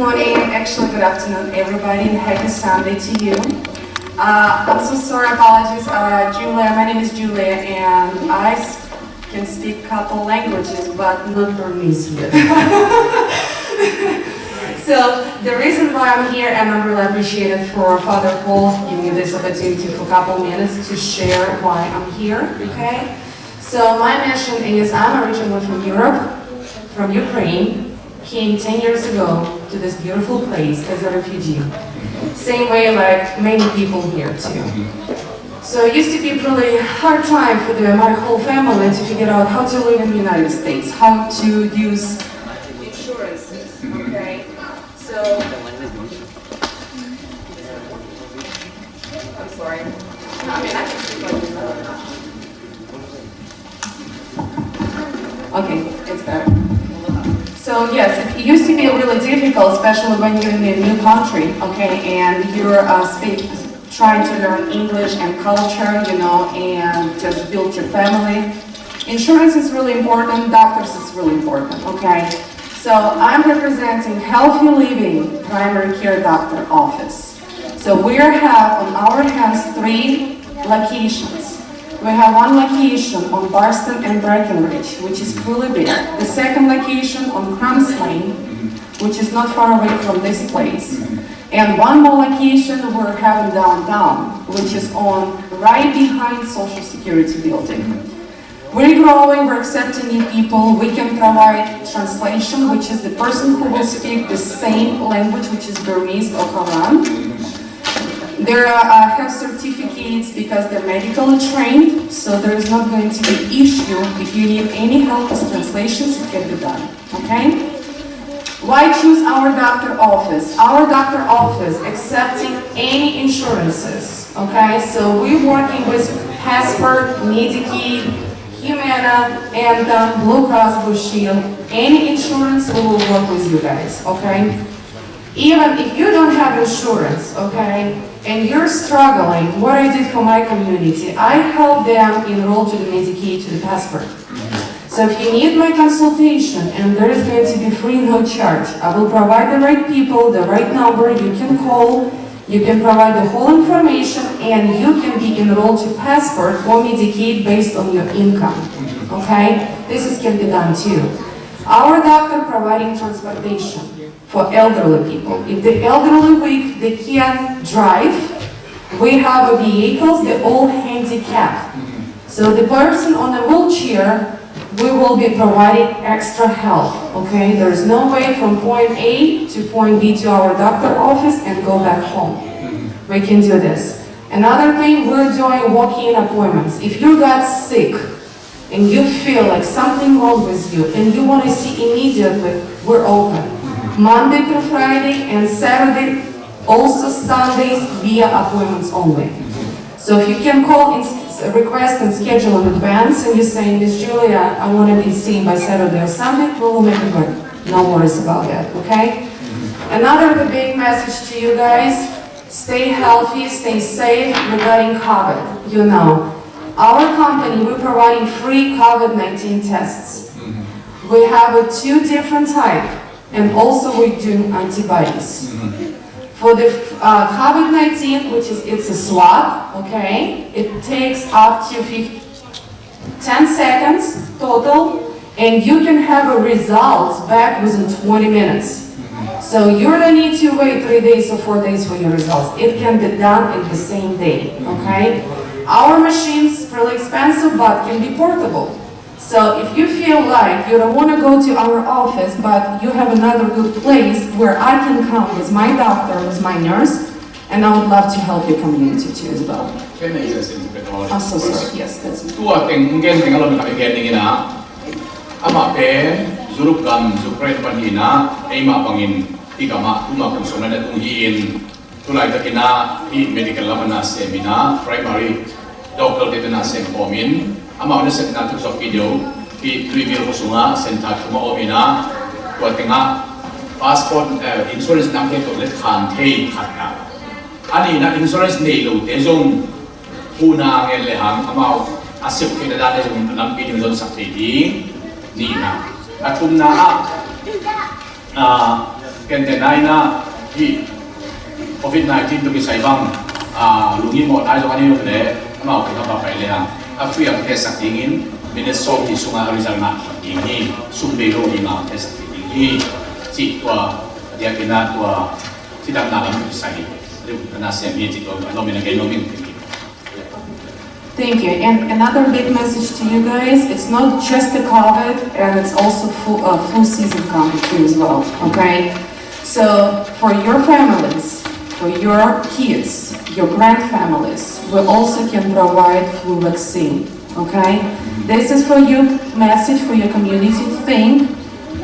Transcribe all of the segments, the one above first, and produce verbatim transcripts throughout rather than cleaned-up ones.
Morning, actually, good afternoon, everybody, and happy Sunday to you. Uh, I'm so sorry, apologies. Uh, Julia, my name is Julia, and I s- can speak couple languages, but not Burmese yet. So the reason why I'm here, and I'm really appreciated for Father Paul giving me this opportunity for a couple minutes to share why I'm here. Okay. So my mission is, I'm originally from Europe, from Ukraine. Came ten years ago to this beautiful place as a refugee. Same way like many people here too. So it used to be a really hard time for the, my whole family to figure out how to live in the United States, how to use insurances. Okay. So I'm sorry. I mean, I can speak like this. Okay, it's better. So yes, it used to be really difficult, especially when you're in a new country, okay, and you're uh, speak, trying to learn English and culture, you know, and just build your family. Insurance is really important, doctors is really important, okay. So I'm representing Healthy Living Primary Care Doctor Office. So we have on our hands three locations. We have one location on Barston and Breckenridge, which is really big. The second location on Cramps Lane, which is not far away from this place. And one more location we're having downtown, which is on right behind Social Security building. We're growing, we're accepting new people. We can provide translation, which is the person who will speak the same language, which is Burmese or Hawaiian. There are, uh, have certificates because they're medically trained, so there is not going to be issue. If you need any help with translations, it can be done. Okay? Why choose our doctor office? Our doctor office accepting any insurances. Okay, so we're working with Passport, Medicaid, Humana, Anthem, Blue Cross Blue Shield, any insurance, we will work with you guys. Okay, even if you don't have insurance, okay, and you're struggling, what I did for my community, I help them enroll to the Medicaid, to the Passport. So if you need my consultation, and there is going to be free, no charge, I will provide the right people, the right number you can call. You can provide the whole information, and you can be enrolled to Passport or Medicaid based on your income. Okay, this is, can be done too. Our doctor providing transportation for elderly people. If the elderly weak, they can't drive, we have a vehicles, they all handicap. So the person on a wheelchair, we will be providing extra help. Okay, there's no way from point A to point B to our doctor office and go back home. We can do this. Another thing, we're doing walk-in appointments. If you got sick and you feel like something wrong with you and you want to see immediately, we're open Monday through Friday and Saturday, also Sundays via appointments only. So if you can call and s- request and schedule in advance, and you're saying, "Miss Julia, I want to be seen by Saturday or Sunday," we will make it work. No worries about that, okay? Another the big message to you guys: stay healthy, stay safe. Regarding COVID, you know, our company, we're providing free COVID nineteen tests. We have a two different type, and also we're doing antibodies. For the uh, COVID nineteen, which is, it's a swab, okay? It takes up to fifty, ten seconds total, and you can have a results back within twenty minutes. So you don't need to wait three days or four days for your results. It can be done in the same day, okay? Our machines really expensive, but can be portable. So if you feel like you don't want to go to our office, but you have another good place where I can come with my doctor, with my nurse, and I would love to help your community too as well. Can I say something? I'm so sorry. Yes, that's me. Tua teng gen teng a lom khat gen ding ina. Amah pen Europe gam, Ukraine pan hi ina, eimah bangin hi gam ah tuma kum sawm le nih tung hi in, tulaitak ina hi medical lam a na sem ina, primary doctor te na sem khawm in, amah na sem na thuk sawk video hi Louisville khua sungah center thum a om ina, tua tengah passport, eh, insurance namte tawh le khan thei khatna. A nihna insurance nei lote zong huhna ngen le hang amau a sep theihna dante zong lampi ding zon sak thei ding. Nihna. A thumna ah, ah, Gentehna in ah hih Covid nineteen tawh kisai bang, ah, lunghimawhna zong a nei uh leh amau kiang a va pai lehang a free a test sak dingin minute sawmnih sungah a result ngah ding hi. Sum bei lo ding a test sak ding hi. Cih tua a diakin ah tua cidamna lam kisai a diakin ah sem hi cih tua a nomin a kei nomin. Thank you. And another big message to you guys, it's not just the COVID, and it's also flu, uh, flu season coming too as well, okay? So for your families, for your kids, your grandfamilies, we also can provide flu vaccine, okay? This is for you, message for your community. Think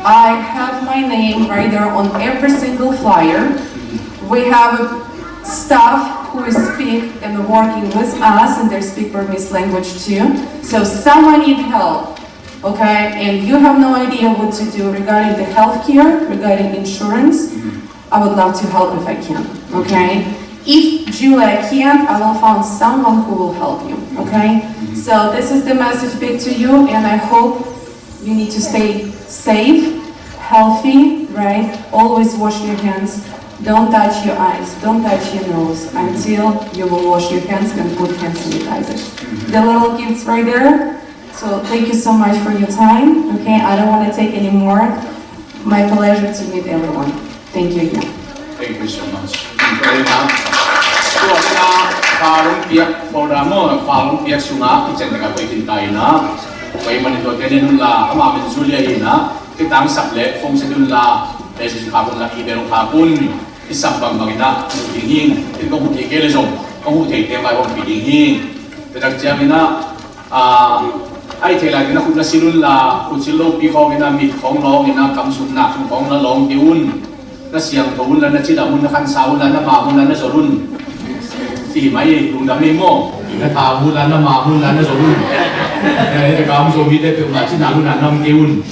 I have my name right there on every single flyer. We have staff who speak and working with us, and they speak Burmese language too. So someone need help, okay? And you have no idea what to do regarding the healthcare, regarding insurance. I would love to help if I can, okay? If Julia can't, I will find someone who will help you, okay? So this is the message big to you, and I hope you need to stay safe, healthy, right? Always wash your hands. Don't touch your eyes, don't touch your nose until you will wash your hands and put hand sanitizer. The little kids right there. So thank you so much for your time. Okay, I don't want to take any more. My pleasure to meet everyone. Thank you again. Thank you so much. Tua ina, fa lung piak program maw, fa lung piak sungah kitchen teka koi tin ta ina. Koi man in tua tenin la, ama min Julia ina. Kitang sap le phone se dun la, message kha kun la, email kha kun. Kisam bangbang ina, mu ding hing. Tin kong hu thei kei le zong, kong hu thei te mai kong pi ding hing. Te tak ciang ina, a, ai thei lai ina khut na sil un la, khut sil lo pi khong ina, mit khong long ina, kam sum nak sum khong na long kei un. Na siangtho un la, na cidam un, na khansa un la, na mam un la, na zol un. Ci hi mai, lungdam hi maw. Na tham un la, na mam un la, na zol un. Eh, na kam zo mi te pe un la, ci nak un la, nam kei un.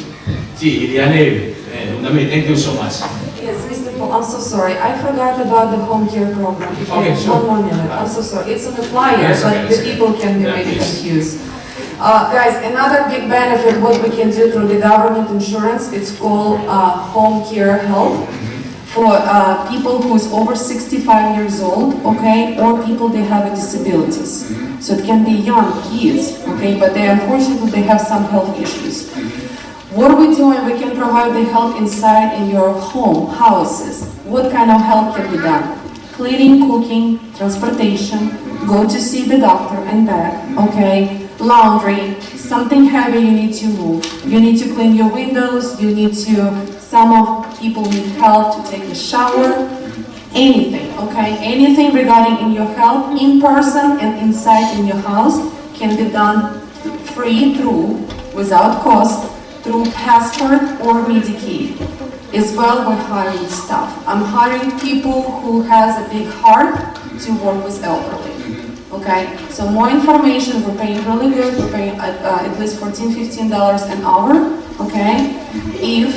Ci hi lian eh. Eh, lungdam hi, thank you so much. Yes, Mister Paul, I'm so sorry. I forgot about the home care program. If you Okay, have sure. One more minute. I'm so sorry. It's on the flyer, Yes, but okay, the it's okay. People can be Yeah, maybe please. Confused. Uh, guys, another big benefit what we can do through the government insurance, it's called, uh, home care help for, uh, people who is over sixty-five years old, okay, or people they have a disabilities. So it can be young kids, okay, but they unfortunately they have some health issues. What are we doing? We can provide the help inside in your home, houses. What kind of help can be done? Cleaning, cooking, transportation, go to see the doctor and back, okay? Laundry, something heavy you need to move. You need to clean your windows, you need to, some of people need help to take a shower, anything, okay? Anything regarding in your health, in person and inside in your house can be done free through, without cost, through Passport or Medicaid. As well, we're hiring staff. I'm hiring people who has a big heart to work with elderly. Okay, so more information, we're paying really good, we're paying at, uh, at least fourteen, fifteen dollars an hour, okay? If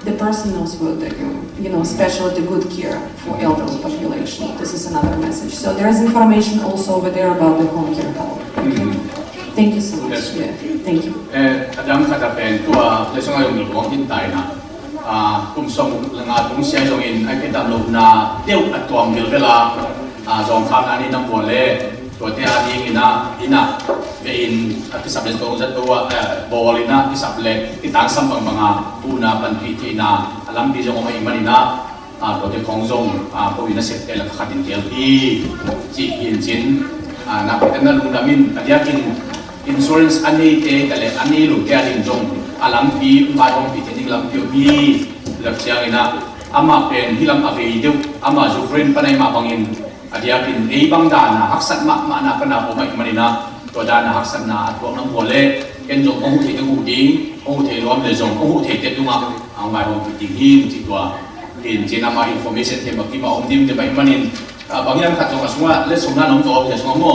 the person knows what they're doing, you know, especially the good care for elderly population. This is another message. So there is information also over there about the home care help. Okay? Thank you so much. Yes. Yeah, thank you. Eh, a dang khat a pen tua, le song a yong lo wang tin tai na. Ah, kum song nga tung sia zong in, ai ke tam lo na, deuh a tuam bil vela, ah, zong kham na ni nam bua le, tua te a ding ina, ina, ve in, a kisap le tong zat tua, eh, bol ina, kisap le, kitang sam bang bang a, bu na, pan pi ti na, a lam pi zong om a i man ina, a, tuate khong zong, a, ko ina sep te la khat in tel hi, ci hi in cin, a, nak te na lungdam in, a diak in insurance a nei te, ta le a nei lo te a ding zong, a lampi, vai hong pi te ding lampi om hi, lak ciang ina, ama pen hi lam a vei deuh, ama Ukraine panai ma bangin, a diak in ei bang dan a, haksat mahmah na ka na pom a i man ina, tua dan a haksatna a tuak nam bua le, ken zong hong hu thei te hu ding, hong hu thei luam le zong, hong hu thei te tungah, ang vai hong pi ding hi, ci tua. In cin ama information te baki ma om dim te bai manin, ah, bang yang khat zong a sunga le sung na nong to le sunga mo.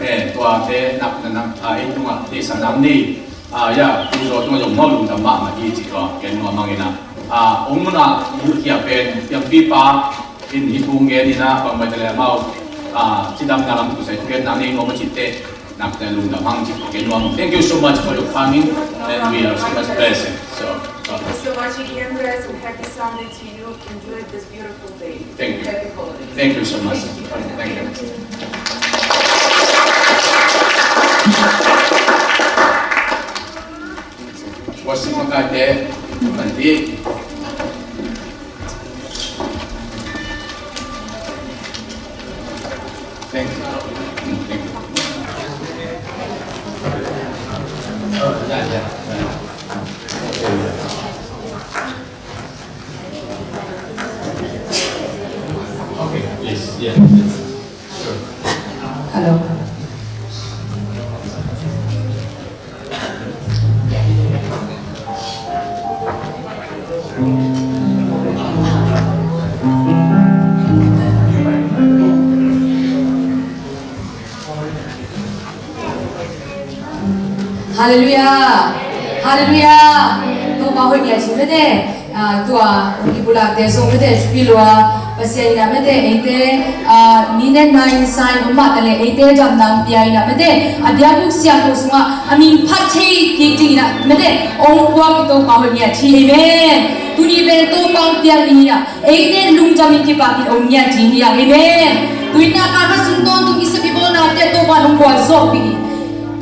Eh, tua te nak na nak, ah, ei tunga te sa nang ni. Ah, ya, tu zo tunga zong mo lung tam ma ma hi ci tua ken ma mang ina. Ah, ong muna mu kia pen yang pi pa in hi tung gen ina bang bai te le mau. Ah, ci dam na lam tu sai tu gen nang ni no ma ci te. Nak te lung dam hang ci tua ken ma. Thank you so much for your coming and we are so much blessed. So, so. Watching E M guys, and happy Sunday to you. Enjoy this beautiful day. Thank you. Happy holidays. Thank you so much. Thank you. Worship makate, panti. Thank you. Thank you. Oh, yeah, yeah, yeah. Okay, please, yeah. Sure. Hello. Halleluiah. Halleluiah. Topa hoih ni a ci mete. Ah, tua i bulate zong mete thupi lua. Pasian in a mete eite, ah, ni ne nai sai no mah ta le eite damna pia in a mete. A biakbuk siangtho sungah a min phat thei kik ding in a mete ong puak i Topa hoih ni a ci. Amen. Tuni pen Topa piang ni a. Eite lungdam in kipak in om ngiat ding hi hang. Amen. Tuina kal khat sung tawntung i seppi bawlnate Topa in hong gualzawhpih hi.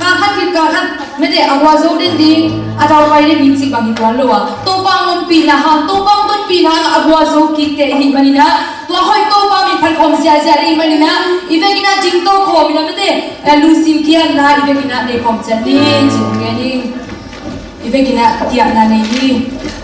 Kal khat khit kal khat mete a gualzo den ding, a daupai den ding cih bang hi tuan lo a, Topa hong ompihna hang, Topa hong tonpihna hang a gualzo kikte i hih manin ah, tua hoih Topa min phat khawm ziahziah ding hih manin ah, i vekin ah dingto khawm in ah mete, eh, lungsim kiatna i vekin ah nei khawm ciat ni, ci hong ngen hi. I vekin ah kiatna nei ni.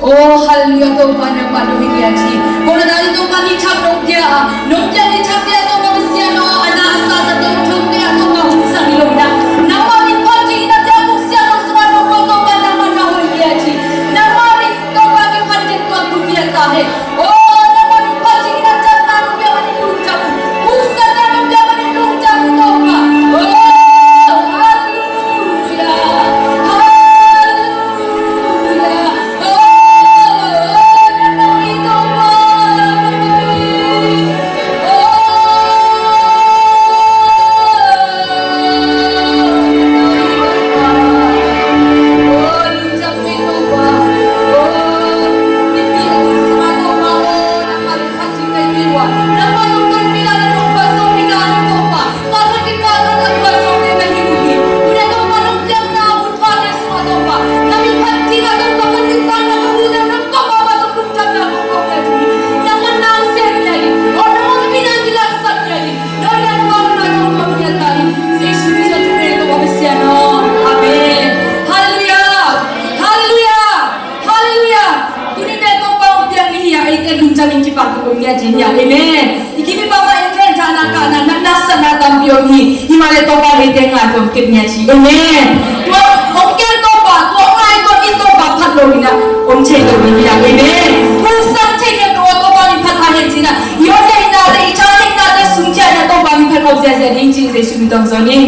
Oh, halleluiah, Topa nangmah nong hi ngiat hi. Kong na dang Topa ni thak nong pia a, nong pia ni thak pia Topa Pasian aw, a na a sa sa tong thong pia Topa hong sang ni lo na. Nangmah min phat ding na tia kuk sia nong sungah nong pua Topa nangmah na hoih ngiat hi. Nangmah min Topa min phat ding tuan tu pia ta he. Oh, nangmah min phat ding na tia na nong pia mani lungdam. Hong sa na nong pia mani lungdam Topa. Oh, halleluiah. Halleluiah. Amen. Halleluiah. Halleluiah. Halleluiah. Tuni pen Topa hong piang ni hi a, eite lungdam in kipak in om ngiat ding hi a. Amen. I kipi pah mah in pen thahna kahna, natna satna tampi om hi. Himahleh Topa in eite ngai tuam kep ngiat hi. Amen. Tua hong kem Topa, tua ngai tuam in Topa phat lo in a om thei lo ding hi a. Amen. Hong sang thei ngiat lo a Topa min phat a hen cin a, i ot theihna le i tha theihna le sum khiatna Topa min phat khawm ziahziah ding ci Jesu min tawh hong zawn ing.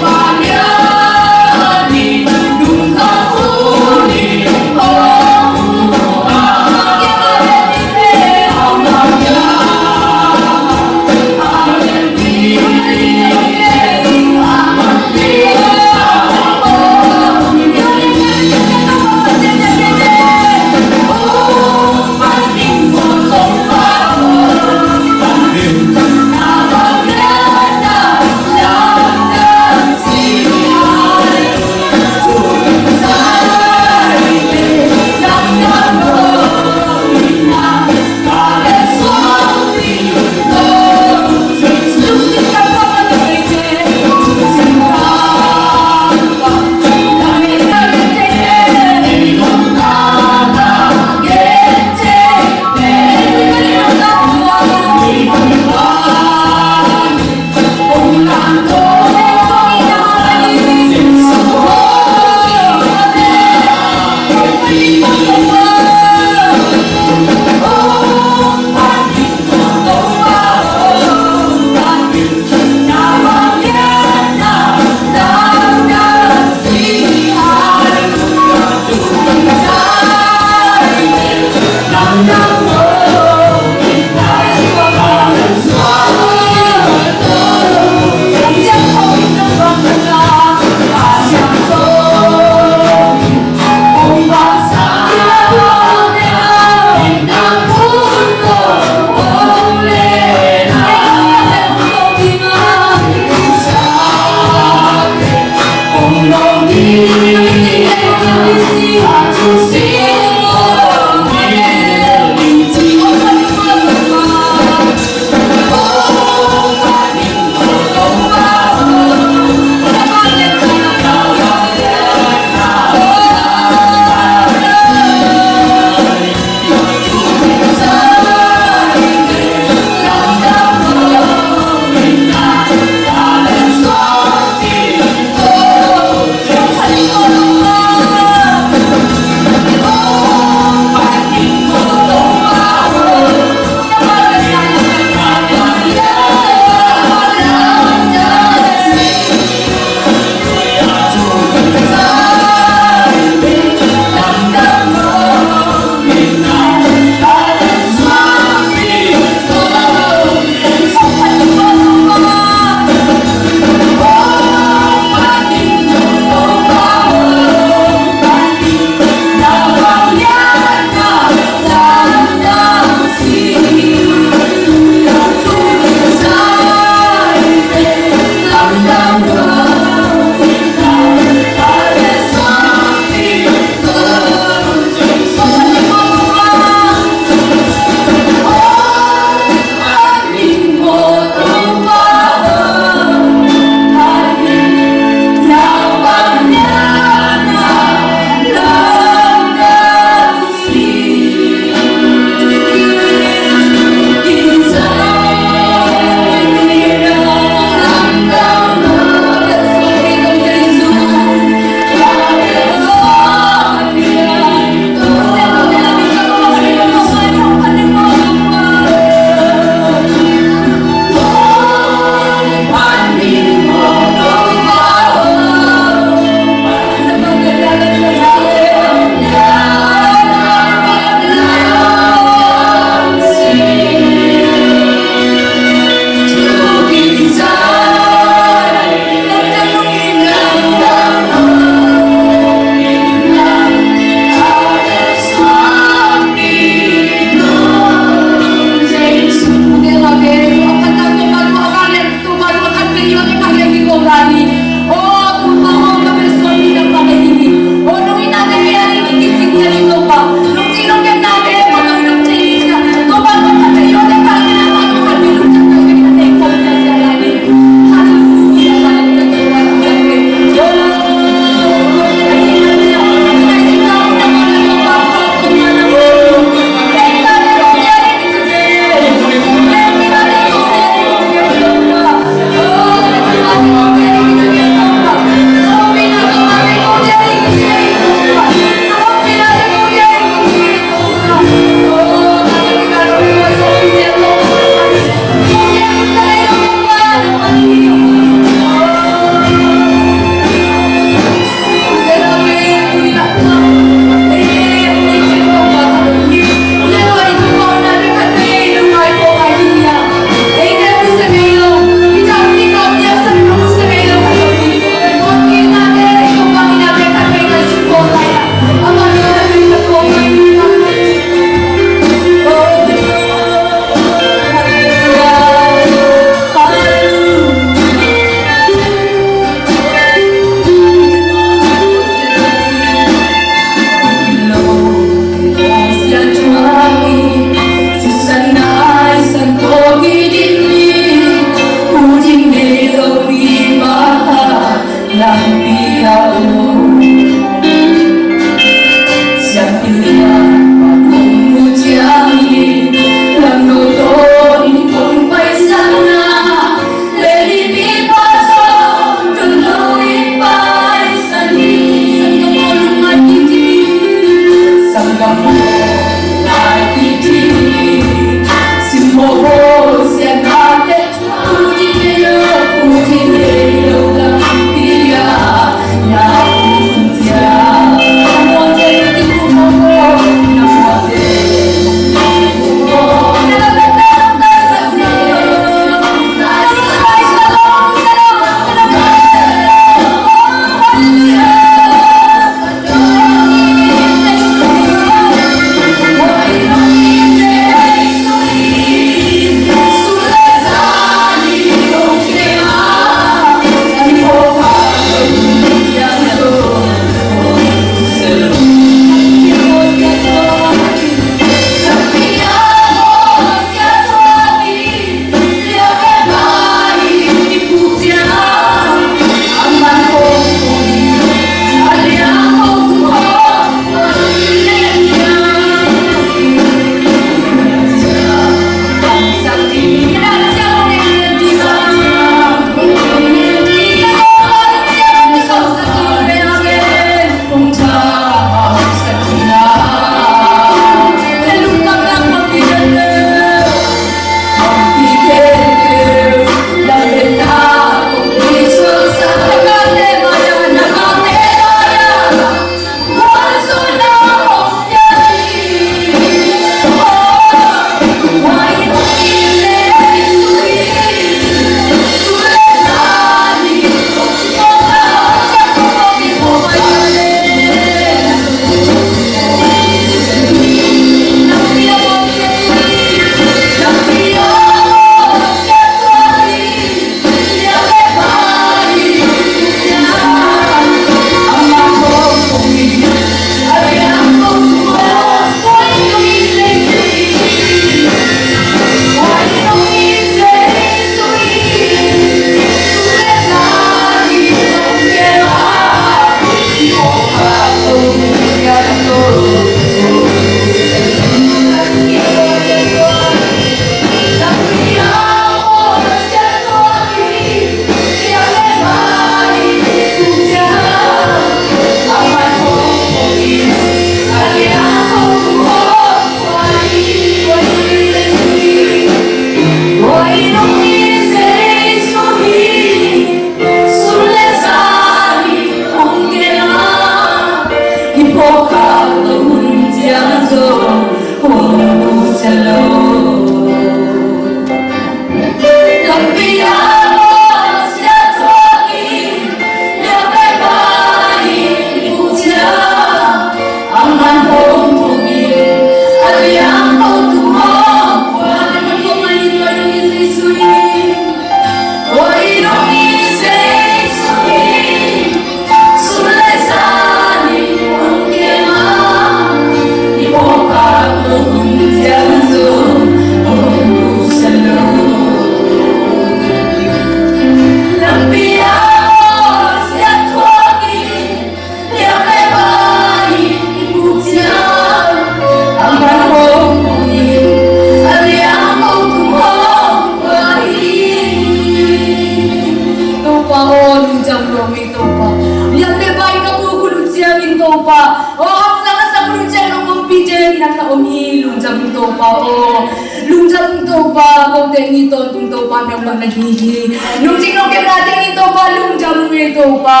Topa aw, lungdam lua ung ei Topa. Lian le bai ka pu khut uh ciangin Topa aw, haksa ka sak khut uh ciangin hong ompih ding nang na om hi. Lungdam ung Topa aw. Lungdam ung Topa, kote ni tawntung Topa nangmah na hi hi. Nungcing nungkepnate ni Topa lungdam ung ei Topa.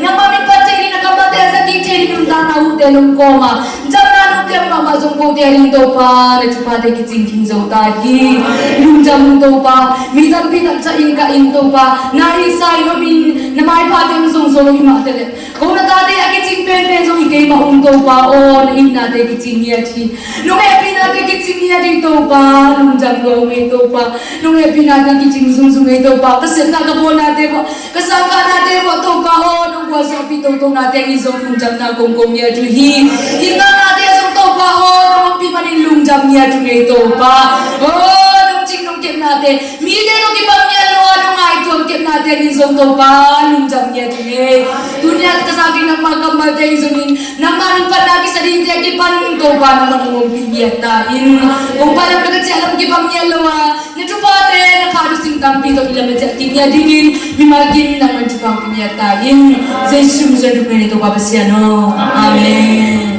Nangmah min phat thei ding, na kammalte a zat kik thei ding nuntakna uhte nong kawm a, damna nong piak mahmah zong kote a ding Topa na thuphate kicing khin zo ta hi. Lungdam ung Topa. Mi tampi tak ca in ka in Topa, na hisa in om in, na maiphate hong zong zo lo hi mah teh leh, ko na tate a kicing penpen zong hi kei mah ung Topa aw, na itnate kicing ngiat hi. Nong hehpihnate kicing ngiat hi Topa. Lungdam lua ung ei Topa. Nong hehpihnate kicing zungzung ei Topa. Ka sepna ka bawlnate bawh, ka sangkahnate bawh Topa aw, nong gualzawhpih totonate ni zong lungdamna kongkong ngiat uh hi. Inngahnate zong Topa aw, nong ompih manin lungdam ngiat uh ei Topa. Aw, nungcing nungkepnate, mite tawh kibang ngiat lo a nong ngaihtuah kepnate ni zong Topa lungdam ngiat uh ei. Tuni a ka zak ding nangmah kammalte hi zongin, nangmah nong phatna kisa dingte a kipan Topa nangmah nong ompih ngiat ta in. Kong pai lam le ka ciah lam kibang ngiat lo a, na thuphate, na phat uh sing tampi tawh i lam le ciah kik ngiat dingin mimal kim nangmah thupha hong pia ngiat ta in. Jesu min suang duk mene Topa Pasian aw. Amen.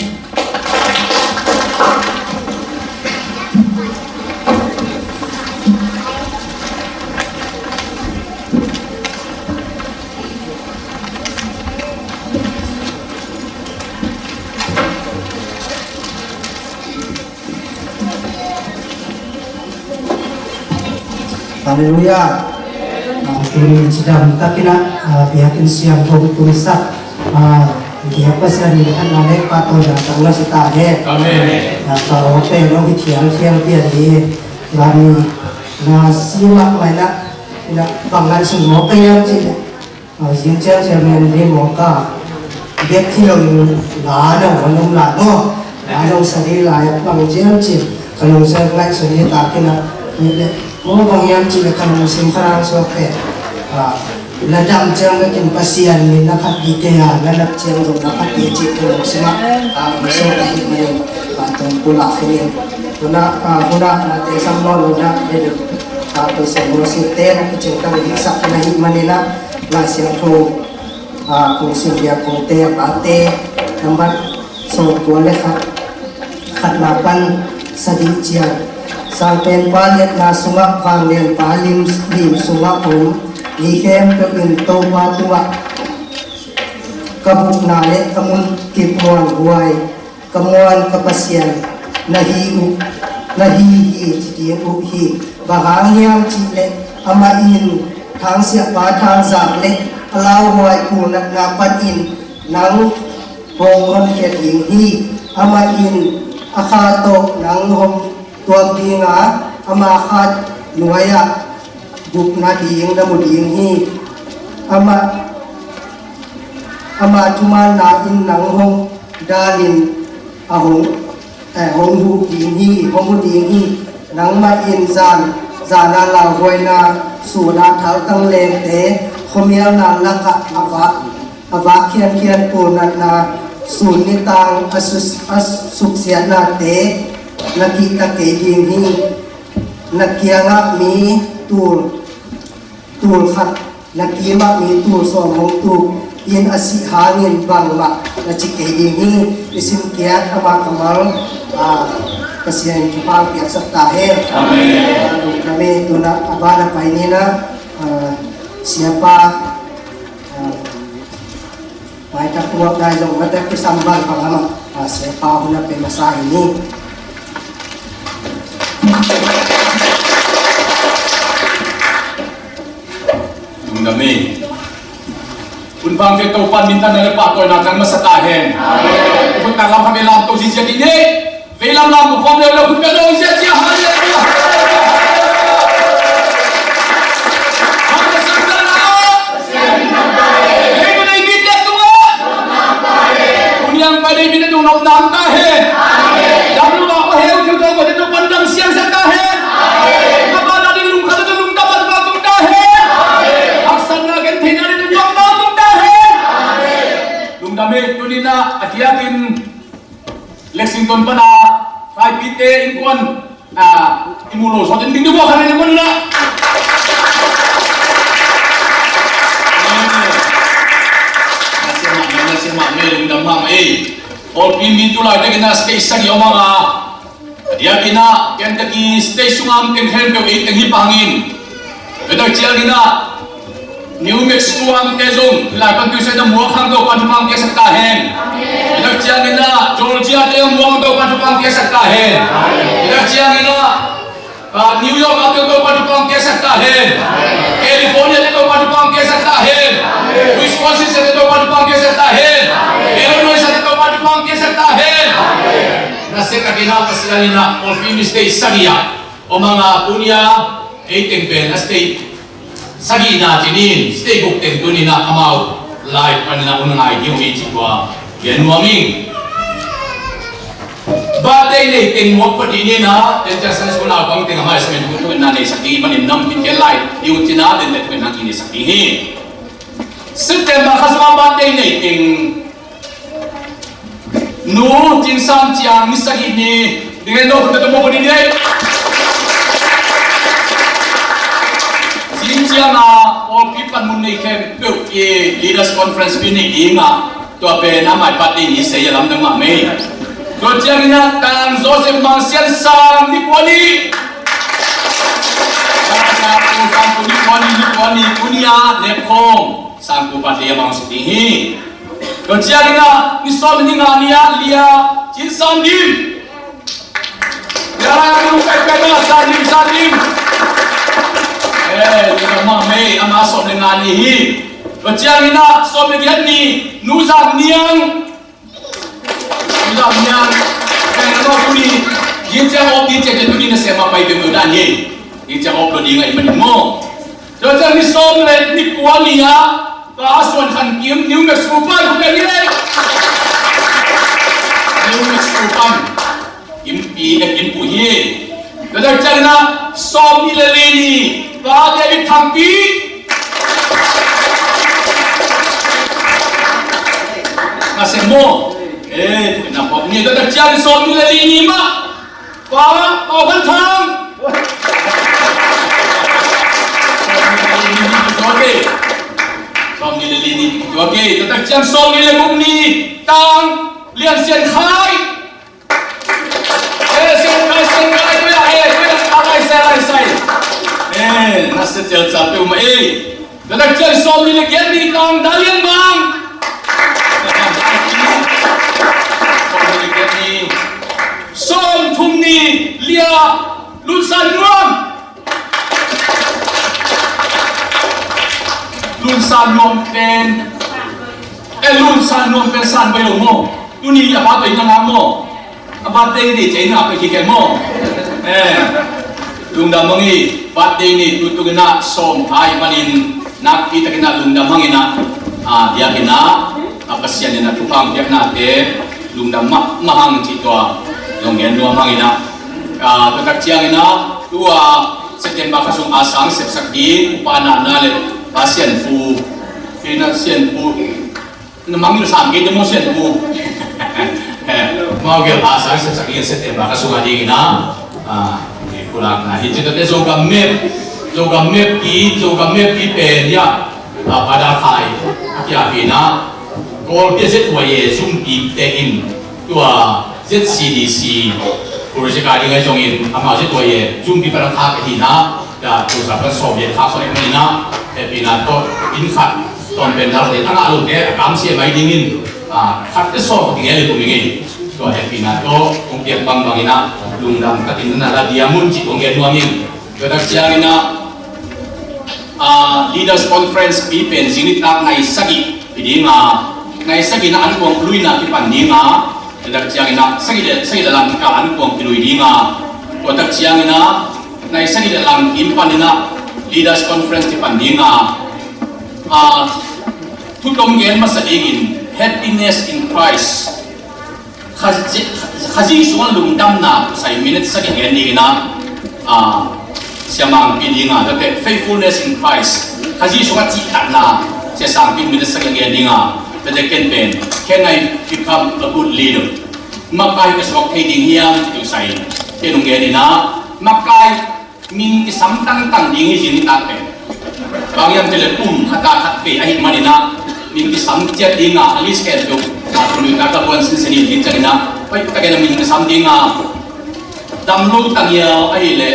Halleluiah. Ah, tuni cidam takin ah, ah, biakinn siangtho tungsak, ah, biak Pasian min khatna le pahtawina tang na si ta hen. Amen. Ah, Pau pen lo hi thiang thiang pian di. Gam na si mah mai na, ina bang ngan sung mawk ka hiam cih leh, ah, zing ciang ciang rian ding mawk a, bek hi lo in la na wan um la maw. La zong sa ding lai a bang ciam cih ka lungsim ngaihsun hi ta kei na. Nih leh maw bang hiam cih leh ka lungsim kha rang suak pen, ah, na dam ciang bekin Pasian min na phat ding kei a, na nap ciang zong na phat ding cih ka lungsim ah, ah, hong suak ahih manin, ah, tawm pulak hi ning. Hunah, ah, hunah, ah, te sam nawn hunah, ah, Pasian worship te na kicing tang hi sak na hih manin ah, Lai Siangtho, ah, kong sim biak kong te a pate, nambat sawmkua le khat, khatna pan sagih ciang. Sangpenpa liatna sungah vanglianpa lim, lim sungah om mi khempeuh in Topa tungah ka bukna le ka munkip muanhuai, ka muan ka Pasian na hi uh, na hi hi ci ding uh hi. Bang hang hiam cih leh amah in thangsiahpa thangzak le a lauhuai pulnatna panin nang hong honkhiat ding hi. Amah in a kha tawh nang hong tuak ding a, ama kha nuai-ah gupna ding na mu ding hi. Amah, ama thumanna in nang hong dalin a hong, eh, hong huh ding hi, hong huh ding hi. Nangmah in zan, zan a lauhuaina sun a thaltang lengte, khuamialna lakah a vak, a vak khiankhian pulnatna sun nitang a sus-, a suksiatnate na kihta kei ding hi. Na kiangah mi tul, tul khat, na kimah mi tul sawm hong tuk in a sih hangin bangmah na ci kei ding hi. I simkiat amah kammal, ah, Pasian in thupha piaksak ta hen. Amen. Ah, lungdam e. Tuna a ban a pai ni na, ah, siapa, ah, maitak tuak nai zong maitak kisam bang bang amah, ah, siapa hun a pe masa hi ni. Amen. Hun pha ing. Topa'n minthanna le pahtawina tang masa ta hen. Amen. Hun tang lam khat vei lam to ziahziah dih ni. Vei lam lam khawm leuleu hun pia dong ziahziah. Hallelujah. Hallelujah. Hallelujah. Hallelujah. Hallelujah. Tuni a hong pai ding mi na tung nop nam ta hen. Dam lo a hong heu thei to, ko te to pan dam siang sak ta hen. Ka pa na ding lungkham to lungdam pan pa tung ta hen. Haksatna gentheihna ding tung pan pa tung ta hen. Lungdam hi. Tuni na a diakin Lexington pan a Taipite innkuan a, i mu lo sawt in ding ding bawk khan in ding bawk na. Nasia mahmah, nasia mahmah, lungdam mahmah ei. Pawlpi mi tu laitak in a stage sagih om hang a, a diak in a Kentucky stage sung a om teng khempeuh ei teng hi pah hang in. Tua tak ciangin a New Mexico a omte zong hih lai pan tuisaina muang hang Topa'n thupha hong piaksak ta hen. Hih tak ciangin a Georgia te zong muang hang Topa'n thupha hong piaksak ta hen. Hih tak ciangin a, ah, New York a te Topa'n thupha hong piaksak ta hen. California te Topa'n thupha hong piaksak ta hen. Wisconsin te Topa'n thupha hong piaksak ta hen. Illinois te Topa'n thupha hong piaksak ta hen. Nasia takin a Pasian in a pawlpi mi state sagih ah om hang a, tuni a ei teng pen a state sagihna ci-in, state guk teng tuni in a amau lai panin a hun ngai ding uh hi cih tua gen nuam ing. Birthday nei teng muak phot ding hi in a, Tencha Sunday School naupang teng amau assignment thungetna neisak ding hi manin na hong kitkhel lai ding uh ci-in a, tente thungetna kineisak ding hi. September kha sung a birthday nei teng Nu Cin Sam Ciang ni sagih ni ding en lo, hun tung mawk ding hi. Cin Ciang a pawlpi panmun nei khempeuh i Leaders Conference picnic ding a, tua pen a mai party ni sei a lamdang mahmah ei. Tua ciangin a Tang Joseph Mang Sian Sang ni kua ni. Sang Pu, Sang Pu ni kua ni, ni kua ni, kua ni a Nepkhong Sang Pu party a mang si ding hi. Tua ciangin a ni sawm ni nga ni a Lia Cin Sam Dim. Lia Cin Sam Dim, Sam Dim. Eh, ni ka ma mei, ama sawm ni nga ni hi. Tua ciangin a sawm ni giat ni Nu Zam Niang. Nu Zam Niang. Eh, na no tuni. Yin ciang op, yin ciang tuni na sema pai be mu dan hi. Yin ciang op lo ding a i manin maw. Tua ciang ni sawm le ni kua ni a, Pa Suan Khan Kim, New Mexico pan, kua ni le. New Mexico pan. Kim pi, eh, Kim pu hi. Tua ciang na sawm ni le li ni, Pa David Thang Pi. Na sem maw. Eh, na pop ni, tua ciang sawm ni le li ni mah. Pa, Pa Van Thang. Sawm ni le li ni, tua ke. Tua tak ciang sawm ni le guk ni, Tang Lian Sian Khai. Eh, Sian Khai, Sian Khai, tua ya, eh, tua ya, a lai sai, lai sai. Eh, na se cial cial peuhmah, eh. Tua tak ciang sawm ni le giat ni, Tang Da Lian Mang. Sawm ni le giat ni. Sawm thum ni, Lia Lun San Nuam. Lun San Nuam pen. Eh, Lun San Nuam pen san bai lo maw. Tuni a pa tua in a ngam maw. A birthday ni cei na pe kikei maw. Eh, lungdam mang hi, birthday ni tutung in a sawm hai manin nakpi takin a lungdam mang in a, ah, biakinn a, ah, Pasian in a thupha piaknate lungdam mah, mah hang cih tua zong gen nuam mang in a. Ah, tua tak ciangin a, tua September kha sung a sang sepsak ding, upa na na le, Pa Sian Pu, Pi na Sian Pu, na mangngilh sam kei te maw Sian Pu. Mau gel a sang sepsak ding September kha sung a ding in a. Ah, pulakna hi ci tua te Zogam map, Zogam map ki, Zogam map ki pen ya. Ah, Pa Da Khai, a kia pi na. Kawlpi a Z Y A zumpi te in tua Z C D C project a ding a zongin amau Z Y A zumpi pa dang khak ahi na. Tua tua sa pa sawm yen khak sawm yen na. Hehpihna tawh inn khat tawnpen dal te a ngah lote a kamsia mai dingin, ah, khat te sawm ding e le kum ing ei. Tua hehpihna tawh kong piak bangbang in a lungdam takin na la dia mun cih kong gen nuam ing. Tua tak ciangin a Ah, Leaders Conference pi pen zing nitak nai sagih hi ding a, nai sagihna ankuang luina kipan ding a, tua tak ciangin ah sagih le, sagih le lang kikal ankuang kilui ding a, tua tak ciangin ah nai sagih le lang kim panin ah Leaders Conference kipan ding a, ah, thutom gen masa dingin Happiness in Christ, Kha-, Khazih sungah lungdamna, tua sai minute sagih gen dingin ah, ah, siamangpi ding a, tua teh Faithfulness in Christ, Khazih sungah cihtakna, siasangpi minute sagih gen ding a, tua teh ken pen Can I become a good leader? Makai ka suak thei ding hiam, ci tua sai ken hong gen in ah, makai min kisam tangtang ding hi zing nitak pen. Bang hiam cih leh kum khat a khat vei ahih manin ah min kisam ciat ding a, a list khempeuh a, kum nih tak a buan sinsen hi ding ciangin ah, pai tak in ah min kisam ding a, dam lo tangial ahih leh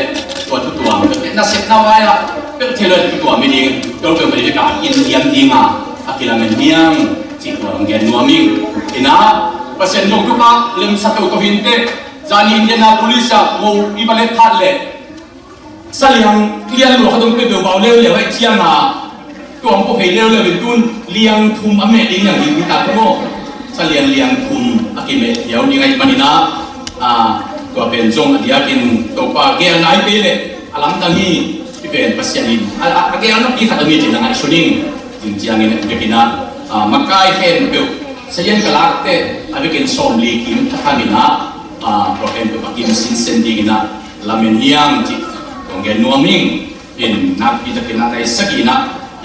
tua thutuam, nasepna vai ah peuh thei lo thutuam hi ding, tua peuh pai ding a, in hiam ding a, a kilamen hiam, cih tua hong gen nuam ing. In ah Pasian zong thupha lemsa toto hi inteh, zani Indianapolis ah mo i va let phat leh saliang lian lua khat hong pia peuhpeuh leuleu ahih ciangin ah, tua hong pia phei leuleu in tun liang thum a meh ding hiam, ding tak maw. Saliang liang thum a kimeh hiau ding ahih manin ah, ah, tua pen zong a diakin Topa gel nai pei leh a lamdang hi. Hih pen Pasian in a, a, a gel napi khat om hi cih na ngaihsun ing. Zing ciangin a vekin ah, ah, makai khempeuh sazian ka lak teh a vekin sawmli kim a tham in ah, ah, tua khempeuh a kim sinsen dingin ah lamen hiam, cih kong gen nuam ing. In nakpi takin ah nai sagihna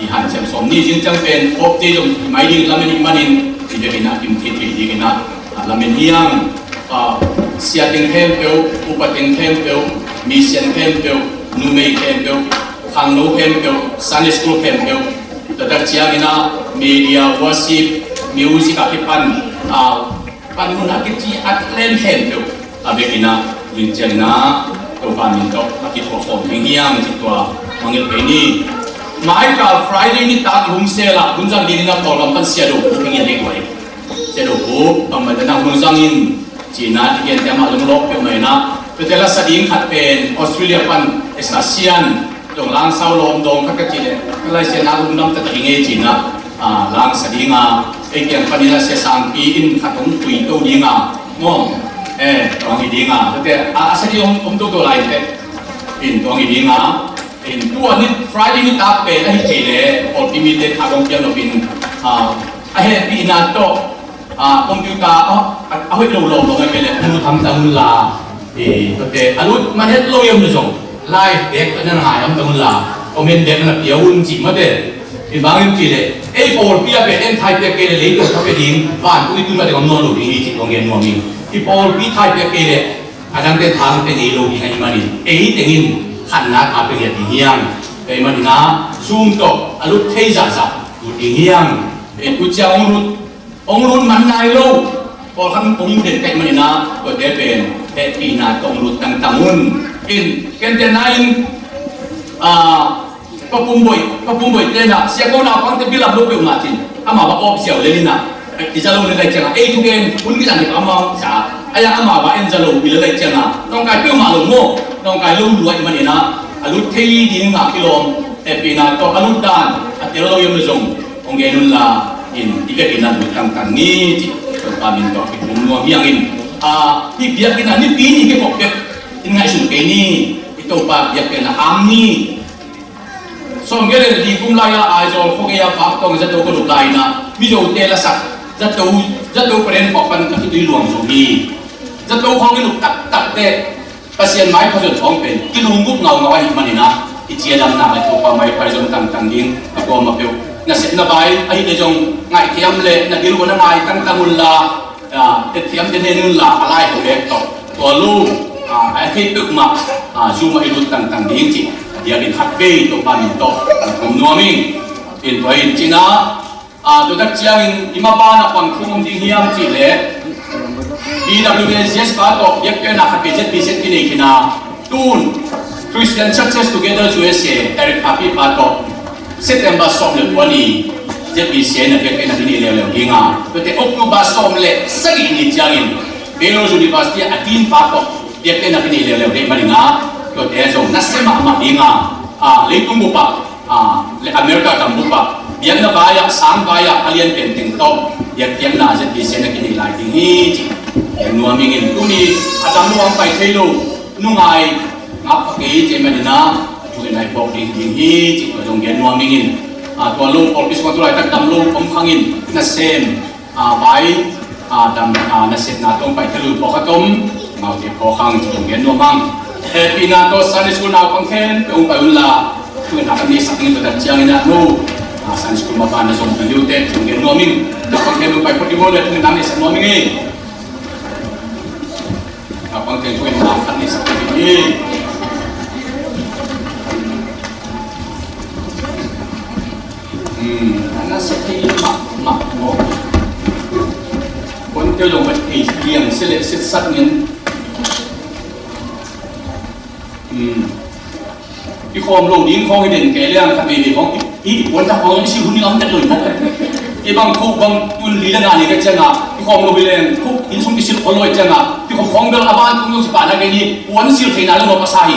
i hanciam sawm ni zing ciang pen off day zong i mai ding lamen i hih manin, i vekin ah kim thei thei dingin ah, ah, lamen hiam. Ah, sia teng khempeuh, upa teng khempeuh, misian khempeuh, numei khempeuh, khangno khempeuh, Sunday school khempeuh, tua tak ciangin ah media, worship, music a kipan, ah, panmun a kici a len khempeuh a vekin ah, zing ciangin ah Topa min tawh a kithuah khawm ding hiam, cih tua mangngilh kei ni. Mai kal Friday nitak i hong sel ah, hun zang dingin ah Kawlgam pan Sia Do Pu ka ngiat ding tua hi. Sia Do Pu, bangmah te nang hun zang in, ci-in ah i gente amah zong lawp peuhmah in ah, tua teh la sa ding khat pen Australia pan Esa Sian, zong langsau lawm dawng khat ka cih leh, ka Lai Sian ah lungdam taktak ing ei, ci-in ah, ah, langsa ding a, ei kiang panin ah sia sangpi in khat hong pui to ding a, maw, eh, tua hi ding a, tua teh, ah, a sa ding om, om toto lai teh, in tua hi ding a, in tua ni Friday nitak pen ahih kei leh pawlpi mite tha kong piak nop in, ah, a hehpihna tawh, ah, computer a, a, a hoih lo lawm lo ngai kei leh a lut hamtang un la, eh, tua teh a lut man het lo hiam na zong live bek na ngai hamtang un la, comment bek na pia un, cih mah teh. Hi bang hiam cih leh ei pawlpi a pen en thaipiak kei leh leitung kha pia ding, vantung i tun mah teh om nawn lo ding hi, cih kong gen nuam ing. I pawlpi thaipiak kei leh a dangte tha pia ngei lo ding ahih manin, ei teng in khatna tha pia ngiat ding hiam. Tua ahih manin ah Zoom tawh a lut thei zahzah lut ding hiam. Ei tu ciang hong lut, hong lut man nai lo pawlkhat hong mu den ka hih manin ah, tuate pen hehpihna tawh hong lut tangtang un. In, ken te na in, ah, Pa Pum Boih, Pa Pum Boih te na, sia ko naupangte bilam lo peuhmah cin, amau va awp ziau lel in ah, i za lo lel lai ciangin, ei thugen hun kizang hi pa amau za, a yang amau va en za lo hi lel lai ciangin, nawngkai peuhmah lo maw, nawngkai lo lua ahih manin ah, a lut thei ding a kilawm, hehpihna tawh a lut dan a tel lo hiam na zong hong gen un la, in i biakinn ah lut tangtang ni, cih Topa min tawh kikum nuam hi ing. Ah, hih biakinn ah nipi ni kikop bek in ngaihsun kei ni, i Topa biakinn ah am ni. Sawmgiat le li kum lai-a Aizawl khuagei-a Paktawng zato ka lut lai-in ah, Mizote lasak zato, zato paren khawng pan ka khitui luang zo hi. Zato khawng i lut taktak teh Pasian maipha zon khawng pen kilunggulh ngaungau ahih manin ah, i ciadamna le Topa maipha zon tangtang ding a kuamah peuh. Na sepna vai ahih leh zong ngaihthiam le na gil uh na ngai tangtang un la, ah, etthiam te nen un la, a lai ho bek tawh tua lo, ah, a thei peuhmah, ah, Zoom ah i lut tangtang ding cih a diakin khatvei Topa min tawh na kum nuam ing. In tua in cihna, ah, tua tak ciangin i ma banah bang thu om ding hiam cih leh, B W A Z S pa tawh biakpiakna khatvei Z B Z kinei khin a, tun Christian Churches Together U S A Eric Happy pa tawh September sawm le kua ni Z B C na biakpiakna kinei leuleu ding a, tuate October sawm le sagih ni ciangin Baylor University a dean pa tawh biakpiakna kinei leuleu ding manin ah, tuate zong nasia mahmah ding a, ah, leitung bup ah, Ah, le America gam bup ah biakna vai-ah, sang vai-ah a lian pen teng tawh biakpiakna Z B C na kinei lai ding hi ci. Gen nuam ing in, tuni a dam lo, a pai thei lo nungai ngak pha kei ci manin ah, a thu in a i phawk ding ding hi ci, tua zong gen nuam ing in. Ah, tua lo pawlpi sungah tu laitak dam lo om khang in, nasem a, vai, a, dam, a, nasepna tawh pai thei lo pawlkhat om, amaute phawk hang ci, ong gen nuam hang. Hehpihna tawh Sunday School naupang khempeuh ong pai unla, thu in a kan neisak ning, tua tak ciangin ah no, a, Sunday School maban na zong pi liu teh, ong gen nuam ing. Naupang khempeuh pai phot ding uh leh thu in a neisak nuam ing ei. Naupang teng thu in a kan neisak ning ei. Hmm, a nasia thei mahmah maw. Puante zong va thei liang sia leh siatsak ning. Hmm. I khawm lo ding khawng hi den kei leng khat veivei khawng i, i puanthak khawng i silh hun ding a om tek lo hi maw. I bang khuk bang tun li le nga nei ka ciangah i khawm lo hi leng khuk inn sung i silh khol lo hi ciangah i khawm khawng bel a vantung zong si pahna kei ni, puan silh theihna le maw pasa hi.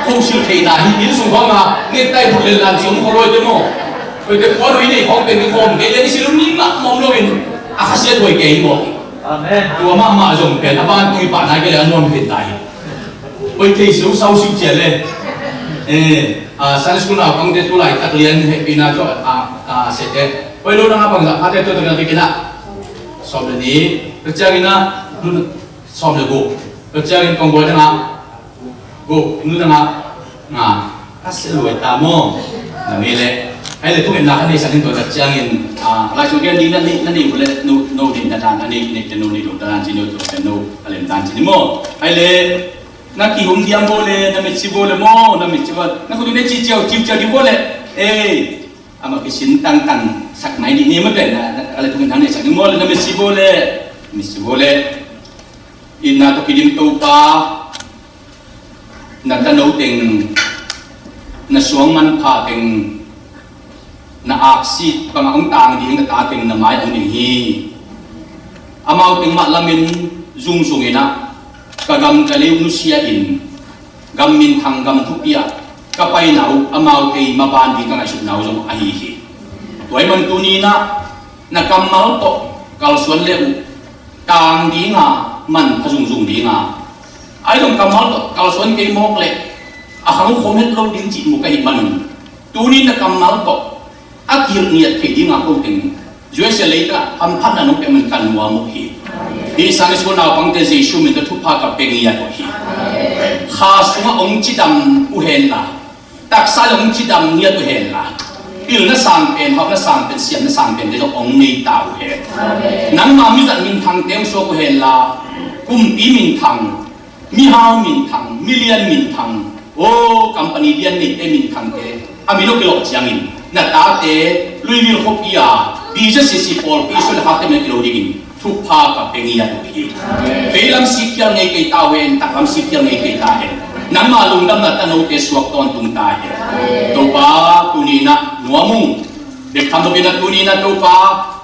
Khuk silh theihna hi, inn sung khawngah necktie but lel dan ci om khol lo hi te maw. Koite puan uh i nei khawng pen i khawm kei leng i silh hun ding mahmah om lo in a khasiat huai kei hi maw. Amen. Tua mahmah zong pen a vantung i pahna kei leng a nuam hi ta hi. Oi, thei siu sau siu cia le. Eh, a, Sunday School naupangte tu laitak lian hehpihna tawh, a, a, sete. Oi, lo nang a bangzah phate tu tawh na bikin ah. Sawm le nih, tua ciangin ah, nun, sawm le guk. Tua ciangin kong buai tangah, guk, nun tangah, nga. Ka sia luai ta maw. Na mi le. Ai le, thungetna ka neisak in tua tak ciangin, a, lai sung kian ding na nei, na nei uh le, no, no nei na dan, a nei, nei te no nei lo dan, ci no tua te no, a lem dan ci ni maw. Ai le, na kihum diam bo le, na mitsi bo le maw, na mitsi bo. Na khut ne ci ciau, ciu ciau di bo le. Ei, ama kisin tangtang sak mai di ni ma pen na, na, a le thungetna neisak ni maw le, na mitsi bo le, mitsi bo le. Inna to kidim Topa. Na tano teng, na suang manpha teng, na aksi bangah hong tang ding na ta teng na mai hong ding hi. Amau teng mah lamin zungzung inah ka gam ka lei uh nusia in, gam minthang gam thupi ah ka paina uh amaute i maban ding ka ngaihsutna uh zong ahi hi. Tua ahih man tuni inah na kammal tawh kalsuan le uh tang dinga manpha zungzung dinga, ai zong kammal tawh kalsuan kei mawk leh a khang uh khom het lo ding cih mu ka hih manun, tuni na kammal tawh a kihilh ngiat theih dinga ko teng U S A leitungah hamphatna nong pia man ka nuam uh hi. Hih Sunday School naupangte Jesu min tawh thupha ka pia ngiat uh hi. Kha sungah hong cidam uh henla, taksa le hong cidam ngiat uh henla, pilna sang pen, hauhna sang pen, siamna sang pen te zong hong nei ta uh hen. Nangma mizat minthangte hong suak uh henla, kumpi minthang, mihau minthang, milian minthang, aw, company lian neite minthangte a min aw kilawh ciangin na tate Louisville khuapi a B J C C pawlpi sual le khakte min a kilo dingin thupha ka pia ngiat uh hi. Veilam sikkhial ngei kei ta uh hen, taklam sikkhial ngei kei ta hen. Nangma lungdamna tanote suak tawntung ta hen. Topa, tuni inah nuam ung. Bek tham loin ah tuni inah Topa,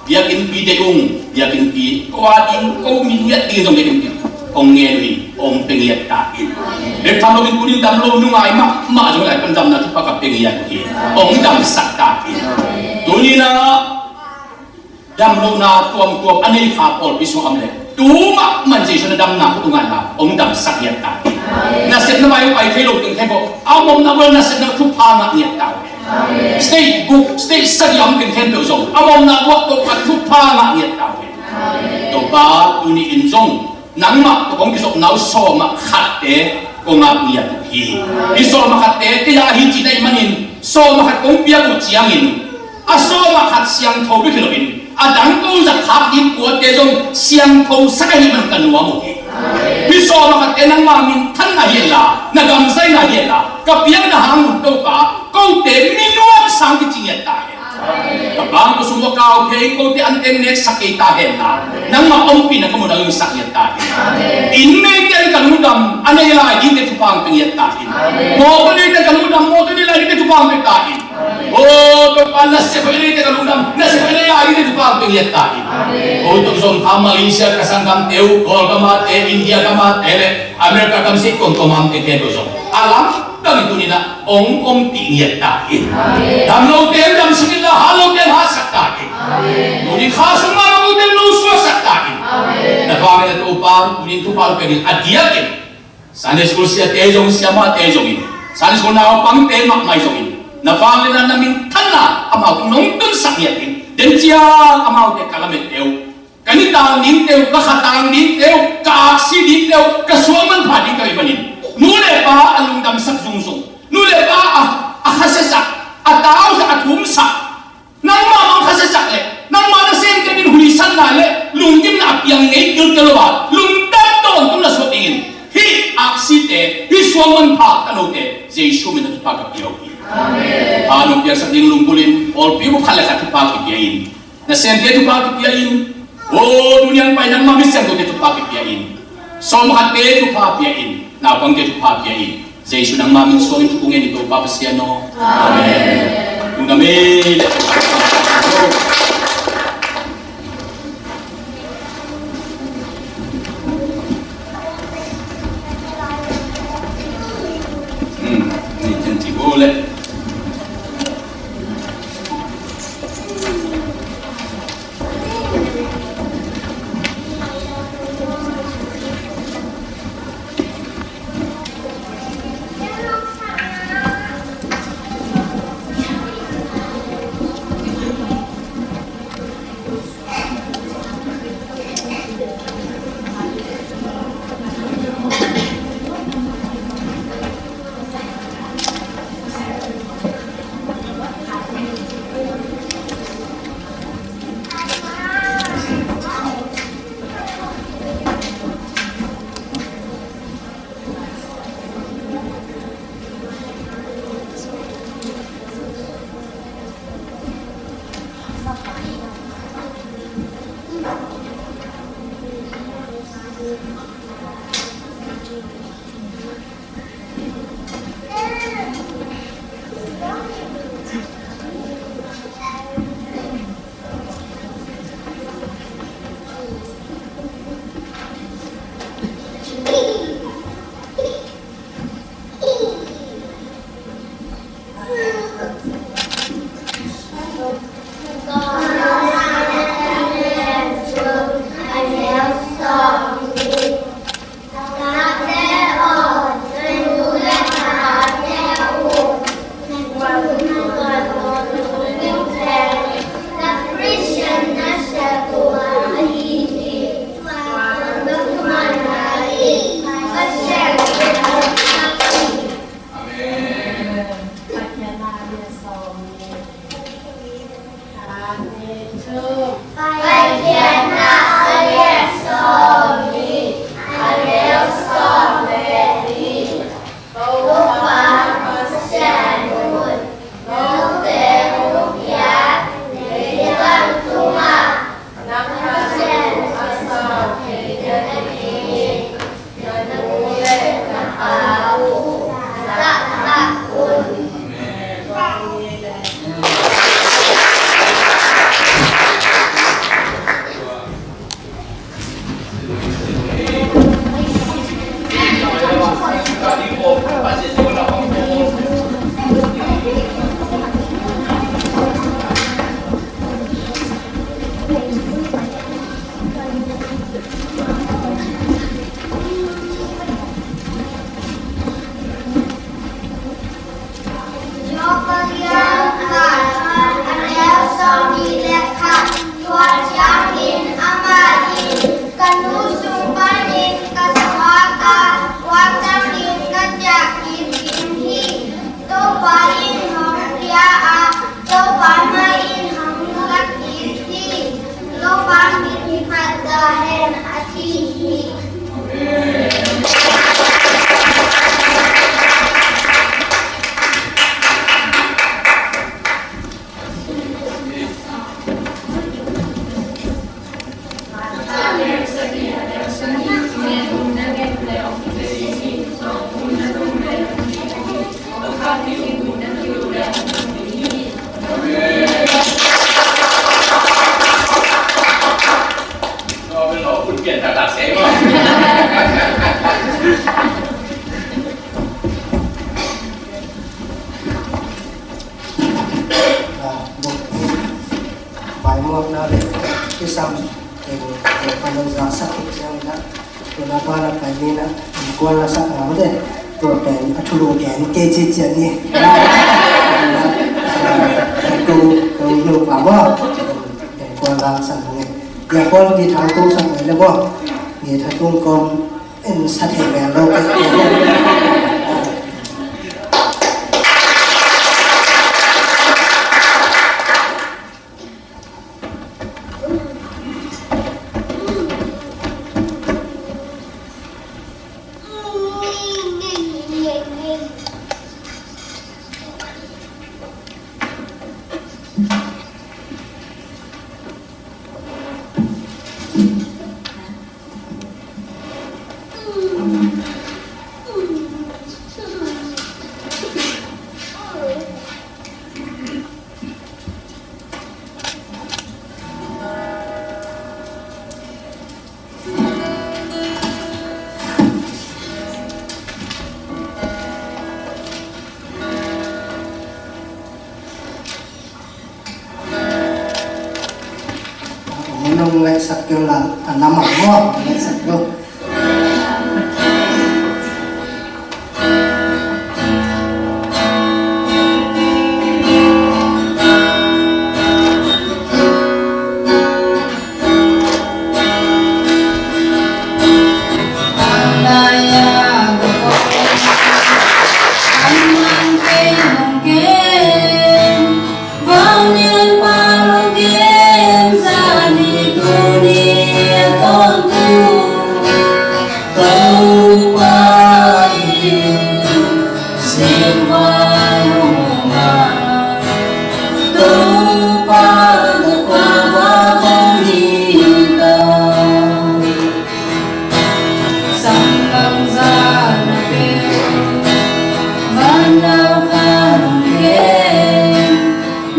biakinnpi deih ung, biakinnpi ko a ding, ko min ngiat ding zong biakinnpi kong ngen uh hi, hong pia ngiat ta in. Bek tham loin tuni in dam lo nungai mahmah zong lai pan damna thupha ka pia ngiat uh hi, hong damsak ta in. Tuni inah dam lohna tuamtuam a nei kha pawlpi sung a om leh tu mahmah in Jesu na damna khut uh ngaihna hong damsak ngiat ta in. Nasepna vai pai thei lo teng khempeuh a om na bul nasepna thupha ngah ngiat ta uh. State guk, state sagih a om teng khempeuh zong a om na bul Topa thupha ngah ngiat ta uh. Topa, tuni in zong nangmah tawh kong kizopna uh sawm ah khatte kong ap ngiat uh hi. Hih sawm ah khatte kei a hi cih na hih manin sawm ah khat kong piak uh ciangin a sawm ah khat siangtho bek hi loin a dang ko zat khak ding kuate zong siangtho sak ahih man ka nuam uh hi. Hih sawm ah khatte nangma minthanna hi henla, na gamzaina hi henla, ka piakna hang un Topa, kote mi nuam sang kici ngiat ta hen. Ka bang ko sung ua kau thei kote an teng nek sak kei ta hen la, nangma ompihna ka mun a sak ngiat ta hen. Inn neite in ka lungdam a nei lai dingte thupha pia ngiat ta hen. Mawtaw neite in ka lungdam mawtaw nei lai dingte thupha pia ta hen. O Topa, nasep hoih neite in ka lungdam nasep hoih nei lai dingte thupha pia ngiat ta hen. O tok zong kha Malaysia ka sanggamte uh, Kawlgam a te, India gam a te le America gam sih kongkong a om tengte uh zong a lam Tuni-in ah hong ompih ngiat ta in. Amen. Damlote in damsak inla, hatlote in hatsak ta in. Amen. Tuni kha sung mah a om ute in lo suaksak ta in. Amen. Na vanglian a Topa, tuni-in thupha hong pia ding a diakin Sunday school siate zong, siamahte zongin, Sunday school naupangte mahmah zongin, na vanglian a na minthanna amau tungah nong tunsak ngiat in. Den ciang amaute ka lamet uh, ka nitak dingte uh, ka kha tak dingte uh, ka aksi dingte uh, ka suang manpha dingte uh ahih manin, nu le pa a lungdamsak zungzung, nu le pa a, a khasiasak, a tausak, a thumsak, nangmah mah khasiasak leh, nangmah nasemte in huisatna le lunggimna a piang ngei kilkel lo a, lungdam tawntung na suak dingin, hih aksite, hih suang manpha tanote Jesu min a thupha ka pia uh hi. Amen. Thupha nong piaksak ding lunggulh in pawlpi bup khat le khat thupha kipia in. Nasemte thupha kipia in. O, tuni a pai nangmah misiangthote thupha kipia in. Sawmkhatte thupha pia in. Naupangte thupha pia in. Jesu nangmah min suangin thu kong ngen hi, Topa Pasian aw. Amen. Lungdam ei. Hmm, ni ten ti bo le. Job a lian khat, a neu sawmnih le khat. Tua ciangin amah in, ka nu sung panin ka suak a, tua ciangin ka ciah kik ding hi. Topa in hong pia a, Topa mai in hong lak kik hi. Topa min hi phat ta hen, a ci hi. Kisam, eh, eh, panon za sak khit ciang na, tuna pa na pai ni na, kuan la sak na mate, tua pen a thulu gen kei ci cian ni. Ko, ko yu pa mo. Kuan la sak ni. Ya kuan guitar tung sak ni le mo. Guitar tung kom en sa thei mel lo. Nong ngaihsak kei la, a lam ah maw, ngaihsak kei.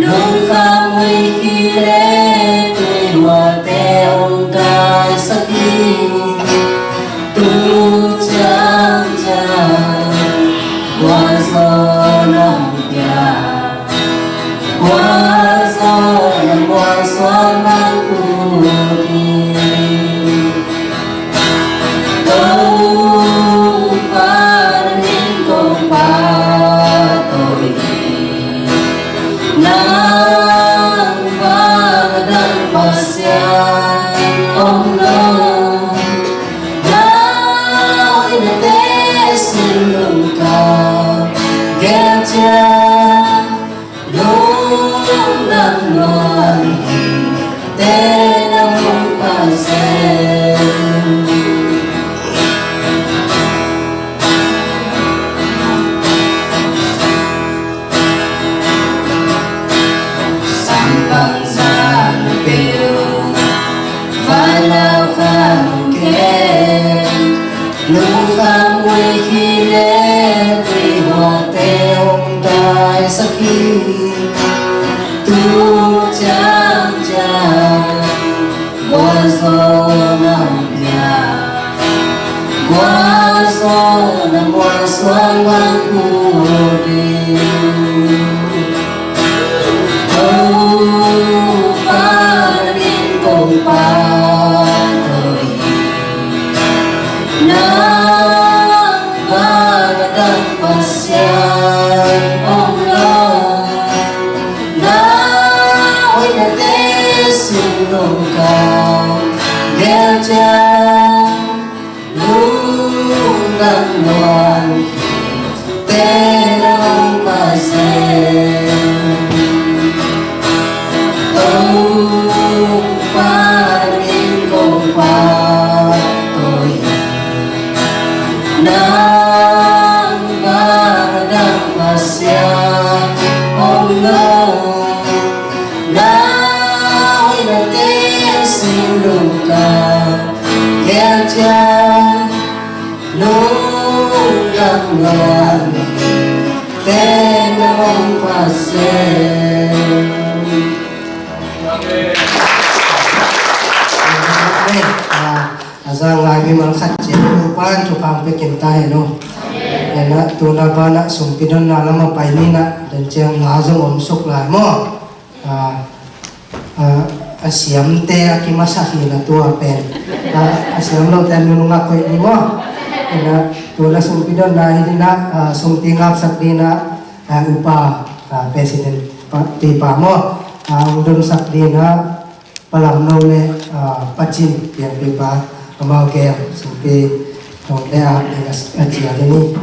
Lungkham hoih kei leh tuihuate hong taisak hi. Tu ciangciang gualzawhna hong pia, gualzawhna mualsuan bang ut hi. Topa na min kong pahtawi hi. Nang bang a dang Pasian om lo. Na hoihnate sin lungkham gel ciat. Lungdam luan hi, tena hong Pasian. Sampang zan piu, vanau khang kei. Lungkham hoih kei leh tuihuate hong taisak hi. Tu ciangciang gualzawhna hong pia, gualzawhna mualsuan bang ut hi. Topa na min kong pahtawi hi. Nang bang a dang Pasian om lo. Na hoihnate sin lungkham gel ciat. Lungdam luan hi, tena hong Pasian. Topa na min kong pahtawi hi. Nang bang a dang Pasian om lo. Na hoihnate sin lungkham gel ciat. Lungdam luan hi, tena hong Pasian. Amen. Ah, a za ngai mimal khat ciat Topa'n thupha hong pia kim ta hen aw. Amen. Tuna banah sumpi donna lam a pai ni na, den ciang la zong om suk lai maw. Ah, ah, A siamte a kimasak hi na tua pen. A, a siam lote nunung a koih ni maw. Ina, tu na sumpi donna hi dina, a, sumpi ngapsak dina, a, upa, a, president pa, pipa maw. A, ung donsak dina, palam no le, a, pacin, pian pipa, amau kem, sumpi, tong le a, a, a, cia dini.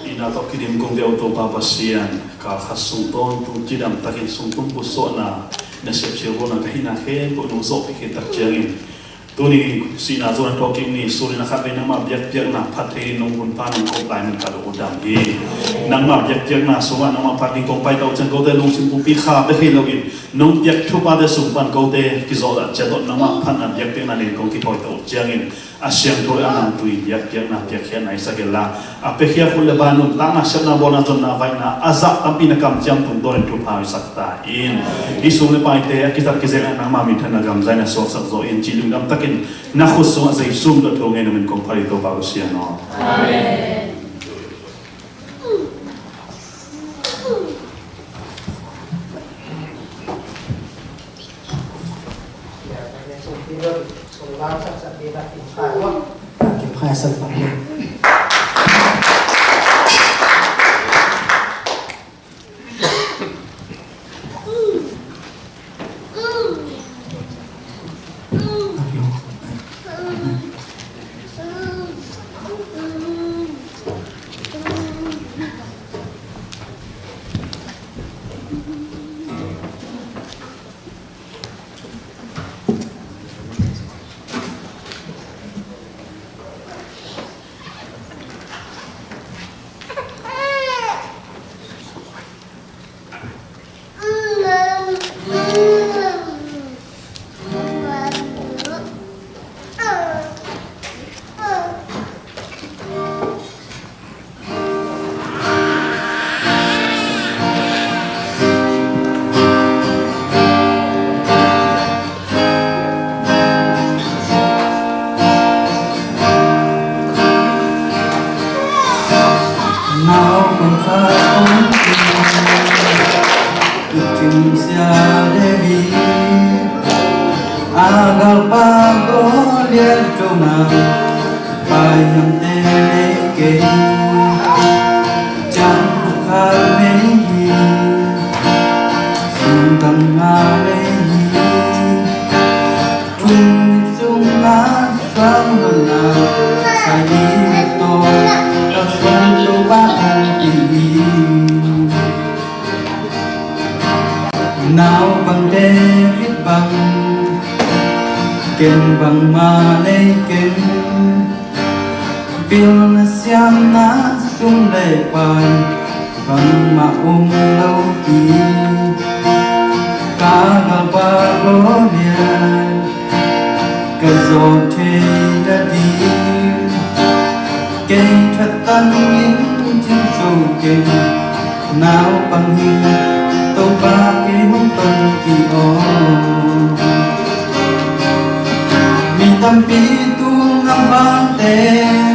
Ina tawh kidim kong deuh Topa Pasian, kal khat sung tawntung cidam takin sung tum pusuahna na siapsiawna ka hihna khempeuh nong zawhpih khit tak ciangin, tuni sihna zuan thawhkik ni, suni na khat vei nangmah biakpiakna phat thei nong hun pha nong kop lai mun ka lung uh dam hi. Nangmah biakpiakna sungah nangmah phat ding kong paita uh ciang kote lungsim pumpi kha bek hi loin nong piak thuphate sung pan kote kizawhdah ciat tawh nangmah phatna biakpiakna nen kong kithawi tawh uh ciangin a siangtho le a namtui biakpiakna piakkhiatna i sak inla, a piakhia khut le bang nuntakna siatna bawlna zonna vaihna a zah tampi na kamciam tungtawnin thupha i sak ta in. I sum le paite a kitat kizekna nangma minthanna gamzai na suaksak zaw in ci lungdam takin na khut sungah Jesu min tawh thu ngen nuam in kong phat hi Topa Pasian aw. Amen. Naupang khat om in, tucing sia David, a galpa Goliath dong a, paihiamte nei kei, ciangkhut khat nei hi, sungtang nga nei hi. Thungnip sungah suang nopna, saili bek tawh kalsuan Topa hong pia hi. Naupang David bang, ken bangmah nei ken, pilna siamna sum le pai bangmah om lo hi. Ka galpa Goliath ka zawh theihna ding, kei thatang in cing zo keng, naupang hi, Topa kei hong tonpih aw. Mi tampi tung a vangte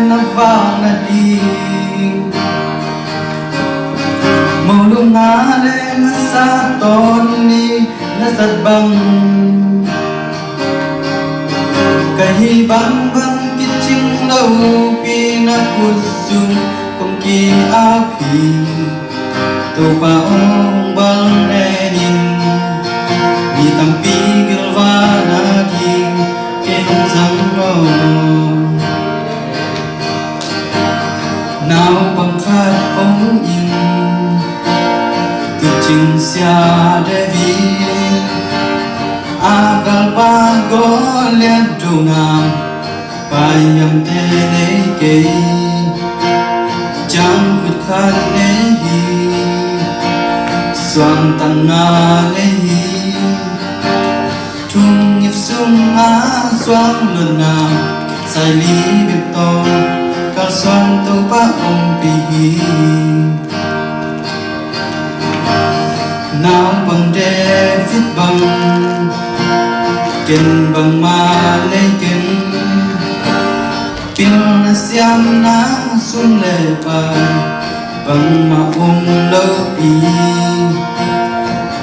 na vak nading, mo lungna le masa tawn ni na zat bang, ka hih bangbang kicing lopi na khut sung kong ki-ap hi. Topa aw, hong bal nen in, mi tampi gilvahna ding kei hong zang aw. Naupang khat om in, tucing sia David, a galpa Goliath dong a, paihiamte nei kei, ciangkhut khat nei hi, suangtang nga nei hi. Thungnip sungah suang nopna, saili bek tawh kalsuan Topa ompih hi. Naupang David bang, ken bangmah nei ken, pilna siamna sum le pai bangmah om lopi,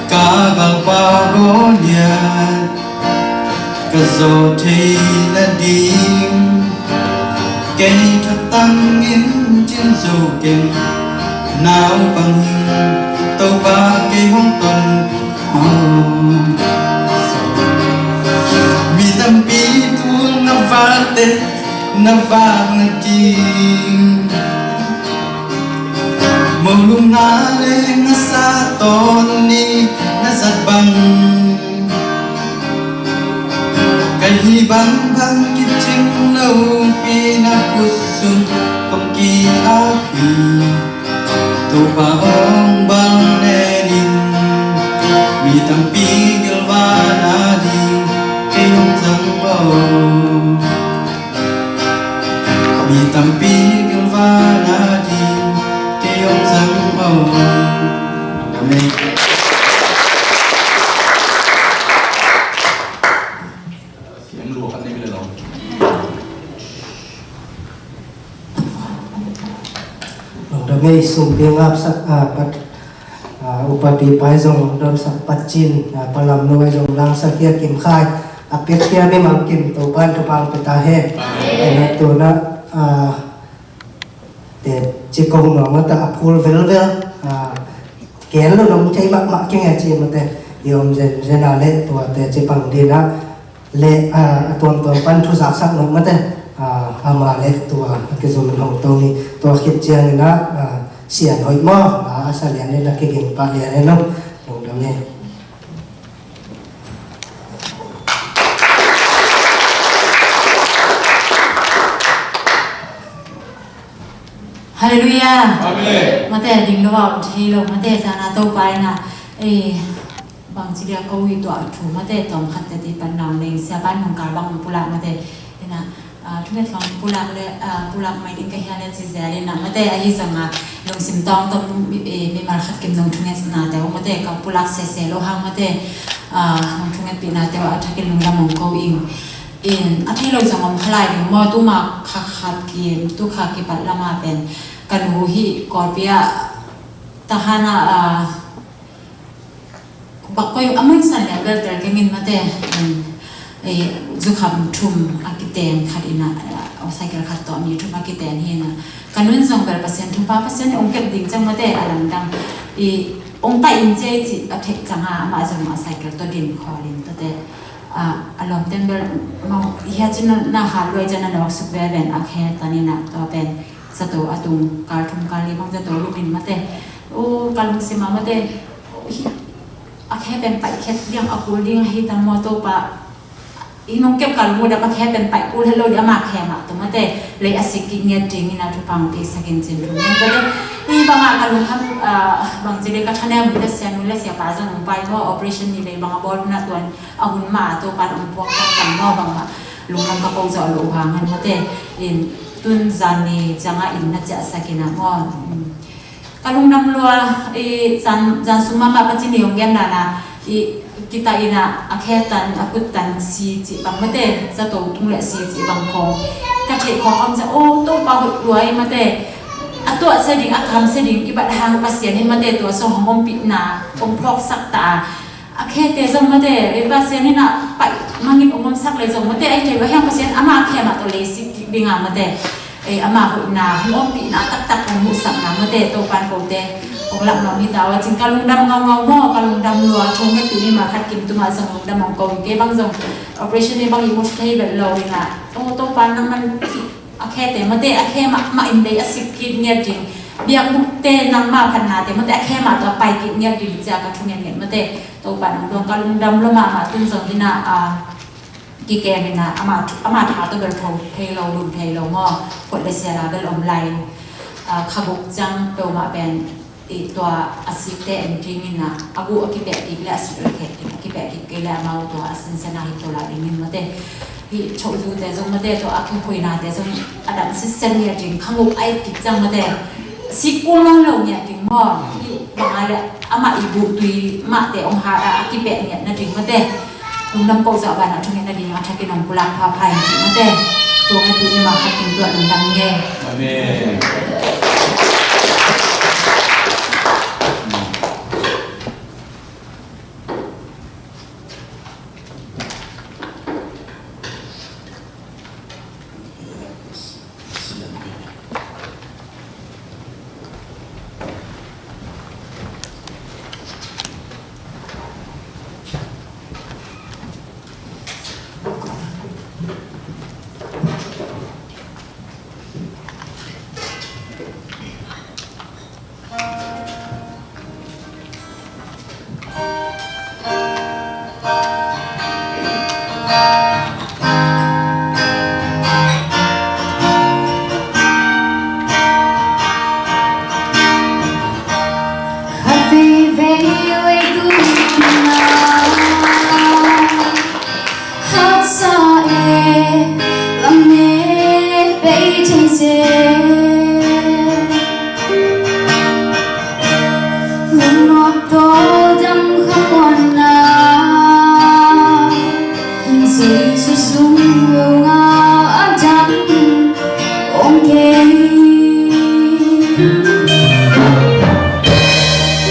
ka galpa Goliath ka zawh thei nading, kei khat tangin cin zo keng, naupang hing Topa kei hong ton. Mi tampi tul na vak teh, na vak nading, mo lum na leng na sa tawn ni na zat bang. Ka hih bangbang kicing lopi na kut sung kong ki-ap hi. Topa hong bang nenin, mi tampi gilvan a ding kei hong zang lo. Mi tampi gilvan a ding kei hong zang lo. Amen. Lungdam ei. Sum ding ngapsak, ah, pat, ah, upapi pai zong lungdamsak, patcin, ah, palam nuai zong langsak hia, Kim Khai a piak hia, mimal kim Topan thupha pia ta hen. Amen. Ena tuna, ah, te ci ko nuam mata a phul velvel, ah, ken lo nong thei mahmah keng e ci mate, i om zenzen a le tua te ci pang dina le, ah, a tuamtuam pan thu zaksak nuam mate, ah, ama le tua a kizom in hong to ni, tua khit ciangin ah, ah, sian hoih maw, ah, a sa lian le na kiging pah lian e no, lungdam e. Halleluiah. Amen. Mate ding lo a om thei lo, mate zana Topa ina, eh, bang ci dia ko i tua thu mate tawm khat tete pan nang leng sia pan nung kal bang pulak mate ina, ah, thunget khawng pulak le, ah, pulak mai ding ka hia le ci zia le na mate ahi zanga lungsim tawng tawm mi, eh, mimal khat kim nung thunget na te o mate ka pulak sese lo hang mate, ah, nung thunget pi na te o a thakin lungdam ong ko ing. In a thei lo zong om kha lai ding maw, tuma kha khat kim, tu kha kipat lama pen ka nu hi Kawlpi ah tahan a, ah, bak koi a mun san lian bel tel kengin mate, in, eh, zukham thum a kiteng khat ina, ah, cycle khat tawh mi thum a kiteng hi ina. Ka nun zong bel Pasian thupha, Pasian ong kep ding ciang mate a lamdang. I ong pai in cia i ci a theih cianga amah zong a cycle tawh din khawlin tawte. Ah, a lawmten bel mau, hia cin na, na hat luai cian na nawk suk veve in a khe tanin ah tua pen zato a tung kal thum kal li bang zato lumin mate. U, ka lungsim ah mate, hi, a khe pen paih khet diang a kul ding ahi ta maw Topa. Hi nong kep ka lung uh dam a khe pen paih kul helo ding ama khe mah tua mate. Lei a sik kik ngiat dingin a thupha ong piaksak in cin thu ngen tua le. Hi bangah ka lungkham, ah, bang ci le ka thaneu mite sia nu le sia pa zong ong pai maw, operation ni lei bang a bawl hun ah tuan a hun mah a Topan ong puak tak kan maw bangah lunglam ka ko zawh loh uh hang hen mate. In tun zan ni ciangah inn na ciahsak in ah maw. Ka lungdam lua, i zan, zan sung mahmah Pasian i hong gen dan ah, i kita in ah a khe tan, a khut tan si cih bang mate, zato tung le si cih bang khawng ka theih khawng om ciah, o Topa hoih lua i mate. A tuahsia ding, a kamsia ding i bat hang Pasian hi mate, tua song hong ompihna ong phawksak ta a. A khete zong mate, ei Pasian in ah paih mangin ong omsak le zong mate, ei thei va hiang Pasian ama khe mah tawh leisik kik ding a mate. Ei ama hoihna, hong ompihna taktak hong muhsakna mate, Topan kote ong lak nuam hi ta uh a cin ka lungdam ngaungau maw, ka lungdam lua, thong nget tu ni ma khat kim tungah zong lungdam ong ko in kei bang zong operation ni bang i mut thei bel lo in ah. O Topan nangman a khete mate, a khe mahmah in lei a sik kik ngiat ding. Biakbukte nangma phatnate mate, a khe mah tawh a pai kik ngiat ding cia ka thu ngetnget mate. Topa nang dong ka lungdam lua mahmah tun zong hi na, ah, kikem hi na, ama, ama tha tawh bel tho thei lo, lum thei lo maw. Khuat le sial a bel om lai. Ah, kha guk ciang peuhmah pen i tua a sikte en dingin ah, a guh a kipeh kik le a sik a khet kik, a kipeh kik kei le amau tua a sinsen a hi to lai dingin mate. Hi chokzute zong mate, tua a kikhuinate zong a dam sitsen hi a ding, kha guk a et kik ciang mate. Sikul nawn lo ngiat ding maw? Bang a le amah i buhtui mahte hong hat a, a kipeh ngiat nading mate. Lungdam ko zah banah thungetna ding a thakin hong pulak phapha in cih mate. Tua ngai tu i mah khat king tuah lungdam nge. Amen. Khat veivei leitung na haksa e, lamet bei thei zel. Lungnop tawldam khamuanna, Jesu sung lo ngau a dam om kei.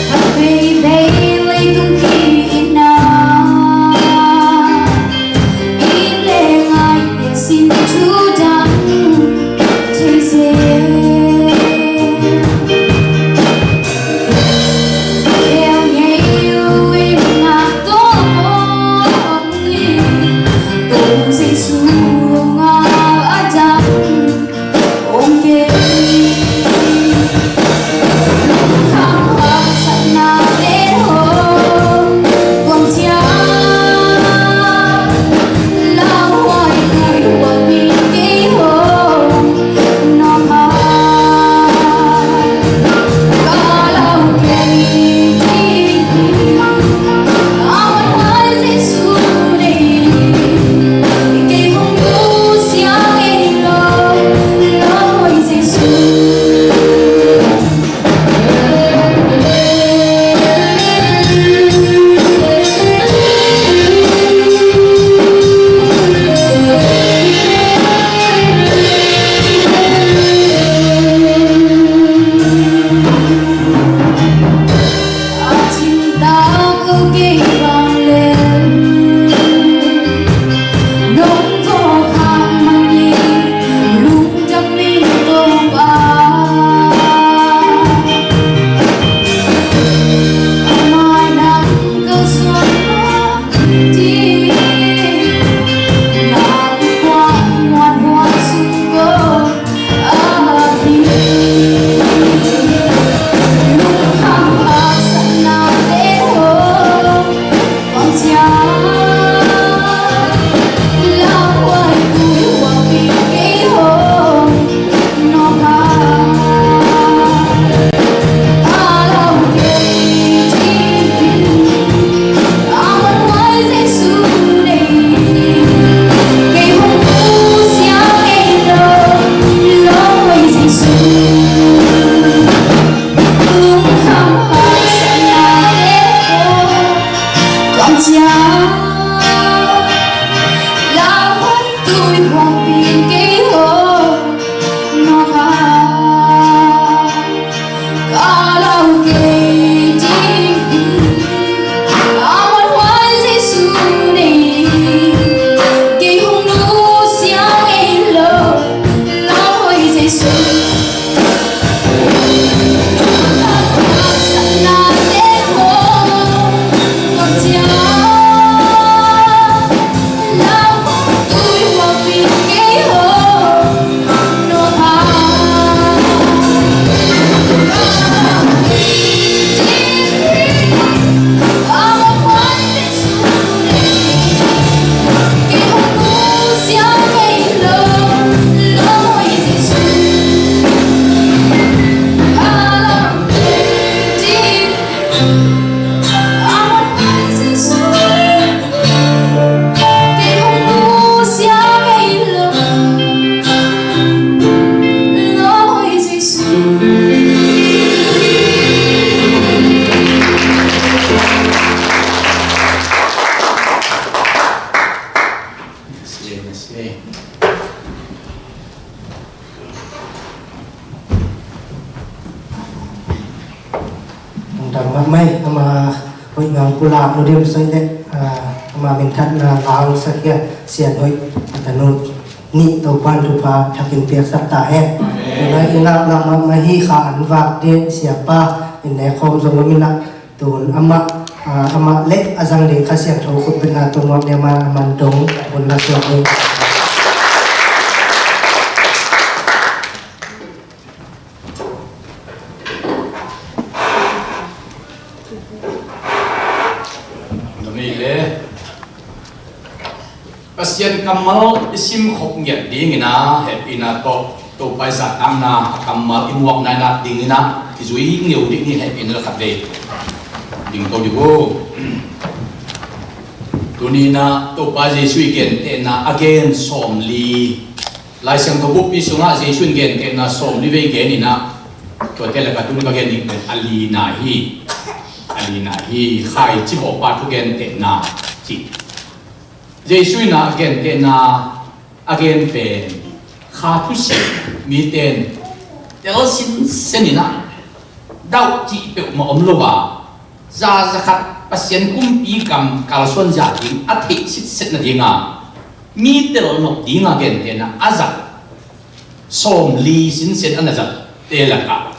Khat veivei leitung ki-itna, it le ngaite sin thudang thei zel. Khel ngei lo in na tawh om ni, Kong Jesu lo ngau a dam om kei. Mahmah, ama hoih ngang pulak nu dim soi le, ah, ama minthatna lang sak hia, Sian Hoih a tanu nih Topan thupha thakin piaksak ta hen. Tuna i ngakna mahmah hi kha an vak ding siapa in ne khawm zong lo min ah tun amah, ah, amah le a zang ding Kha Siangtho khutbetna tun nuam ne ma a man dong hun na suak ding. Pasian kammal i simkhop ngiat dingin a hehpihna tawh Topa i zahtakna a kammal i muakna i nak dingin a kizui ngeu dih ni. Hehpihna le khatvei ding to dih uh. Tuni in a Topa Jesu i gentehna a gen sawmli, Lai Siangtho bukpi sungah Jesu in gentehna sawmli vei gen in a, tuate lakah tuni ka gen ding pen a lina hi. A lina hi, khaici vawhpa thu gentehna ci. Jesu in a gentehna a gen pen kha thusia mite in tel sinsen in a, dauh cih peuhmah om lo a, za zakhat Pasian kumpi gam kalsuan zia ding a theih sitset nading a, mi telnop ding a gentehna a zat sawmli sinsen a na zatte lakah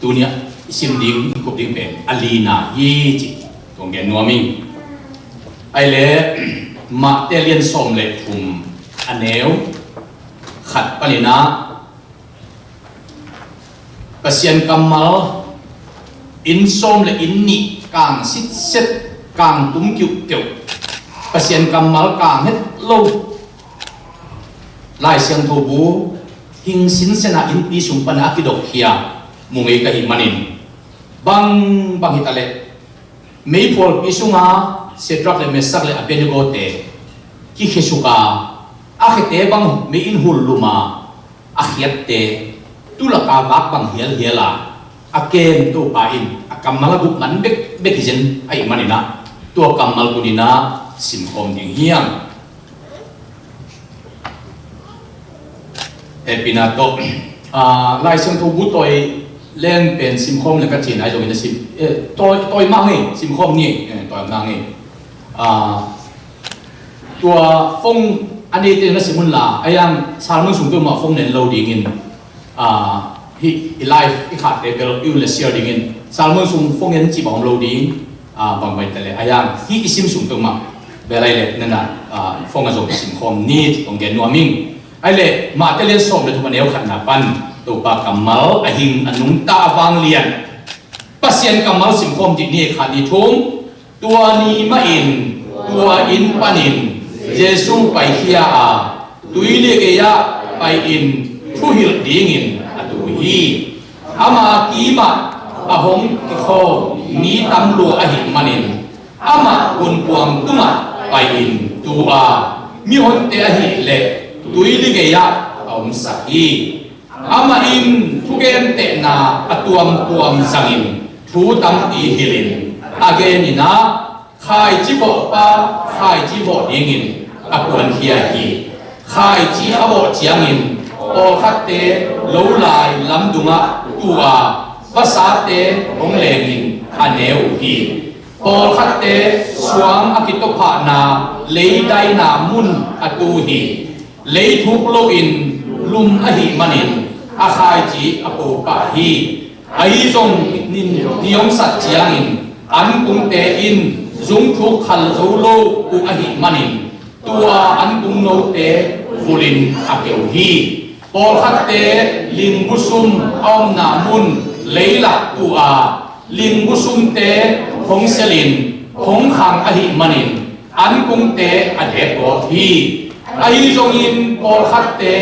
tuni a i sim ding, i kup ding pen a lina hi ci, tua gen nuam ing. Ahih leh Mate lian sawm le thum a neu khat panin a, Pasian kammal inn sawm le inn nih kang sitset, kang tum kiuhkeuh, Pasian kammal kang het lo Lai Siangtho bu hing sinsen a innpi sung pan a kidokkhia mu ngei ka hih manin, bangbang hi ta leh meiphualpi sunga Shadrach le Meshach le Abednego-te kikhesuk a, a khete bang mei in hullum a, a khiatte tulaka vak bang hialhial a, a kem Topa in a kammal a guk man bekbek hi zen ahih manin a, tua kammal tuni in a simkhawm ding hi hang. Hehpihna tawh, ah, Lai Siangtho bu tawi leng pen simkhawm le ka cihna ahi zongin a sim, eh, tawi, tawi mah ngei simkhawm ni, eh, tawi mah ngei. Ah, tua phone a neite na sim un la, a yang sermon sung peuhmah phone nen lo dingin, ah, hih i live i khahte bel i un le share dingin, sermon sung phone en cih bang om lo ding, ah, bang bai ta le, a yang hih i sim sung peuhmah bel ai le nana, ah, phone a zong simkhawm ni ci kong gen nuam ing. Ahih leh Mate lian sawm le thum a neu khatna pan Topa kammal a hing a nungta a vanglian Pasian kammal simkhawm dih ni. Khat, nih, thum. Tua ni mahin tua inn panin Jesu paikhia a, tuili gei-ah pai-in thuhilh dingin a tu hi. Ama kimah a hong kikhawm mi tam lua ahih manin amah gunkuang tungah pai-in tu a, mihonte ahih leh tuili gei-ah a omsak hi. Amah in thugentehna a tuamtuam zangin thu tampi hilhin a genin ah, khaici vawhpa khaici vawh dingin a puankhia hi. Khaici a vawh ciangin pawlkhatte lo lai lamdungah tu a, vasate hong lengin a ne uh hi. Pawlkhatte suang a kitophahna leidaina mun a tu hi. Leithuk loin lum ahih manin a khaici a po pah hi. Ahi zongin ni hong sat ciangin ankungte in zungthuk khal zo lo uh ahih manin tua ankung note vulhin a keu hi. Pawlkhatte lingbusum a omna mun leilak tu a, lingbusumte hong selin hong khang ahih manin ankungte a depgawp hi. Ahi zongin pawlkhatte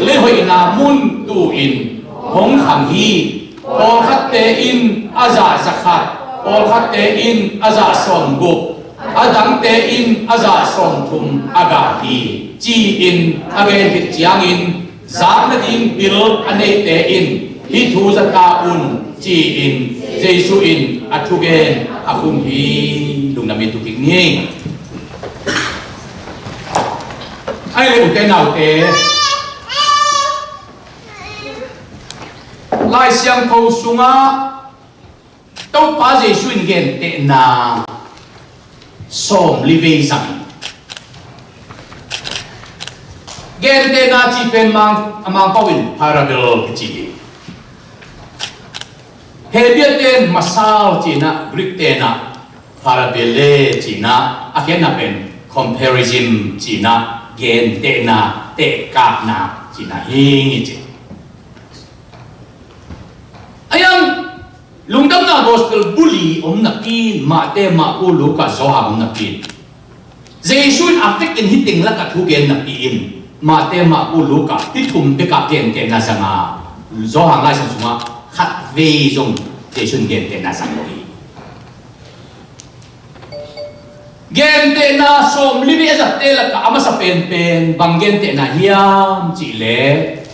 leihoihna mun tu-in hong khang hi. Pawlkhatte in a zah zakhat, pawlkhatte in a zah sawmguk, a dangte in a zah sawmthum a gah hi, ci-in a gen khit ciangin, zak nading bil a neite in hih thu za ta un, ci-in Jesu in a thugen a khum hi. Lungdam i tu kik ni. Ahih leh ute naute, Lai Siangtho sungah Topa Jesu in gentehna sawmli vei zang. Gentehna cih pen Mang, a Mangpau in parable kici hi. Hebru ten masal cihna, Greek ten ah parabole cihna, a khiatna pen comparison cihna, gentehna, tehkakna cihna hi ngi ci. Ayang Lungdamna Gospel buli om napi in, Mate, Marku, Luka, Johan om napi in, Jesu in a vekin hih teng lakah thu gen napi in, Mate, Marku, Luka hih thum bekah gentehna zang a, Johan Lai Siangtho sungah khat vei zong Jesu in gentehna zang lo hi. Gentehna sawmli vei a zatte lakah a masa penpen bang gentehna hiam cihleh,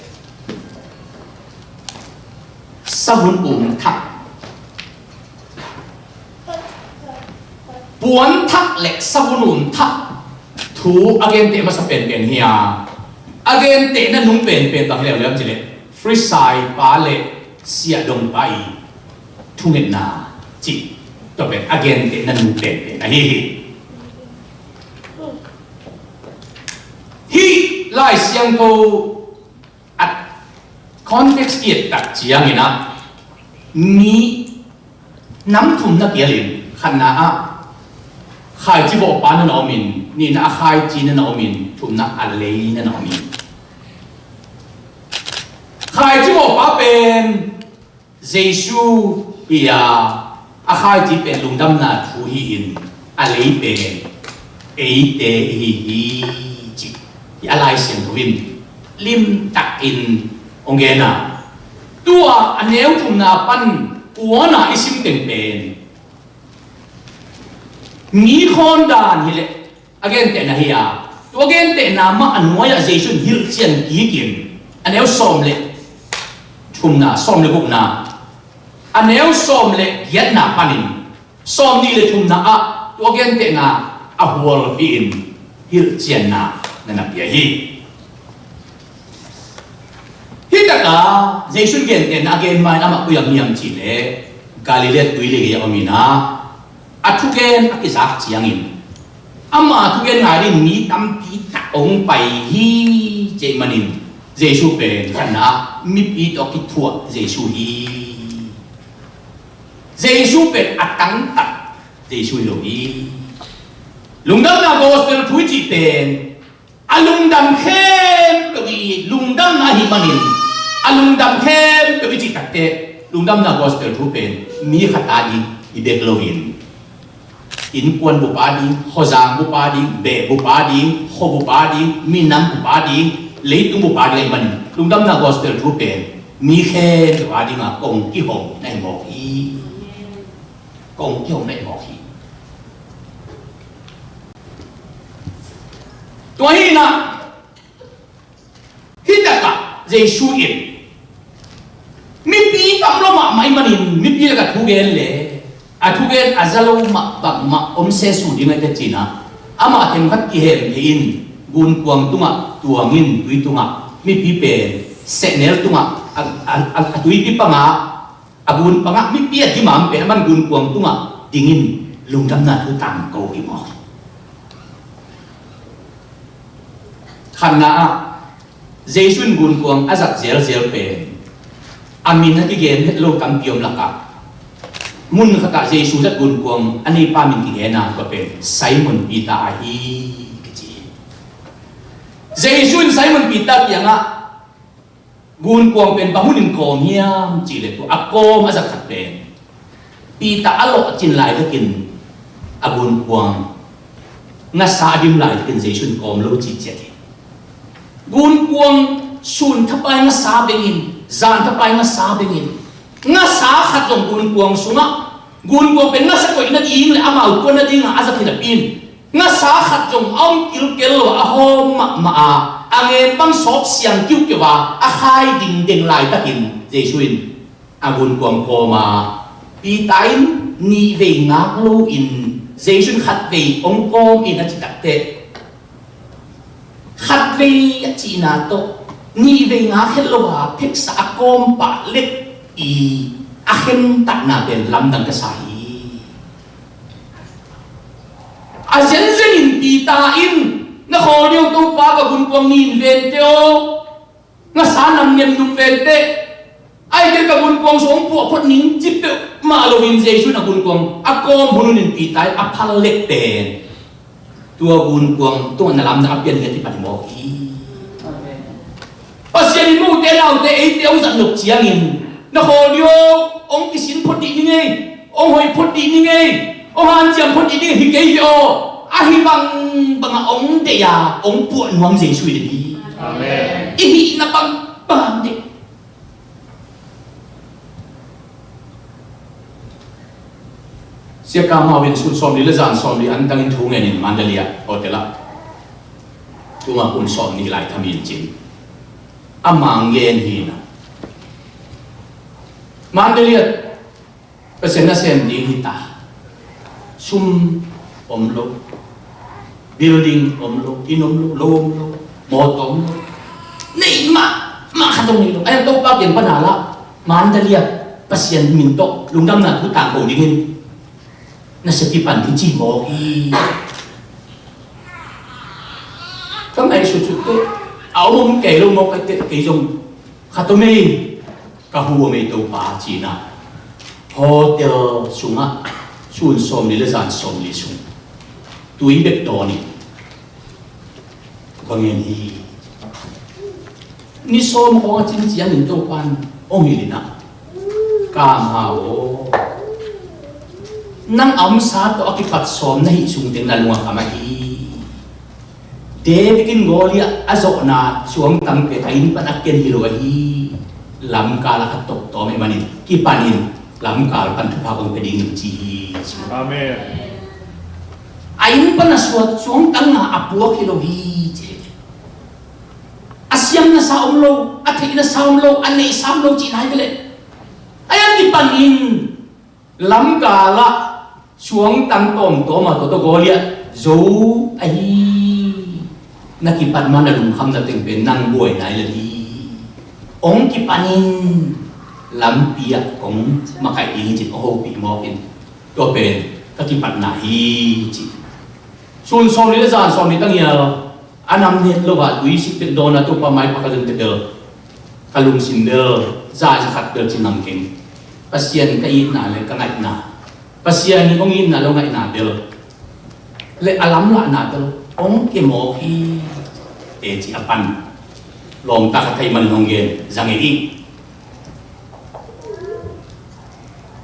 savun um thak. Puan thak le savun um thak thu a genteh masa penpen hi a, a gentehna nung penpen bang hi leuleu cihleh, Farisai pa le siahdong pa i thungetna cih, tua pen a gentehna nung penpen ahi hi. Hih Lai Siangtho a context i et tak ciangin ah, mi nam thumna kialin, khatna ah khaici vawhpa na na omin, nihna a khaici na na omin, thumna a lei na na omin. Khaici vawhpa pen Jesu hi a, a khaici pen lungdamna thu hi-in, a lei pen eite ihi hi, ci hi a Lai Siangtho in limtakin hong gen a. Tua a neu thumna pan kuana i sim teng pen mi khawn dan hileh a gentehna hi a, tua gentehna mah a nuai-ah Jesu in hilhcian kikin, a neu sawm le thumna, sawm le gukna, a neu sawm le giatna panin sawmnih le thumna ah tua gentehna a hualpi-in hilhcianna na na pia hi. Hih takah Jesu in gentehna a gen ma-in amah koi-ah hiam cihleh, Galilee tuilei gei-ah om in ah, a thugen a kizak ciangin, ama thugen ngai dingin mi tampi tak hong pai hi. Cih manin Jesu pen khatna ah mipi tawh kithuah Jesu hi. Jesu pen a tangtak Jesu hi lo hi. Lungdamna Gospel thu i cih pen a lungdam khempeuh i lungdamna ahih manin, a lungdam khempeuh i cih takteh, Lungdamna Gospel thu pen mi khat a ding hi bek loin, innkuan bup a ding, khuazang bup a ding, beh bup a ding, khua bup a ding, minam bup a ding, leitung bup a ding ahih manin, Lungdamna Gospel thu pen mi khempeuh a dingah kong kihong na hi mawk hi. Kong kihong na hi mawk hi. Tua hi-in ah, hih takah Jesu in mipi tam lo mahmah ahih manin, mipi lakah thu gen le a thugen a za lo mah bangmah om sese ding ahih teh ci-in ah, amah themkhat kihem thei-in gunkuang tungah tuang in, tui tungah, mipi pen sehnel tungah, a, a, a, a tuipi pangah, a gun pangah mipi a dim a om pen aman gunkuang tungah dingin lungdamna thu tangko hi mawk hi. Khatna ah Jesu in gunkuang a zat zelzel pen a min a kigen het lo tampi om lakah, mun khatah Jesu zat gunkuang a neipa min kigen a, tua pen Simon Peter ahi kici hi. Jesu in Simon Peter kiangah, gunkuang pen bang hunin kawm hiam cihleh, tua a kawm a zat khat pen Peter a lawhcin laitakin a gunkuang ngasa a dim laitakin Jesu in kawm lo ci ciat hi. Gunkuang sun thapai ngasa bengin, zan thapai ngasa bengin, ngasa khat zong gunkuang sungah, gunkuang pen ngasa koih nading le amau tua nadingah a zat hi napi in, ngasa khat zong a om kilkel lo a, a hawm mahmah a, a ngen bang sawp siang kiukiu a, a khai dingdeng laitakin Jesu in a gunkuang kawm a, Peter in nih vei ngak loin Jesu in khat vei hong kawm in a cih takteh, khat vei a cihna tawh nih vei ngak het lo a, pheksa a kawm pah leh i a khentatna pen lamdang ka sa hi. A zenzen in Peter in, na khawl ding uh Topa, ka gunkuang nin vente aw, ngasa nam nemnum vente, ai ke ka gunkuang sung hong puah phot ning ci peuhmah loin Jesu in a gunkuang a kawm hun hunin Peter in a phal lek pen tua gunkuang tungah na lamdang a pian lian i pan mawk hi. Amen. Pasian in mote naute eite hong zat nop ciangin, na khawl ding aw, hong kisin phot dih ning ei, hong hoih phot dih ning ei, hong hanciam phot dih ning ei, hi kei hi aw. Ahi bangbang a hong deih a hong puah nuam Jesu hi den hi. Amen. I hihna bangbang a hong deih. Sia Kam Hau in sun sawmli le zan sawmli antangin thu ngenin Mandalay ah hotel ah tuma kum sawmnih lai thamin cin ama ngen hi na. Mandalay ah Pasian nasem ding hi ta. Sum om lo, building om lo, inn om lo, lo om lo, mawtaw om lo. Neih mahmah khat zong nei lo. Ahi hang Topa kiang pan a lah Mandalay ah Pasian min tawh lungdamna thu tangko dingin na sia kipan ding ci mawk hi. Ka ngaihsutsut teh a om om kei lo mawk ka teh kei zong khat om ei. Ka hu om ei Topa ci-in ah hotel sungah sun sawmli le zan sawmli sung tui bek dawn in ka ngen hi. Ni sawm khawng a cin ciangin Topa in hong hilh in ah, Kam Hau aw, nang a omsa tawh a kipat sawm na hih sung teng na lung a kam ahi. David in Goliath a zawhna suangtang pen a inn pan a ken hi lo ahi. Lamkal ah a tawmtawm ahih manin kipan in lamkal pan thupha kong pia ding in ci hi. Amen. A inn pan a suat suangtang a a puak hi lo hi ci. A siamna sa om lo, a theihna sa om lo, a neihsa om lo cihna hi ve leh. A iang kipan in lamkal ah suangtang tawmtawm a tawtaw Goliath zo ahi. Na kipat ma na lungkhamna teng pen nang buaina hi lel hi. Hong kipan in lampi ah kong makaih ding hi ci-in hong hopih mawk in tua pen ka kipatna hi ci. Sun sawmli le zan sawmli tangial a nam het lo a tui sik pek dawn a Topa maipha ka zon teh bel ka lungsim bel zai za khat bel ci nam keng. Pasian ka itna le ka ngaihna, Pasian in hong itna le hong ngaihna bel le a lamlahna bel hong ke mawk hi. Teci a pan lawmta ka thei man hong gen zang ei.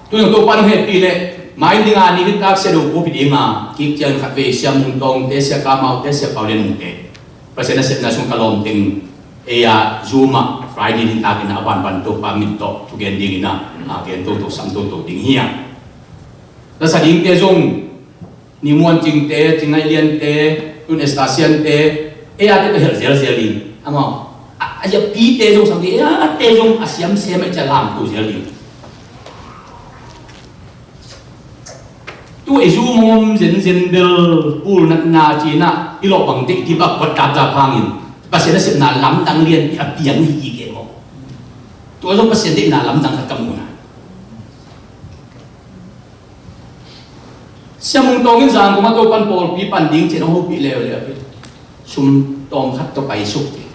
Tun Topa in hong hehpih leh mai ding a ni nitak Sia Do Pu pi ding a kik ciang khat vei Sia Mung Tawng te, Sia Kam Hau te, Sia Pau Lian Mung te Pasian nasepna sung ka lawmteng ei a Zoom ah Friday nitak in a vanvan Topa min tawh thugen ding in a gen toto sam toto ding hi a. Na sa ding te zong Ni Muan Cing te, Cing Ngaih Lian te, Tun Esta Sian te, ei a te ka helh zelzel ding. Amau a, a, a pi te zong sam ding, ei a te zong a siam sem a i ca lam to zel ding. Tu ei zu mawm zenzen bel pul natna cina i lawh bang te i tibak kuat dapdap hangin Pasian nasepna lamdang lianpi a piang hi i ke maw? Tua zong Pasian deihna lamdang khat ka muhna. Sia Mung Tawng in Zangkong a Topan pawlpi pan ding cin a hopih leuleu hi. Sum tawm khat tawh paisuk hi.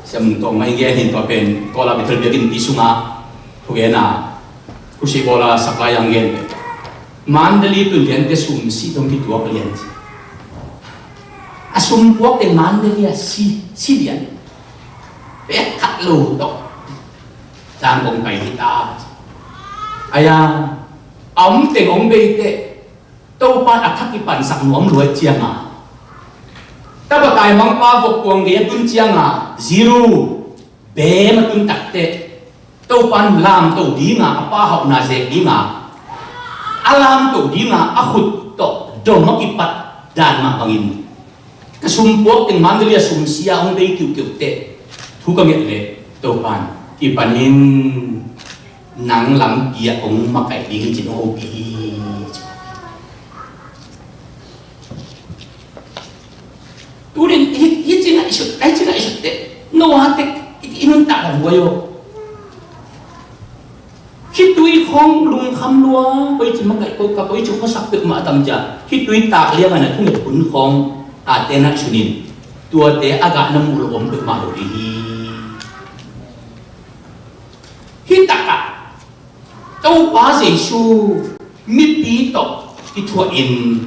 Sia Mung Tawng mai gen hin tua pen Kawl a Bethel biakinn pi sunga thugen a khusi bawl a sak lai ang gen. Mandalay tun lian te sum si tawm kituak lian ci. A sum puak teng Mandalay a si, si lian. Pek khat lo tawh Zangkong pai hi ta. Aya a om teng hong bei teh Topa a thak i pansak nuam luai cianga, tapa taimangpa vok kuang gei a tun cianga ziru beem a tun takteh Topa in lamto dinga a pa hauhna zek dinga a lamto dinga a khut tawh dom a kipat dan mah bangin ka sum puak teng Mandalay a sum sia hong bei kiukiu teh thu ka nget leh Topan kipanin nang lampi ah hong makaih ding hi cin hong hopih hi. Tunin hi, hi cin a i sut, hi cin a i sut teh Noah teh i, i nuntak lam huai aw. Khitui khawng lungkham lua, koi ci makaih ko ka, koi ci khuasak peuhmah tam cia, khitui tak liang a na thunget hun khawng a tena sunin, tuate a gah na muh lo om peuhmah lo ding hi. Hi takah Topa Jesu mipi tawh kithuahin,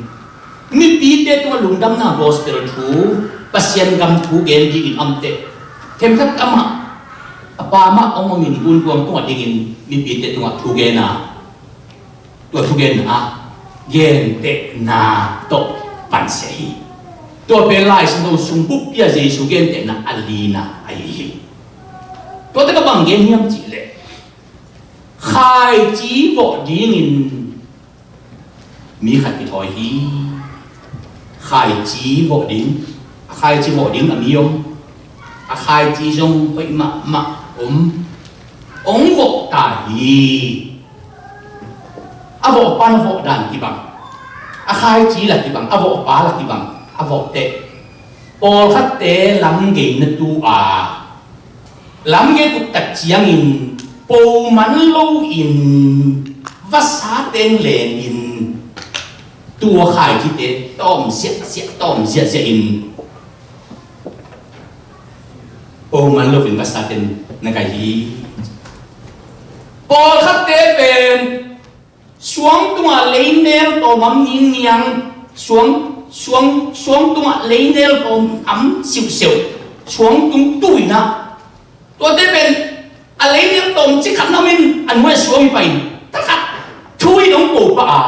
mipite tungah lungdamna gospel thu, Pasian gam thu gen dingin amteh, themkhat amah, a pa mah hong omin guntuang tungah dingin mipite tungah thu gen a, tua thugenna ah gentehna tawh pansia hi. Tua pen Lai Siangtho sung buppi a Jesu gentehna a lina ahi hi. Tuate ka bang gen hiam cihleh, khaici vawh dingin mi khat kithawi hi. Khaici vawh ding, a khaici vawh ding a mi om, a khaici zong hoih mahmah om, hong vawh ta hi. A vawhpa na vawh dan kibang, a khaici la kibang, a vawhpa la kibang, a vawh teh pawlkhatte lamgei na tu a, lamgei tuktak ciangin po man loin vasa teng lengin tua khaicite tawm ziahziah, tawm ziahziah in po man loin vasa teng na kai hi. Pawlkhatte pen suang tungah leinel tawm am ningniang, suang, suang, suang tungah leinel tawm am siuhsiuh, suang tung tuinah, tuate pen a leinel tawm cikhat na om in a nuai a suang hi pah in, takah thu in hong po pah a,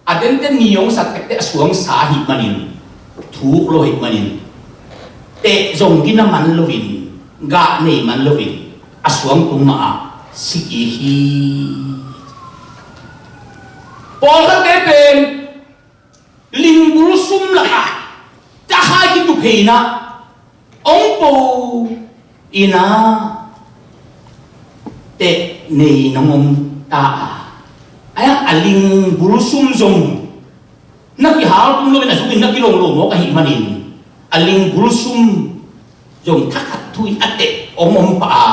a tenten ni hong sat tektek a suang sa ahih manin, thuk lo ahih manin, teh zong gina man loin, gah nei man loin, a suang tung mah ah si kik hi. Pawlkhatte pen lingbul sum lakah takhai kitup heinah hong po inah teh nei nong om ta a, a, a lingbul sum zong na kihal tung loin a zungin na kilong lo mawk ahih manin a lingbul sum zong thakhat thu in a teh hong om pah a,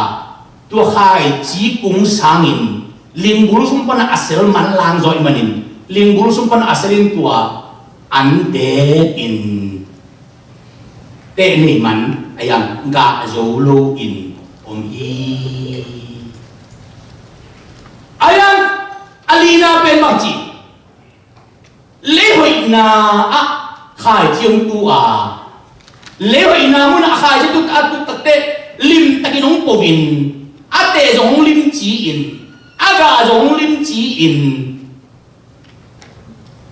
tua khaici kung sangin lingbul sum pana a sel man lang zaw ahih manin lingbul sum pana a sel in tua an dep in teh nei man a yang gah zo lo in om hi. A yang a lina pen bang ci, leihoihna ah khaici hong tu a, leihoihna munah khaici tu a tu takteh limtakin hong po in, a teh zong hong limci in, a gah zong hong limci in.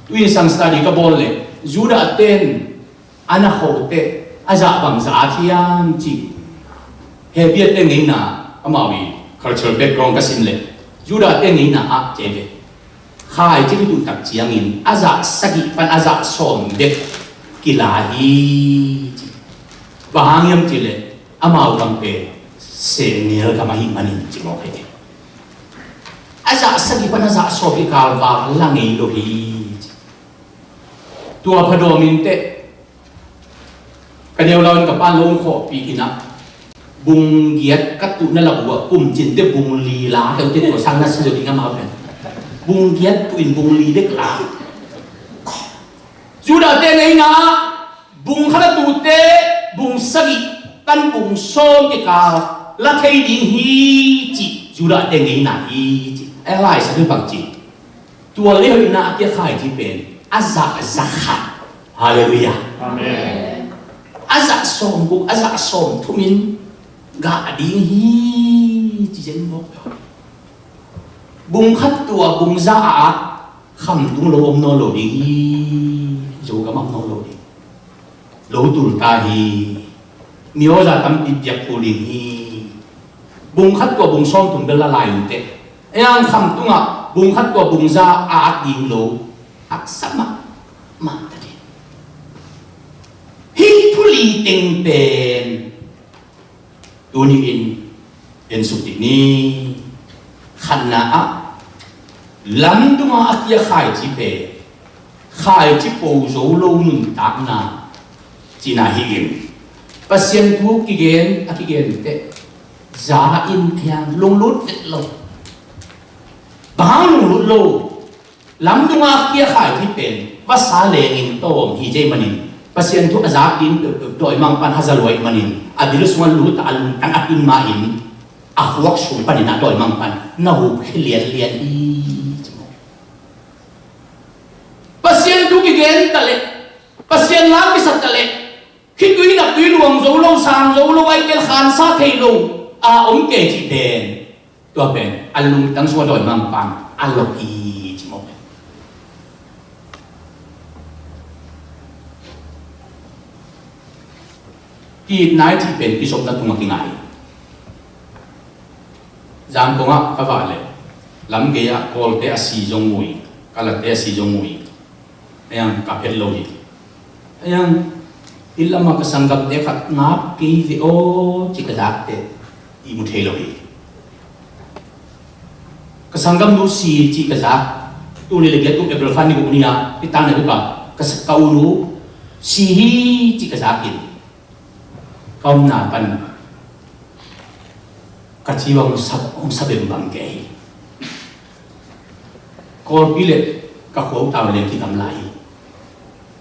Tuin sang study ka bawl leh Judah ten a na khote a zah bang zah a thiam ci. Hebrew te ngeina amau i cultural background ka sim leh Judah te ngeina ah ci ve. Khaici kituh tak ciangin a zah sagih pan a zah sawm bek kila hi ci. Bang hang hiam cih leh amau gam pen sehnel gam ahih manin ci mawk hi. A zah sagih pan a zah sawm kikal val la ngei lo hi ci. Tua phadawm in teh ka neu lau in ka pan lo khawhpih in ah bung giat ka tuhna la buah kumcin teh bung li la keu teh tua sang na si zo ding amau pen bung giat tuh in bung li dek la. Judah te ngeina ah bung khat a tute bung sagih pan bung sawm kikal la thei ding hi cih Judah te ngeina hi cih. A lai sa hi bang ci. Tua leihoihna a kia khaici pen a zah zakhat. Halleluiah. Amen. A zah sawm guk, a zah sawm thum in gah ding hi ci zen mawk. Bung khat tua bung za a at khamtung lo om nawn lo ding hi. Zogam om nawn lo ding. Lo tul ta hi. Mioza tampi piak kul ding hi. Bung khat tua bung sawm thum bel la lai un teh. A yang khamtungah bung khat tua bung za a at ding lo. Haksa mahmah ta ding. Hih thu li teng pen tuni in en suk dih ni. Khatna ah lamdunga a kia khaici pen khaici po zo lo nuntakna cihna hi in. Pasian thu kigen a kigen teh za in a yang lunglut vet lo. Bang hang lunglut lo, lamdunga kia khai thei pen vasa lengin tawm hi thei manin, Pasian thu a zak ding peuhpeuh dawimangpa'n haza lua ahih manin, a bil sungah lut a, a lungtang a tun ma-in, a khuak sung panin ah dawimangpa'n na hup khia lianlian hi, ci maw. Pasian thu kigen ta leh, Pasian lam kisak ta leh, khitui naktui luang zo lo, sang zo lo, a i tel khansa thei lo a om kei cih pen, tua pen a lungtang sungah dawimangpa'n a lok hi, ci maw. Ki-itna i cih pen kizopna tungah kinga hi. Zan kongah ka vak leh, lam gei-ah Kawlte a si zong mu hi, Kalate a si zong mu hi. Ahi hang ka phet lo hi. Ahi hang, hih lamah ka sanggamte khat ngap kei ve aw, ci ka zak teh ihmu thei lo hi. Ka sanggamnu si cih ka zak, tul nih leh giat kum April kha ni guk ni-a, hih tang na tuk a, ka sa-, ka unu si hi cih ka zak in, ka omna pan ka ci bang hong sa, hong sa bembang kei hi. Kawlpi leh ka khua uh tau leng kigamla hi.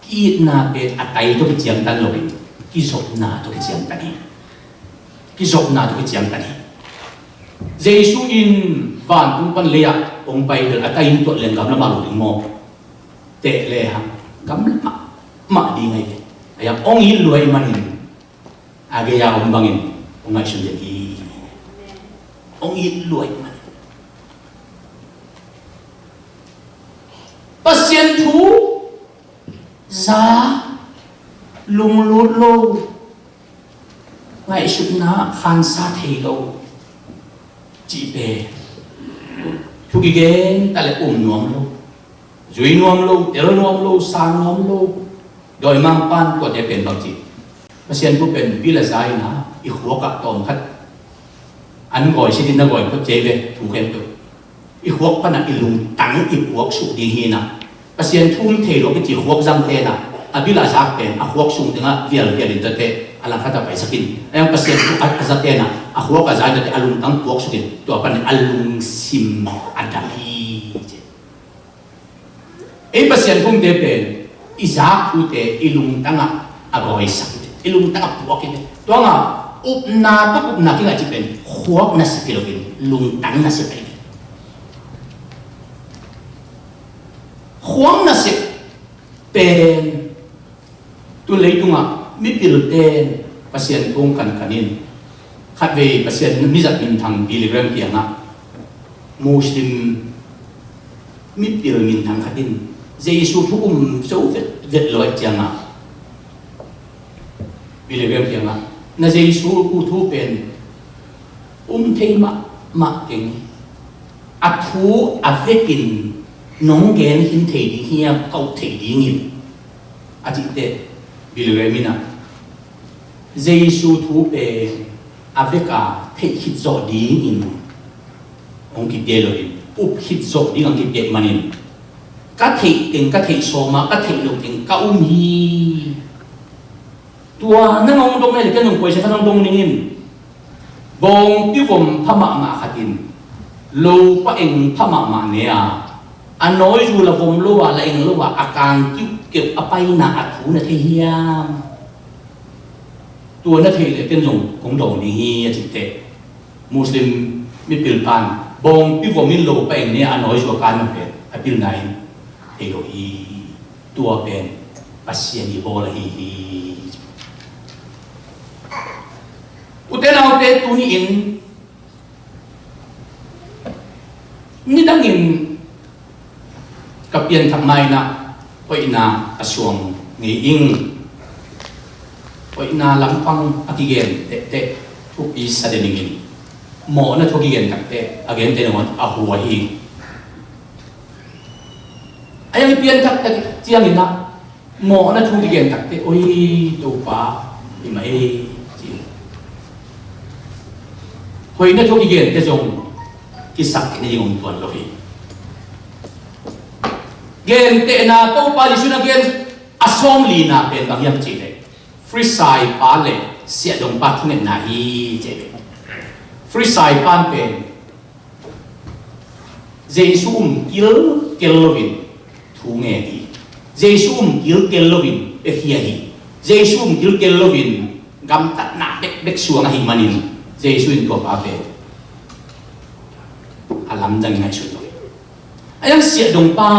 Ki-itna pen a tai tawh kiciangtan loin, kizopna tawh kiciangtan hi. Kizopna tawh kiciangtan hi. Jesu in vantung pan lei-ah hong pai leh a tai in tuat leng gamla mah lo ding maw? Teh lehang gamla mahmah ding ahi ve. Ahi hang hong it lua ahih manin, a gei-a om bangin hong ngaihsun den hi. Hong it lua ahih manin. Pasian thu za, lunglut lo, ngaihsutna khansa thei lo cih pen, thu kigen ta leh um nuam lo, zui nuam lo, tel nuam lo, sang nuam lo. Dawimangpa'n tuate pen bang ci? Pasian thu pen bil a za in ah, i khuak ah tawm khat an gawi sitin na gawi phot ci ve, thu khempeuh. I khuak pan ah i lungtang i puak suk ding hi in ah. Pasian thu um thei lo kici khuak zangte in ah, a bil a zak pen a khuak sung tengah vialvial in tuate a langkhat ah paisak in. Ahi hang Pasian thu a, a zate in ah, a khuak a za in tuate a lungtang puak suk in, tua pan a lungsim a dam hi, ci. Ei Pasian thu umte pen i zak thute i lungtang ah a gawisak hi, i lungtang ah puak hi. Tua hang a upna tawh upna kingah cih pen khuak nasep hi loin lungtang nasep ahi hi. Khuak nasep pen, tu leitungah mipil pen Pasian thu hong kankan in, khatvei Pasian mizat minthang Billy Graham kiangah, Muslim mipil minthang khat in Jesu thu um zo vetvet lo ahih ciangah, Billy Graham kiangah, na Jesu thu pen um thei mahmah keng, a thu a vekin nong gen khin thei ding hiam, ka up theih dingin, a cih teh, Billy Graham in ah, Jesu thu pen a vek a theih khit zawh dingin hong kipia loin, up khit zawh ding hong kipia ahih manin, ka theih teng ka theih sawm a, ka theih loh teng ka um hi. Tua nang hong dong na hi leh ken zong kuasia khat hong dong ning in. Bawngpi vom pha mahmah khat in lopa eng pha mahmah ne a, a nawizu la vom lo a, la eng lo a, a kang kiuhkeuh a paina a thu na thei hiam? Tua na theih leh ken zong kong dawng ding hi, a cih teh, Muslim mipil pan bawngpi vom in lopa eng ne a, a nawizu a kanna pen a pilna in thei lo hi. Tua pen Pasian i bawl ahi hi. U te nau te, tuni-in nidangin ka pianthak ma-in ah hoihna a suang ngei ing. Hoihna lampang a kigen tehteh thupi sa den ing in, mawhna thu a kigen takteh a gente nangawn a hua hi. A yang i pianthak tak ciangin ah mawhna thu kigen takteh, oi, Topa, i mah ei, ci. Hoihna thu kigente zong kisakkhia ding om tuan lo hi. Gentehna Topa Jesu in a gen a sawmlina pen bang hiam cih leh, Farisai pa le siahdongpa thungetna hi, ci. Farisai pa pen Jesu um kilkel loin thu nget hi. Jesu um kilkel loin pia hi. Jesu um kilkel loin gamtatna bekbek suang ahih manin Jesu in tua pa pen a lamdang ngaihsut lo hi. A yang siahdongpa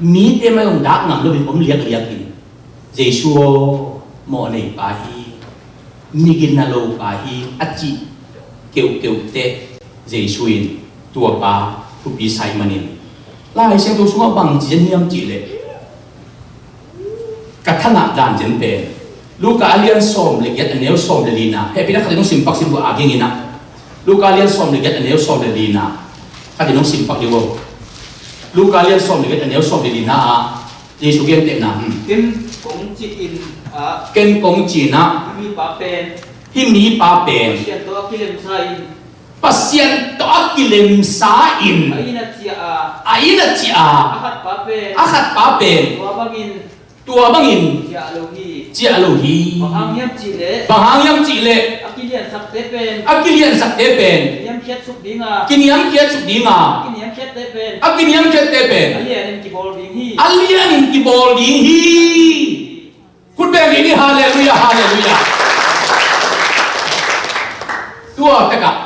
mite mai hong dak ngam loin om liakliak in, Jesu aw, mawh nei pa hi, migina lo pa hi, a cih keuhkeuh teh Jesu in tua pa thupi sa ahih manin, Lai Siangtho sungah bang ci hiam cih leh, ka thangah dan zen pen Luka a lian sawm le giat a neu sawm le lina. Hehpihna khat in hong simpak sim bua a ging inah. Luka a lian sawm le giat a neu sawm le lina. Khat in hong simpak dih bua. Luka a lian sawm le giat a neu sawm le lina ah Jesu gentehna. Hmm. Ken kong ci in ah. Ken kong ci in ah. Hih mipa pen. Hih mipa pen. Pasian tawh a kilemsa in. Pasian tawh a kilemsa in. A inn a ciah a. A inn a ciah a. A khat pa pen. A khat pa pen. Tua bangin. Tua bangin. Ciah lo hi. Ciah lo hi. Bang hang hiam cih leh. Bang hang hiam cih leh. A kiliansakte pen. A kiliansakte pen. Niamkhiat suk ding a. Kiniamkhiat suk ding a. A kiniamkhiatte pen. A kiniamkhiatte pen. A lianin kibawl ding hi. A lianin kibawl ding hi. Khut beng dih ni, halleluiah, halleluiah. Tua takah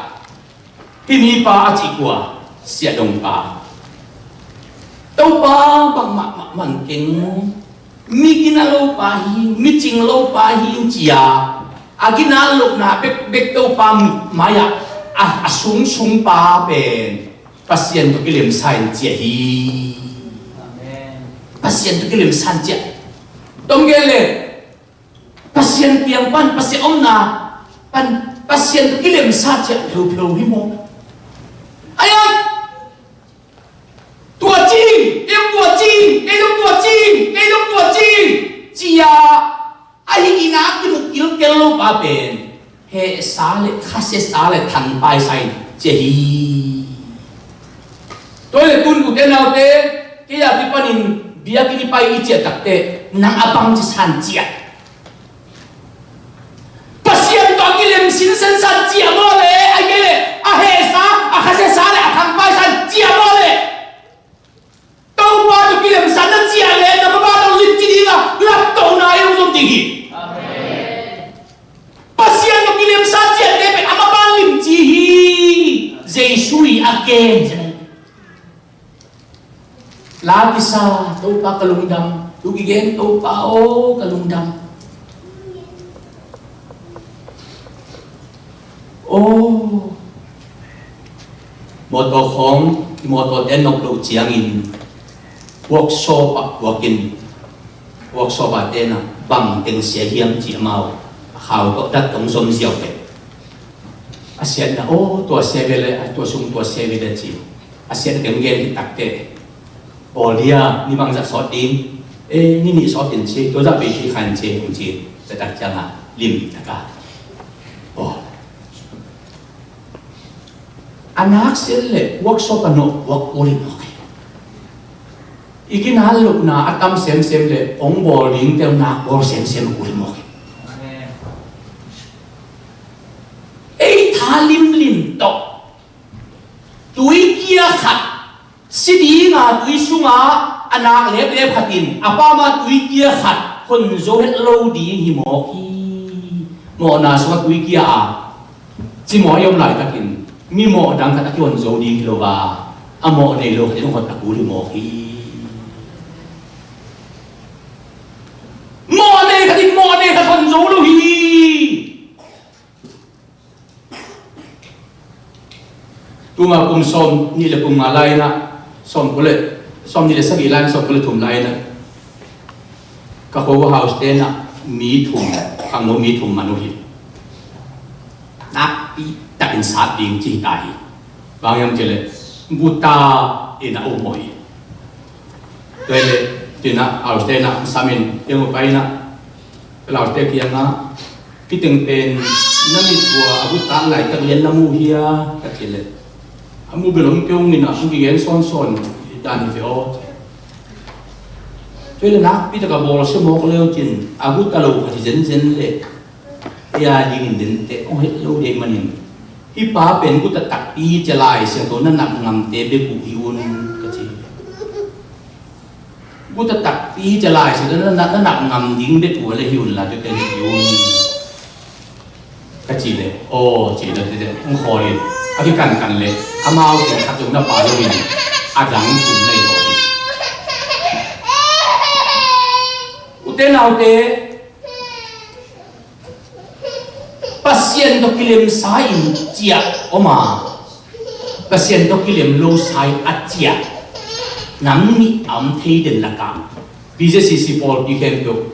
hih mipa a cih kua, siahdongpa. Topa bangmah mah man keng, migina lo pa hi, micing lo pa hi, in ci a, a gina lohna bekbek Topa mai-ah a, a sungsung pa pen Pasian tawh kilemsa in ci hi. Amen. Pasian tawh kilemsa in ci. Tom gel le Pasian kiang pan, Pasian omna pan, Pasian tawh kilemsa ci leupheu hi maw? Ai-ai. Tua ci, kei zong tua ci, kei zong tua ci, kei zong tua ci, ci a, ahi in a kinuk kilkel lo pa pen hehsa le khasiasa le thangpaisa in ci hi. Tua le tun ute naute, kei a kipanin biakinn i pai i ciah takteh nang a bangci san ciah. Pasian tawh a kilem sinsen san ciah maw le, a hehsa, a khasiasa le a thangpaisa in ciah maw le. Topa tawh kilemsa na ciah le, na mama tawh limci ding a, laptohna i hong zom ding hi. Amen. Pasian tawh kilemsa ciahte pen a mama limci hi. Jesu i a gen. La kisa, Topa ka lungdam. Thu kigen, Topa aw ka lungdam. Aw. Mawtaw khawng, i mawtawte nop loh ciangin workshop ah puakin, workshop ah tena bang teng sia hiam ci amau a khau tawh dat tong zom ziau teh. A siatna, aw, tua sia ve le, tua sung tua sia ve le ci. A siatna teng gen hi takteh. Bawl dia, ni bangzah sawt ding. E, ni nih sawt in ci, tua zah bei ci khan ci, hong ci. Tua tak ciangah lim taka. Aw. A nak sia le workshop a nawh work uri mawk hi. I ginat lohna a tam semsem le hong bawl ding tel nak bawl semsem uri mawk hi. Ei tha limlim tawh tuikia khat si dinga tui sunga a nak leplep khat in a pama tuikia khat hon zo het lo ding hi mawk hi. Mawhna sungah tuikia a cimawh i om laitakin mi mawh dang khat a kihon zo ding hi lo a, a mawh nei lo khat in hon a kul hi mawk hi. Mawh nei khat in mawh nei khat hon zo lo hi. Tuma kum sawm nih le kum nga lai-inah, sawm kul le, sawm nih le sagih lai-inah, sawm kul le thum lai-inah ka khuahouse tenah mi thum, khangno mi thum man uh hi. Nakpi takin sat ding ci hi ta hi. Bang hiam cih leh guta in a um uh hi. Tua hi leh tinah house tenah samin tiang uh painah, ka house te kiangah, "Hih teng pen na mit uh a, a guta laitak lian na mu hia?" ka cih leh, "A mu bel om kei ung inah, hong kigen sawnsawn dan hi ve aw." Tua hi leh nakpi taka bawlsia mawk leu cin a guta lo khat hi zenzen leh ei a dingin denteh hong het lo dei manin Hih pa pen guta takpi cia Lai Siangtho na nap ngamte bek uh hi un, ka ci. Guta takpi cia Lai Siangtho na, na, na nap ngam ding bek uh le hi un la, tute hi un, ka ci le, aw, ci le, tute hong khawl in, a kikankan le, amau teng khat zong na pha lo in, a dang thum na hi lo hi. Ute naute, Pasian tawh kilemsa in ciah om a, Pasian tawh kilem losa in a ciah nam nih a om thei den lakah, B Z C C pawlpi khempeuh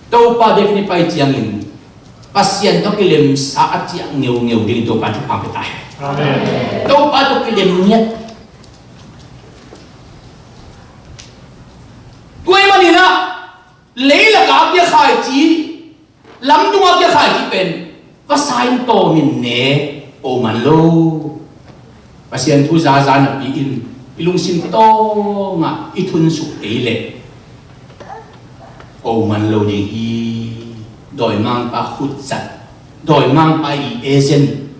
Topa biakinn i pai ciangin Pasian tawh kilemsa a ciah ngeungeu dingin Topa thupha pia ta hen. Amen. Topa tawh kilem ngiat. Tua ahih manin ah, leilakah a kia khaici, lamdungah a kia khaici pen vasa in tawm in ne om man lo. Pasian thu zaza napi in i lungsim tawngah i thunsuk kei leh om man lo ding hi. Dawimangpa khutzat, dawimangpa i agent,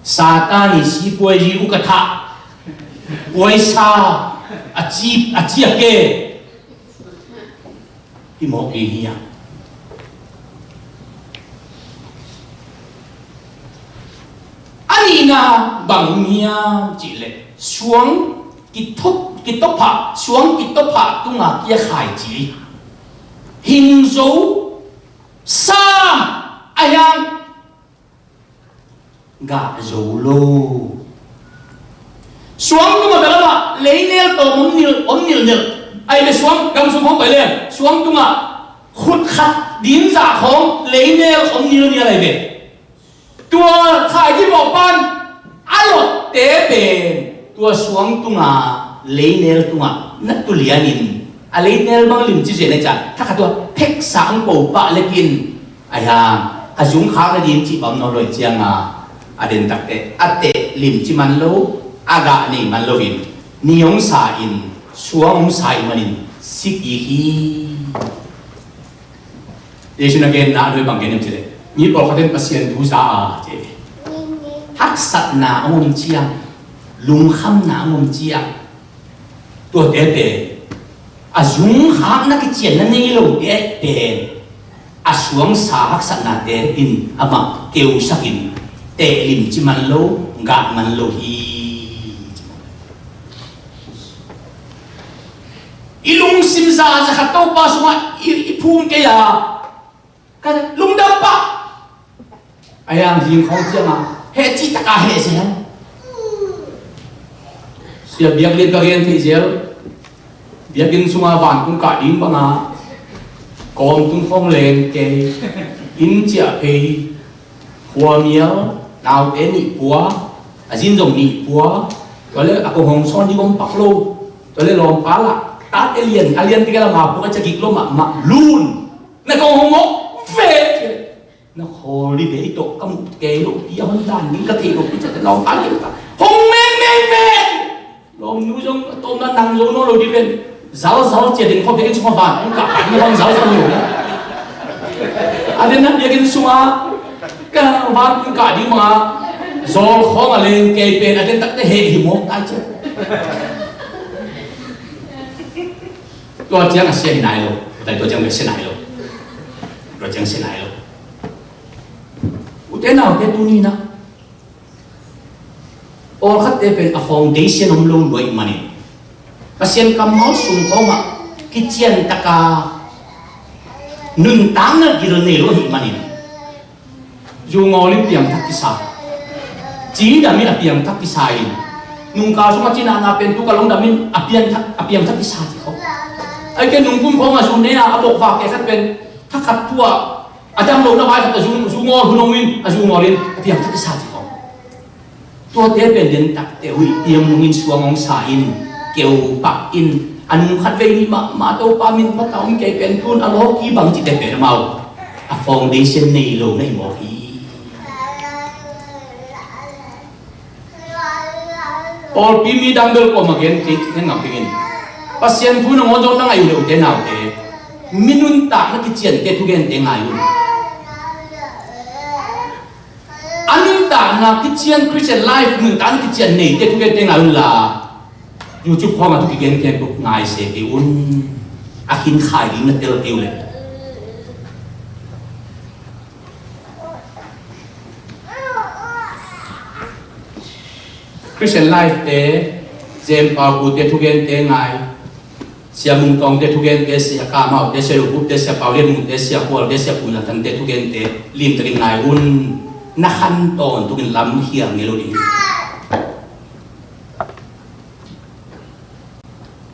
Satan i sipuazi ukatha, puaisa, a ci, a ci a ke, hi mawk ding hi a. A nihna bang hiam cih leh suang kitop, kitop phah, suang kitop phah tungah kia khaici, hing zo, sam, a hiang gah zo lo. Suang tungah bel amah leinel tawm om nilh, om nilhnilh. Ahi ve, suang gam sung khawng pai leng suang tungah khut khat ding zah khawng leinel om nilhnial ahi ve. Tua khaici mawhpa in a lotte pen tua suang tungah, leinel tungah na tulianin a leinel bang limci zen a, ciah thakhat tua pheksa ang po pah lekin, a hiang a zungkhak nading cih bang om nawn lo ahih ciangin, a den takteh a teh limci man lo, a gah nei man loin ni hong sa in, suang hong sa ahih manin si kik hi. Jesuh in a genna a nuai bang gen hiam cih leh, mi pawlkhat in Pasian thu za a, ci hi. Haksatna a om ciang, lungkhamna a om ciang, tuate pen a zungkhakna kicianna nei lote pen a suangsa haksatnate in amah keusak in teh limci man lo, gah man lo hi. I lungsim zaza khat Topa sungah i, i phum kei a, ka lungdam pah. A hiang zing khawng ciangin heh cih takin heh zel. Sia Biak Lian ka gen theih zel. Biakinn sungah vantung kah ding bangin kawm tung khawng leng kei, inn ciah phei, khuamial, naute nih pua, a zin zong nih pua, tua leh a kong hong sawn ding om pak lo, tua leh lawmpa lah tate lian, a lian tek lam a puk a ciah gik lo mahmah, lun, na kong hong mawk ve. Na khawl dih ve, i tawh ka muh kei lopi a hong dan ding ka theih lopi ciah teh lawmpa lian ka hong mengmeng ve. Lawmnu zong a tawpna nang zo nawn lo dih ven. Zalzal ciah ding khawng biakinn sungah vantung kah ding hong zalzal lo. A den a biakinn sungah ka vantung kah ding bangin zawl khawng a leng kei pen a den takteh heh hi mawk tai ciah. Tua ciang a sia hi nai lo. Tua ciang a sia nai lo. Tua ciang a sia nai lo. Ute naute, tuni-in ah pawlkhatte pen a foundation om lo lua ahih manin, Pasian kammal sung khawngah kician taka nuntakna gil nei lo ahih manin, zu ngawl in piangthak kisa, cidam in a piangthak kisa in, nungkal sungah cinahna pen tu ka lungdam in a piangthak, a piangthak kisa ci khawng. Ahih kei leh nungkum khawngah zu ne a, a bokvak kei khat pen thakhat tu-ah a dam lohna vai khat a zu, zu ngawl hun om in, a zu ngawl in a piangthak kisa ci khawng. Tuate pen den takteh huih piang nungin suang hong sa in, keu pak in, a nung khat vei nih mahmah Topa min phat a om kei pen tun a lawki bang cihte pen amau a foundation nei lo na hi mawk hi. Pawlpi mi dang bel kuamah gen kik na ngam dingin, Pasian thu nangawn zong na ngaih uh leh, ute naute, mi nuntakna kiciante thugente ngai un. A nuntakna kician, Christian life nuntakna kician neite thugente ngai un la, YouTube khawngah thu kigen khempeuh ngai se kei un. A khin khai ding na tel kei uh leh. Christian life te, Jem Pau Pu te thugente ngai, Sia Mung Tawng te thugente, Sia Ka Mau te, Sia Lu Kup te, Sia Pau Lian Mung te, Sia Kual te, Sia Pum Zan Thang te thugente limtakin ngai un. Na khan tawntung in lam hial ngei lo ding.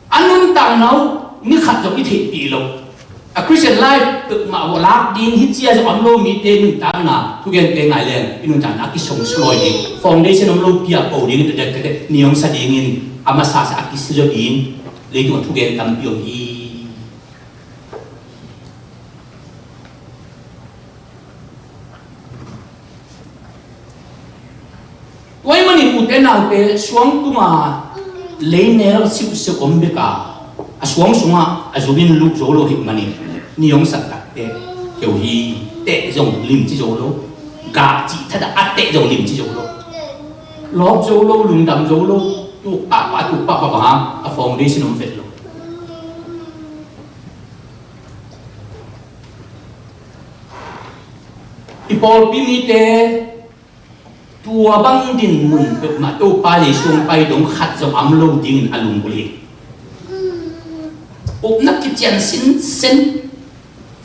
A nuntakna uh ni khat zong i theihpih loh, a Christian life peuhmah uh lak ding hi cia zong om lo mite nuntakna thugente ngai leng i nuntakna a kisong sulawi ding, foundation om lo piak po ding, i tete ni hong sa dingin a masa sa a kisia zaw ding leitung a thugen tampi om hi. Tua ahih manin ute naute, suang tunga leinel siuhsiuh om bek a, a suang sungah a zungin luh zo lo ahih manin ni hong sat takteh keu hi. Teh zong limci zo lo, gah cih thadah a teh zong limci zo lo, lawp zo lo, lungdam zo lo, tuk pahpah, tuk pahpah bang a, a foundation om vet lo. I pawlpi mite tua bang dinmun peuhmah Topa Jesu hong pai dong khat zong om lo dingin a lunggulh hi. Upna kician sinsen,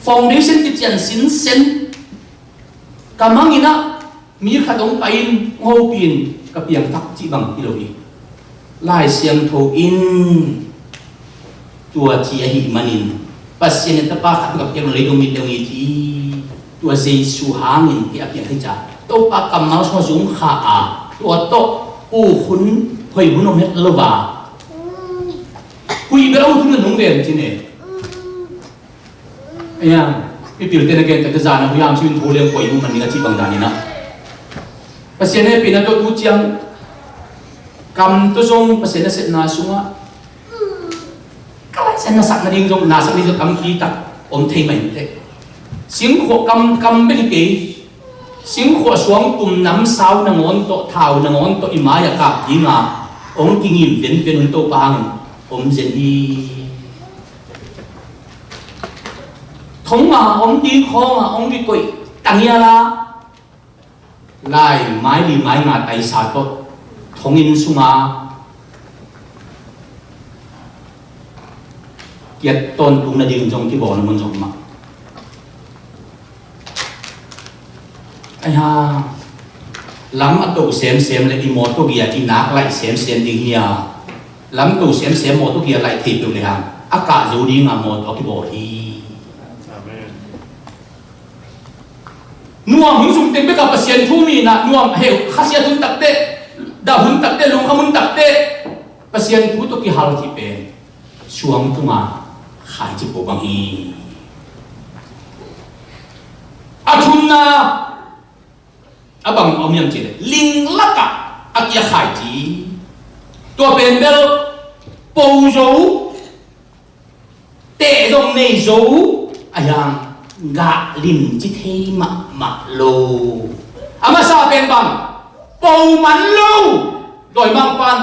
foundation kician sinsen, ka mangin ah mi khat hong pai in hong hopih in ka piangthak cih bang hi lo hi. Lai Siangtho in tua ci ahih manin, Pasian in Tapa khat bek a piak lo, leitung mite hong it hi. Tua Jesu hangin kei a piang hi ci a, Topa kammal sungah zung kha a, tua tawh uk hun, hoih hun om het lo a, huih bel a ut hun nung ve ci ne. Aya, mipilte na gen takte zan a huih a om simin tho leng koi mu man ding a cih bang danin ah, Pasian hehpihna tawh tu ciang kam tawh zong Pasian nasepna sungah ka Laisiangtho na sak nading zong, na sak nading zong tampi tak om thei mah inteh. Singkhuah kam, kam bek hi kei. Singkhuah suangtum namsau nangawn tawh, thau nangawn tawh i mai-ah kap dinga hong kingim venven hun Topa hangin om zen hi. Thong a om ding khawngah hong kikoih tangial a, lai mai li mai nga taisa tawh thonginn sunga kiat tawntung nading zong kibawl na mun zong mah. Aiha, lam a to semsem le i mawtaw gia i nak laih semsem ding hi a, lam to semsem mawtaw gia laih thei peuh le hang a kah zo dinga mawtaw a kibawl hi. Amen. Nuam hun sung teng bek a Pasian thu mi na nuam heu, khasiat hun takteh, dah hun takteh, lungkham hun takteh Pasian thu tawh kihal cih pen suang tunga khaici po bang hi. A thumna a bang om hiam cih leh ling lakah a kia khaici. Tua pen bel po zo, teh zong nei zo, a hiang gah limci thei mahmah lo. A masa pen bang, po man lo, dawimangpa'n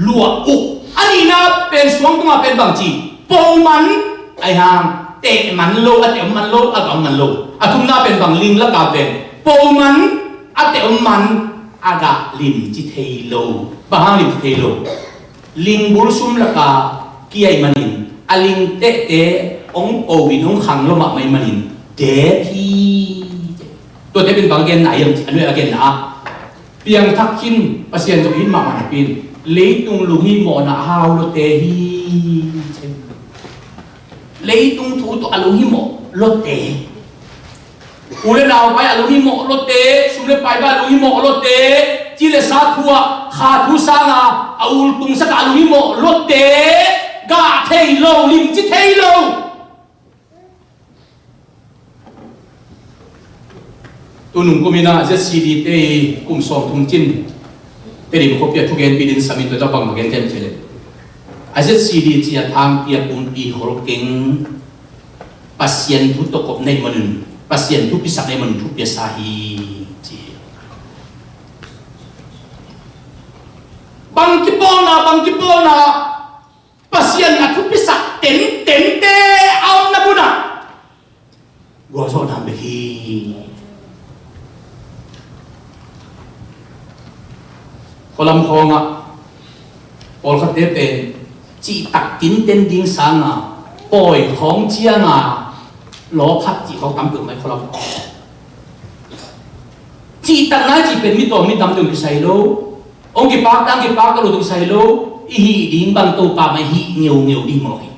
luah uk. A nihna pen suang tunga pen bang ci, po man, a hiang teh man lo, a teh om man lo, a gah om man lo. A thumna pen bang, ling laka pen po man, a teh om man, a gah limci thei lo. Bang hang limci thei lo? Lingbul sum laka kia ahih manin a lingtehte hong po in hong khang lo mahmah ahih manin dep hi. Tuate pen bang a genna hiam cih leh, a nuai a genna ah piangthak khin, Pasian zong hi mahmah napi in leitung lunghimawhna a hau lote hi. Leitung thu tawh a lunghimawh lote, u le nau pai a lunghimawh lote, sum le pai pai a lunghimawh lote, ci le sa thu ah kha thu sanga a ultungsak a lunghimawh lote, gah thei lo, limci thei lo. Tunung kum in ah Z C D te i kum sawmthum cin Tedim khuapi a thugenpi din samin tua bang ma gen tem ci leh, a Z C D ci a thangpi a pumpi khol keng, Pasian thu tawh kop na hih manun, Pasian thupi sak na hih manun thupi a sa hi ci. Bang kipawlna, bang kipawlna, Pasian a thupisak tentente a omna munah gualzawhna bek hi. Khualam khawngah pawlkhatte pen cihtak tinten ding sanga pawi khawng cianga lawphat cih khawng tam peuhmah i khualam. Cihtak nai cih pen mi tawm mi tam dong kisai lo. Hong kipaktak, hong kipaktak lo dong kisai lo. I hih ding bang Topa mah i hih ngeungeu ding mawk hi.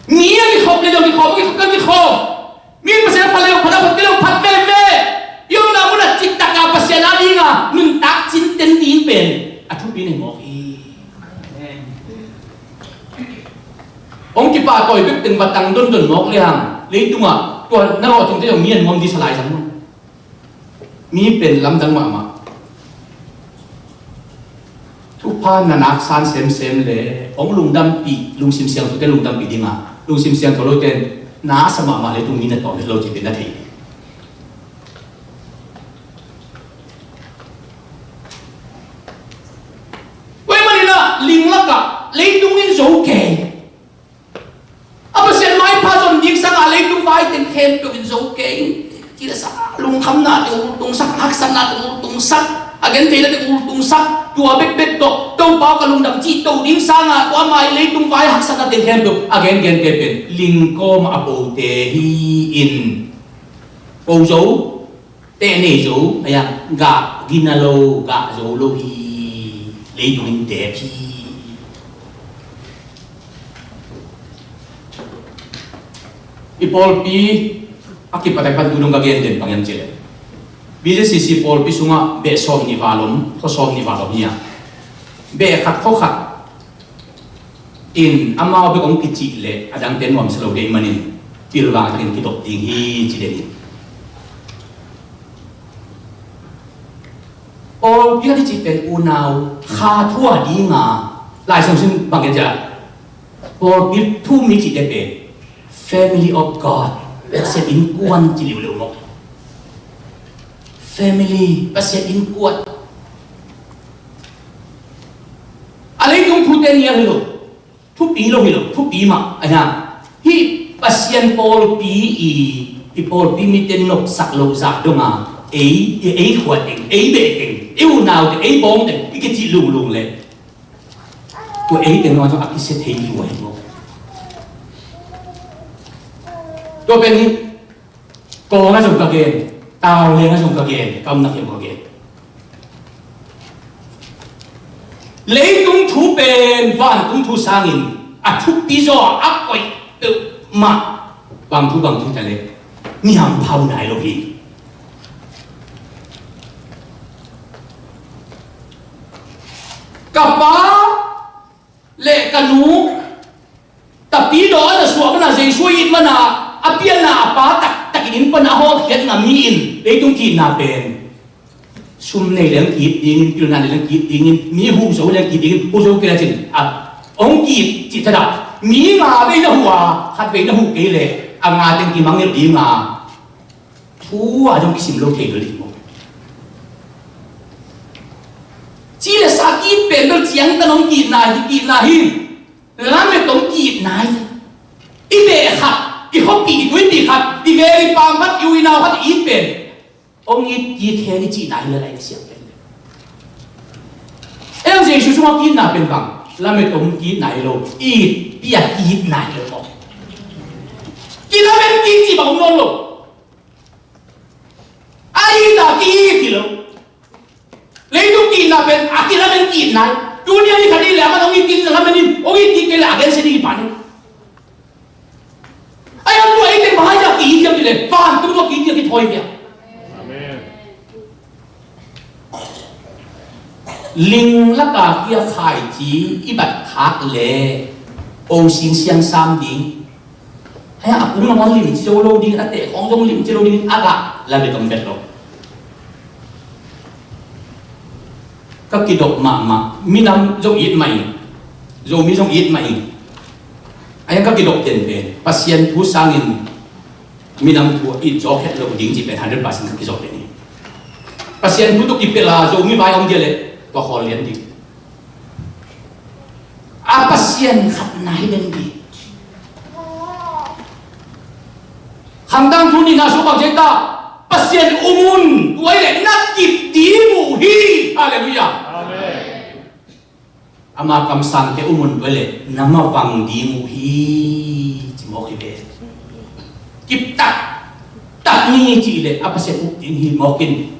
Mi a kikhop le zong kikhop, a kikhop le zong kikhop. Mi Pasian a phat le zong phat, a phat kei le zong phat veve. I omna munah cihtak a Pasian a dinga nuntak cinten ding pen a thupi nei mawk hi. Hong kipahtawi bek teng va tang dondon mawk le hang leitungah tua na lawhcingte zong mi a nuam ding sa lai zang maw? Mi pen lamdang mahmah. Thupha na naksan semsem le hong lungdampih, lungsim siangthote lungdampih dinga lungsim siangtho lote na sa mahmah leitung mi na tawm het lo cih pen na thei. Tua ahih manin ah ling lakah leitung in zo kei. A Pasian maipha zon ding sangah leitung vai teng khempeuh in zo kei. Cilesa lungkhamna teng ultungsak, haksatna teng ultungsak, a gentheina teng ultungsak, tua bekbek tawh Topa ka lungdam cih to ding sangah tua mai leitung vai haksatna teng khempeuh a gengen kei pen lingkawm a pote hi in po zo. Teh nei zo, a ya gah gina lo, gah zo lo hi, leitung in tep hi. I pawlpi a kipat a pan tu dong ka gen den bang hiam cih leh B J C C pawlpi sungah beh sawm nih val om, khuasawm nih val om hi a. Beh khat khua khat in amau bek hong kicih leh a dangte nuamsa lo dei manin pilvang takin kidop ding hi ci den in. Pawlpi a kicih pen unau kha thu a dinga Lai Siangtho sung bang gen cia pawlpi thu mi cihte pen family of God, Pasian innkuan ci liuliu maw? Family, Pasian innkuan. A leitung thute nial hi lo, thupi lo hi lo, thupi mah a hi hang. Hih Pasian pawlpi i, i pawlpi mite nopsak lo zah donga ei, ei khua teng, ei beh teng, ei unau teng, ei bawng teng i kicih lunglung leh tua ei teng lo zong a kisia thei hi ua hi maw? Tua pen hi. Kawng a zong ka gen, tau leng a zong ka gen, kamnak hi a ka gen. Leitung thu pen vantung thu sangin a thupi zaw a koih peuhmah bang thu bang thu ta le niam phau nai lo hi. Ka pa le ka nu Tapidaw a na suah mana Jesu a it mana a pianna a pa taktakin inn pana a hawlkhiatna mi in leitung ki-itna pen sum nei leng ki-it dingin, pilna nei leng ki-it dingin, mi huh zo leng ki-it dingin, huh zo kei lecin a hong ki-it cih thadah mi nga vei na huh a khat vei na huh kei leh a nga teng kimangngilh dinga thu a zong kisim lo thei lo ding maw? Ci le sa ki-it pen bel ciangtan hong ki-itna hi, ki-itna hi. Lamet hong ki-itna hi. I beh khat, i khuapih, i tuipih khat, i veng i paam khat, i u i nau khat i it pen hong it kik hen i cihna hi le lai i siam pen. Ei ang Jesu sungah ki-itna pen bang? Lamet hong ki-itna hi lo, it pi a ki-itna hi lo maw? Kilamen ki-it cih bang hong nawn lo. A it a ki-it hi lo. Leitung ki-itna pen a kilamen ki-itna hi. Tuni a ni khat i leh a man hong it kik lamen in, hong it kik kei leh a gensia ding hi pan hi. Ai a tua ei teng bang a ki-it hiam cih leh vantung tua ki-it hi a kithawi hi a. Amen. Ling laka kia khaici i bat khak le o sing siang sam ding. Hei a kum lamang limci zo lo ding, a teh khawng zong limci lo ding, a gah la le tong bet lo. Ka kidok mahmah, minam zong it mah ing, Zomi zong it mah ing. Ahi ka kidok tenpen Pasian thu sangin minam thu it zawk het lo ding cih pen hundred percent ka kizawk pen hi. Pasian thu tawh kipelh a Zomi vai om dia leh Tua khawl lian ding. A Pasian khat na hi den ding. Khangtang thu nihna sung bang ci ta, Pasian um un, tua hi leh na kip ding uh hi. Halleluiah. Amen. Ama kamsangte um un, tua hi leh na mavang ding uh hi, ci mawk hi ve. Kip taktak ni ci leh a Pasian up ding hi mawk in.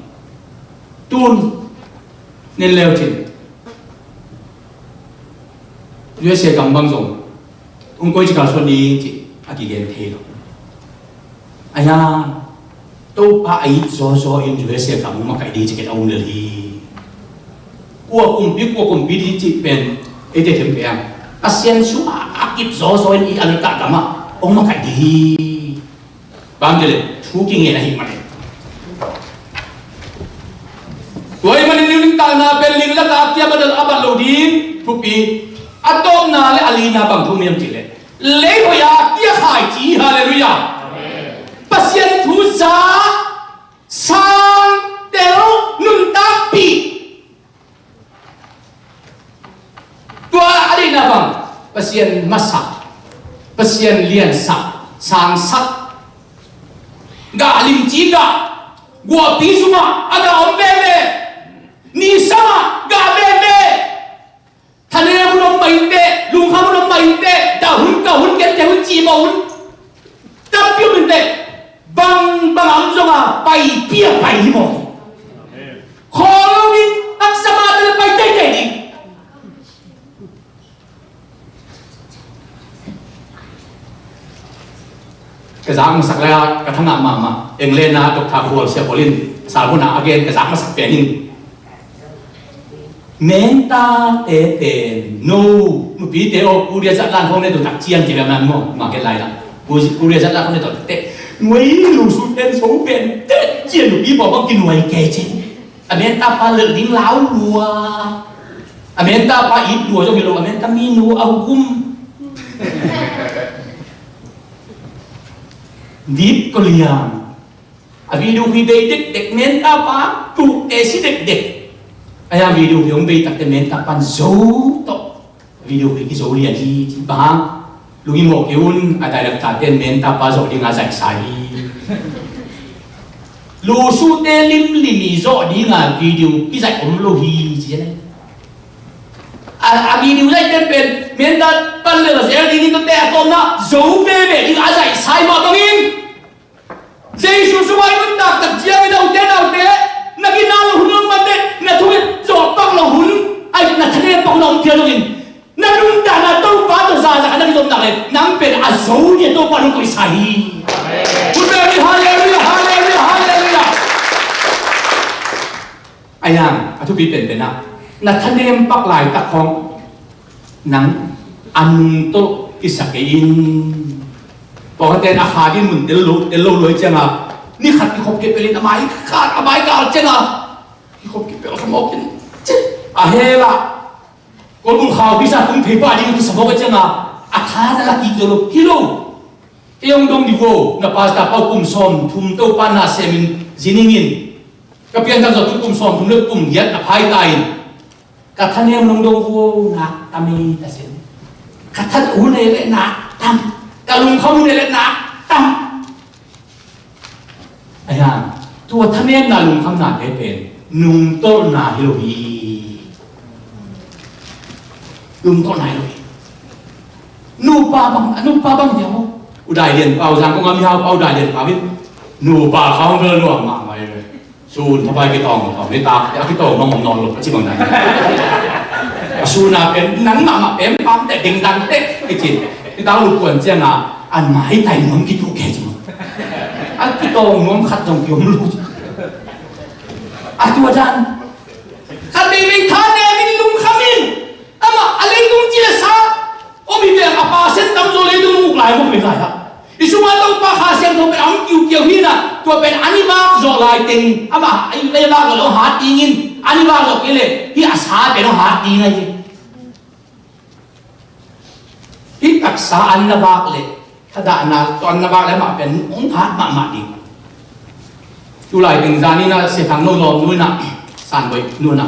Tun nen leu cin U S A gam bang zong hong koici kalsuan ding cih a kigen thei lo. Ahi hang Topa a it zawzaw in U S A gam hong makaih ding cih ken a um lel hi. Kua kumpi, kua kumpi ding cih pen eite themte ang Pasian sungah a kip zawzaw in i America gamah hong makaih ding hi. Bang ci leh thu kingen ahih manin. Tua ahih manin i nuntakna pen ling lak a kiam a dal a bat lo ding thupi. A tawpna le a lina bang thu miam ci leh lei hoih a kiakhai ci. Halleluiah. Pasian thu za, sang, tel, nuntakpih. Tua a deihna bang Pasian masak, Pasian liansak, sangsak. Gah limci gah, guahpi sungah a gah om veve. Ni sangah gah veve. Thanem hun om mah inteh, lungkham hun om mah inteh, dah hun, kah hun, kente hun, cih mah hun. Tampi om inteh, bang bang a om zong a paipih a pai hi mawk hi. Khawl lo ding, taksa mah tawh pai teitei ding. Ka zak masak le ka thangah mahmah. England a Doctor Khual Sia Paul in Salmon a a gen ka zak masak pen in. Menta te pen no, nupite aw, Korea zatlan hong ne to tak ciang ci ve man maw, ma gen lai la. Korea zatlan hong ne to tak te. Nuai lu su pen so pen te ciang nupi pawh bang kinuai kei ci. A menta pa lel ding lau lua. A menta pa it lua zong hi lo, a menta minu a hukum. Dip ko liang. A video hi bei dekdek, menta pa tu te si dekdek. A yang video hi hong bei takte menta pan zo tawh. Video hi kizo lian hi, ci bang. Lungi mawh kei un, a director ten menta pa zawh dinga zaihsa hi. Lusute limlim i zawh dinga video kizaih om lo hi, ci a. A, a video zaih ten pen menta pan le la zel ding in tua te a tawmna zo veve ding a zaihsa hi mah bangin. Jesu sungah i nuntak tak ciangin a ute naute, na gina lo hun lo mate, na thu zawh pak lo hun, ai, na thanem pak hun a om phial dongin, na nuntakna Topa tawh zahzah a na kizopnak le nang pen a zo nia Topa nong koihsa hi. Hun bel hi, halleluiah, halleluiah, halleluiah. A yang a thupi penpen ah na thanem pak laitak khawng nang a nungtolh kisa kei in. Pawlkhatte in a kha ding mun tel lo, tel lo luai cianga ni khat kikhop kei pelin a mai kal, a mai kal cianga kikhop kei pel kha mawk in. Cih a hela kolbul khau kisa tung thei pah ding kisa mawk a cianga a tha na la kik zo lo hi lo. Kei hong dong dih vo, na pastor pau kum sawm thum Topa na semin zining in. Ka pianthak zawh tu kum sawm thum le kum giat a phai ta in. Ka thanem nong dong vo nak tam ei ta sin. Ka that hun ei le nak tam. Ka lungkham hun ei le nak tam. Ahi hang tua thanemna lungkhamna te pen nungtolhna hi lo hi. Lungtolhna hi lo hi. Nupa bang, nupa bang dia mo. U Dai Lian Pau, Zangkong a mihau pa U Dai Lian Pau in nupa khawng vel nuam mahmah hi ve. Sun thapai kitawng tawng nitak te a kitawng mah om nawn lo a ci bang nai. A sun a pen nang mahmah pen pam te dingdang te kici. Nitak luk kuan cianga an maitai nuam kitu ke ci mah. A kitawng nuam khat zong kiom lo. A tua dan khat veivei thanem in lungkham in. Amah a leitung ci le sa om hi veng a pa sen tamzaw leitung uk lai mawk hi lai ah. I sungah Topa Kha Siangtho pen a hong kiukiau hi na, tua pen an i vak zawh lai teng amah i vei vak zawh le hong hat dingin an i vak zawh kei le hih a sa pen hong hat ding ahi. Hih taksa an na vak le thadahna tua an na vak le amah pen hong hat mahmah ding. Tulai teng zan in a Sia Thang No lawm nu in a Sanboi nu in a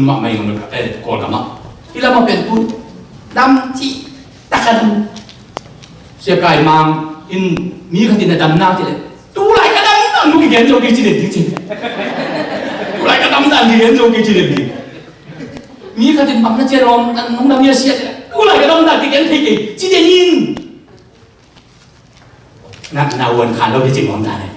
mun mahmah hi ngam lo, eh, Kawlgam ah. Hih lamah pen tu dam cih tak a dam. Sia Kai Mang in mi khat in a dam na cih leh, tulai ka dam na, nu kigen zo kei ci den ding ci. Tulai ka dam na, kigen zo kei ci den ding. Mi khat in bang na ci a lawm, nang nung dam hi a sia cih leh, tulai ka dam na, kigen thei kei ci den in. Na, na uan khan lo hi ci nuam ta ne.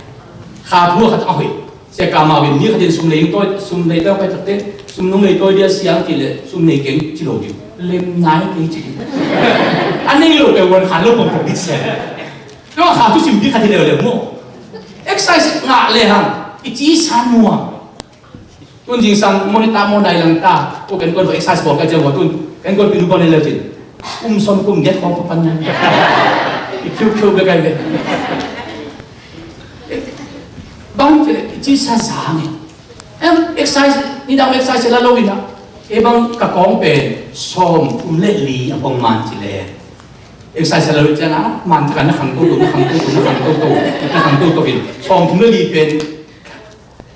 Kha thu khat a hoih. Sia Ka Mau in mi khat in sum lei tawi, sum lei tawi pai takte, sum nung lei tawi dia siang cih leh, sum nei keng ci lo ding. Lem nai kei ci ding. A nei lo pen uan khan lo pong pong ding sia. Tua kha thu sim ding khat hi leuleu maw. Exercise ngah lehang i cisa nuam. Tun zingsang mawni ta, maw nai lang ta, ko ken kuan exercise bawl ka ciang, tun ken kuan pinu bawl ne leu cin. Kum sawm kum giat khawng papan nai. I khiu khiu bek ai ve. Bang ci leh i cisa zang e. Em, exercise, nidang exercise la lo in a. E bang ka kawng pen sawm thum le li a pong man ci leh. Exercise la lo ciang a, man taka na khang toto, na khang toto, na khang toto, na khang toto in. Sawm thum le li pen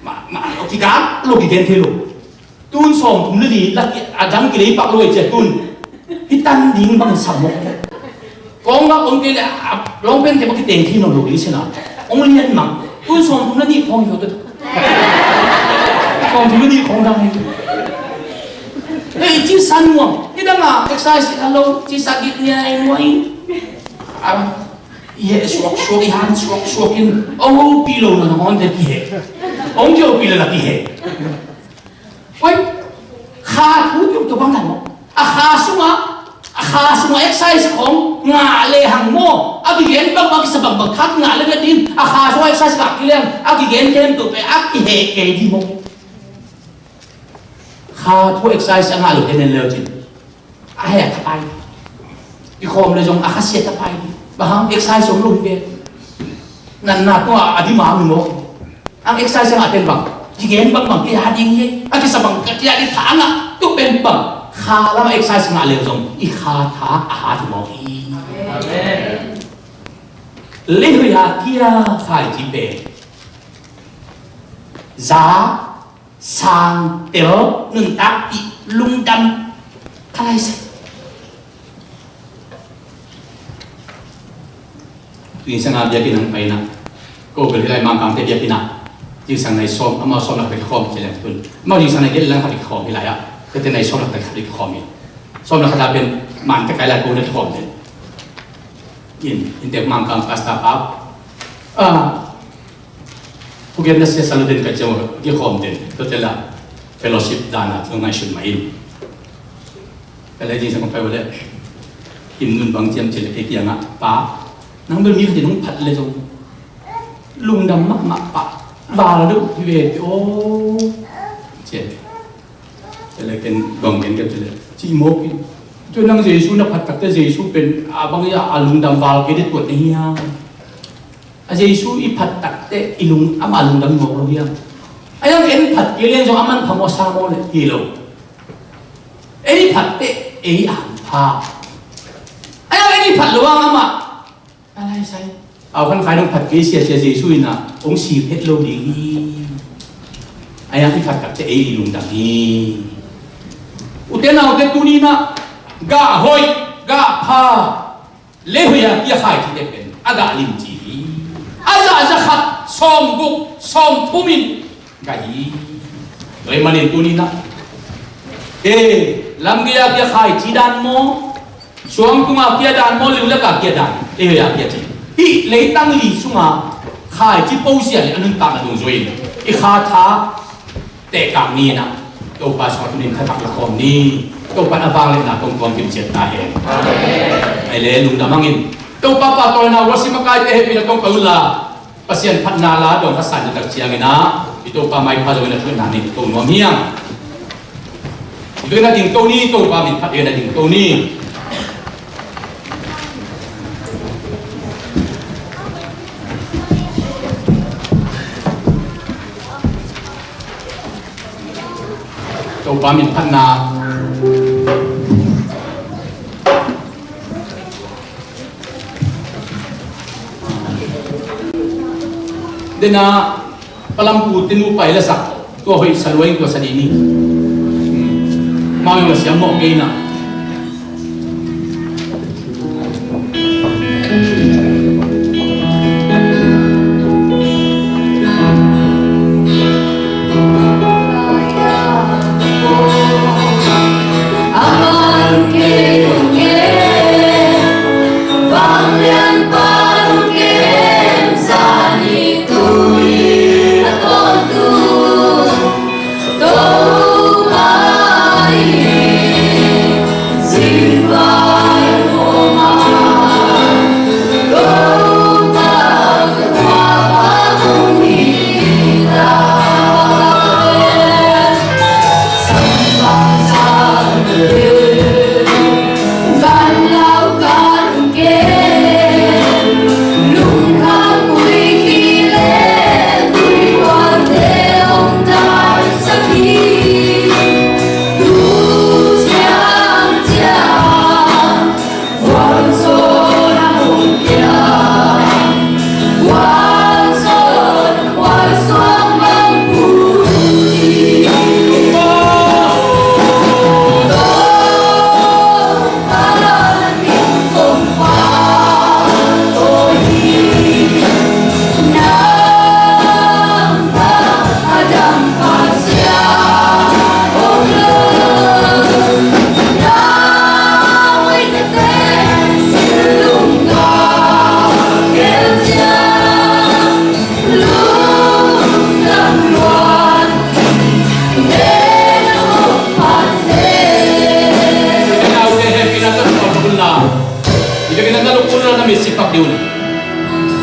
Mah, mah, lo kikap, lo kigen thei lo. Tun sawm thum le li, lak a dang kilei pak lo ei cia tun. Hi tan ding bang sam mawk. Kawng bak om kei le, a, lawng pen kei bak kiteng thei nawn lo ding sia na. Ong lian mang. Tun sawm thum le nih khawng hi lo tut. Sawm thum le nih khawng dang hi. Hei, ci san nuam. Hi dang a, exercise a lo, ci sa gik nia ei nuai. A, i heh suaksuak, i han suaksuak in, a hopih lo na, na hong te kiheh. Hong kihopih lo na kiheh. Oi, kha thu kiuk tua bang na maw. A kha sungah, a kha sungah exercise khawng ngah lehang maw. A kigen bangbang, kisa bangbang, kha kingah le vet in, a kha sungah exercise ngah kileng, a kigen khempeuh pen a kiheh kei ding maw. Kha thu exercise a ngah lo te nen leu cin. A heh a thapai. I khawm le zong a khasia thapai. Bang hang exercise om lo hi ve. Natna tungah a dima mi mawk. Ang exercise a ngah pen bang. Kigen bang bang kia ding hi. A kisa bang kia ding tha a ngah. Tu pen bang. Kha lam a exercise ngah le zong. I kha tha a hat mawk hi. Amen. Lehuya kia khai ci pen. Za sang tel nuntak tih lungdam ka lai sak. Tuingsang a biakinn ang paina. Ko bel hilai Mangkangte biakinn ah. Tuingsang nai sawm, amau sawm lak bek khawm ci leng tun. Amau tuingsang nai gel lang khat bek khawm hilai ah. Kate nai sawm lak bek khat bek khawm hi. Sawm lak khat a pen man ka kai lai ko na khawm den. In, in tek Mangkang pastor pa. Ah, Phuket na sia salo den ka ciang a kikhawm den, tua tela fellowship dan a tua ngaihsut mah in. Ka lei ding sang pai ule, hymn nun bang ciam cil kei kiangah, Pa, nang bel mi khat in hong phat le zong lungdam mahmah Pa, val deuh hi ve te aw. Cian. Tele ken bang ken ka tele ci mawk in. Tua nang Jesu na phat takte Jesu pen a bang ia a lungdam val kei deuh tuat na hiam? A Jesu i phat takte i lung, amah lungdam mawk lo hiam? A yang en phat kei lian zong aman phamawh sa mawk le hi lo. Ei i phat teh ei a hampha. A yang ei i phat lo ang amah a lai sai. Au khan khai nong phat kei, Sia, Sia Jesu in ah hong sik het lo ding hi. Ahi hang i phat takte ei i lungdam hi. Ute naute, tuni in ah gah hoih, gah pha, leihoih a kia khaicite pen a gah limci hi. A zah za khat, sawmguk, sawmthum in gah hi. Tua ahih manin tuni in ah, e, lamgei a kia khaici dan maw, suangtung a kia dan maw, liulak a kia dan, leihoih a kia ci, hih leitang li sungah khaici po sia le a nuntakna dungzui in i kha tha tehkak ni in ah, Topa sungah tuni in thatak la khawm ni. Topa in a vangliatna tong tuam kim ciat ta hen. Amen. Ahi leh lungdam hangin Topa pahtawina, worship makaite hehpihna tong pah unla, Pasian phatna la dong kha sa in a tak ciangin ah, i Topa maipha zongin a thu na ni to nuam hi hang. I vekin a ding to ni, Topa min phat in a ding to ni. Topa min phatna. Dena Palampu tinu pai lasak, tua hoih sa lua in tua sa dih ni. Mau in la siam mawh kei na.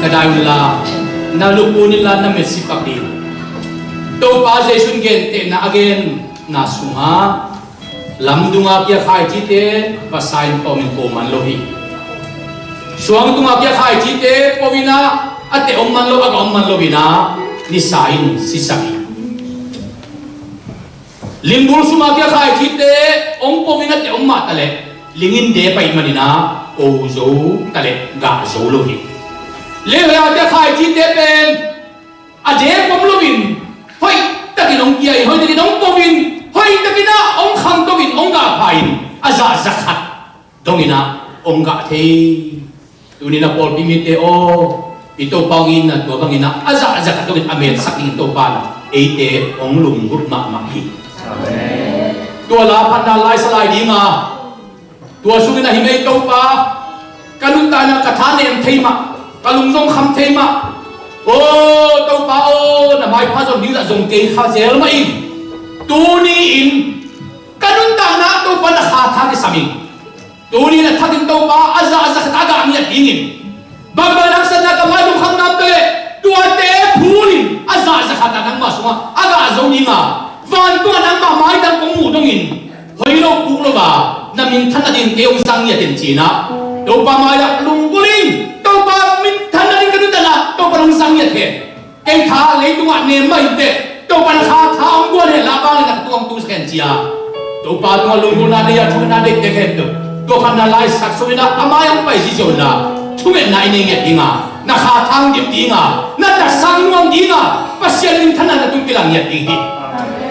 Ka dai unla, na lupun inla, na mitsi pak dih un. Topa Jesu in gentehna a genna sungah, lamdunga kia khaicite vasa in pawmin po man lo hi. Suangtunga kia khaicite po inah a teh om man lo, a gah om man lo inah nisa in sisak hi. Limbul suma kia khaicite hong po inah teh om mahtaleh ling in de pai maninah ko zo taleh gah zo lo hi. Leihoih a kia khaicite pen a dek om loin hoih takin hong kia in, hoih takin hong po in, hoih takinah hong khangto in, hong gah pha in, a zah zakhat donginah hong gah thei. Tuninah pawlpi mite aw, i Topa hong itna tua banginah a zah zakhat dongin a mensak dingin Topa nah eite hong lunggulh mahmah hi. Amen. Tua la phatna lai sa lai dinga tua sungin ahi mei Topa, ka nuntakna ka thanem thei mah, ka lung zong kham thei mah. Aw Topa aw, na maipha zon ding zah zong kei kha zel mah in. Tuni-in ka nuntakna Topa na kha tha kisam in. Tuni-in a thakin Topa a zah a zakhat a gah ngiat dingin. Bangbang haksatna ka mai lungkham namte, tuate phulin a zah zakhat a nangmah sungah a gah zo dinga, vantungah nangmah maidang kong muh dongin, hoih lo puk lo a, na minthanna dingin kei hong zang ngiat in cinah, Topa mai-ah lunggulh in, Topa minthanna ding ka nuntakna Topa hong zang ngiat hen. Kei tha leitungah nem mah inteh, Topa na kha tha hong guan hen la, a bang le na ka tung hong tungsak hen cia. Topa tungah lunggulhna deih a, thukna deih tek hen. Tua phatna lai sak sungin ah a mai hong pai ziau inla, Thungetna i nei ngiat ding a, na kha thang dim ding a, na taksa nuam ding a, Pasian minthanna na tung kilang ngiat ding hi.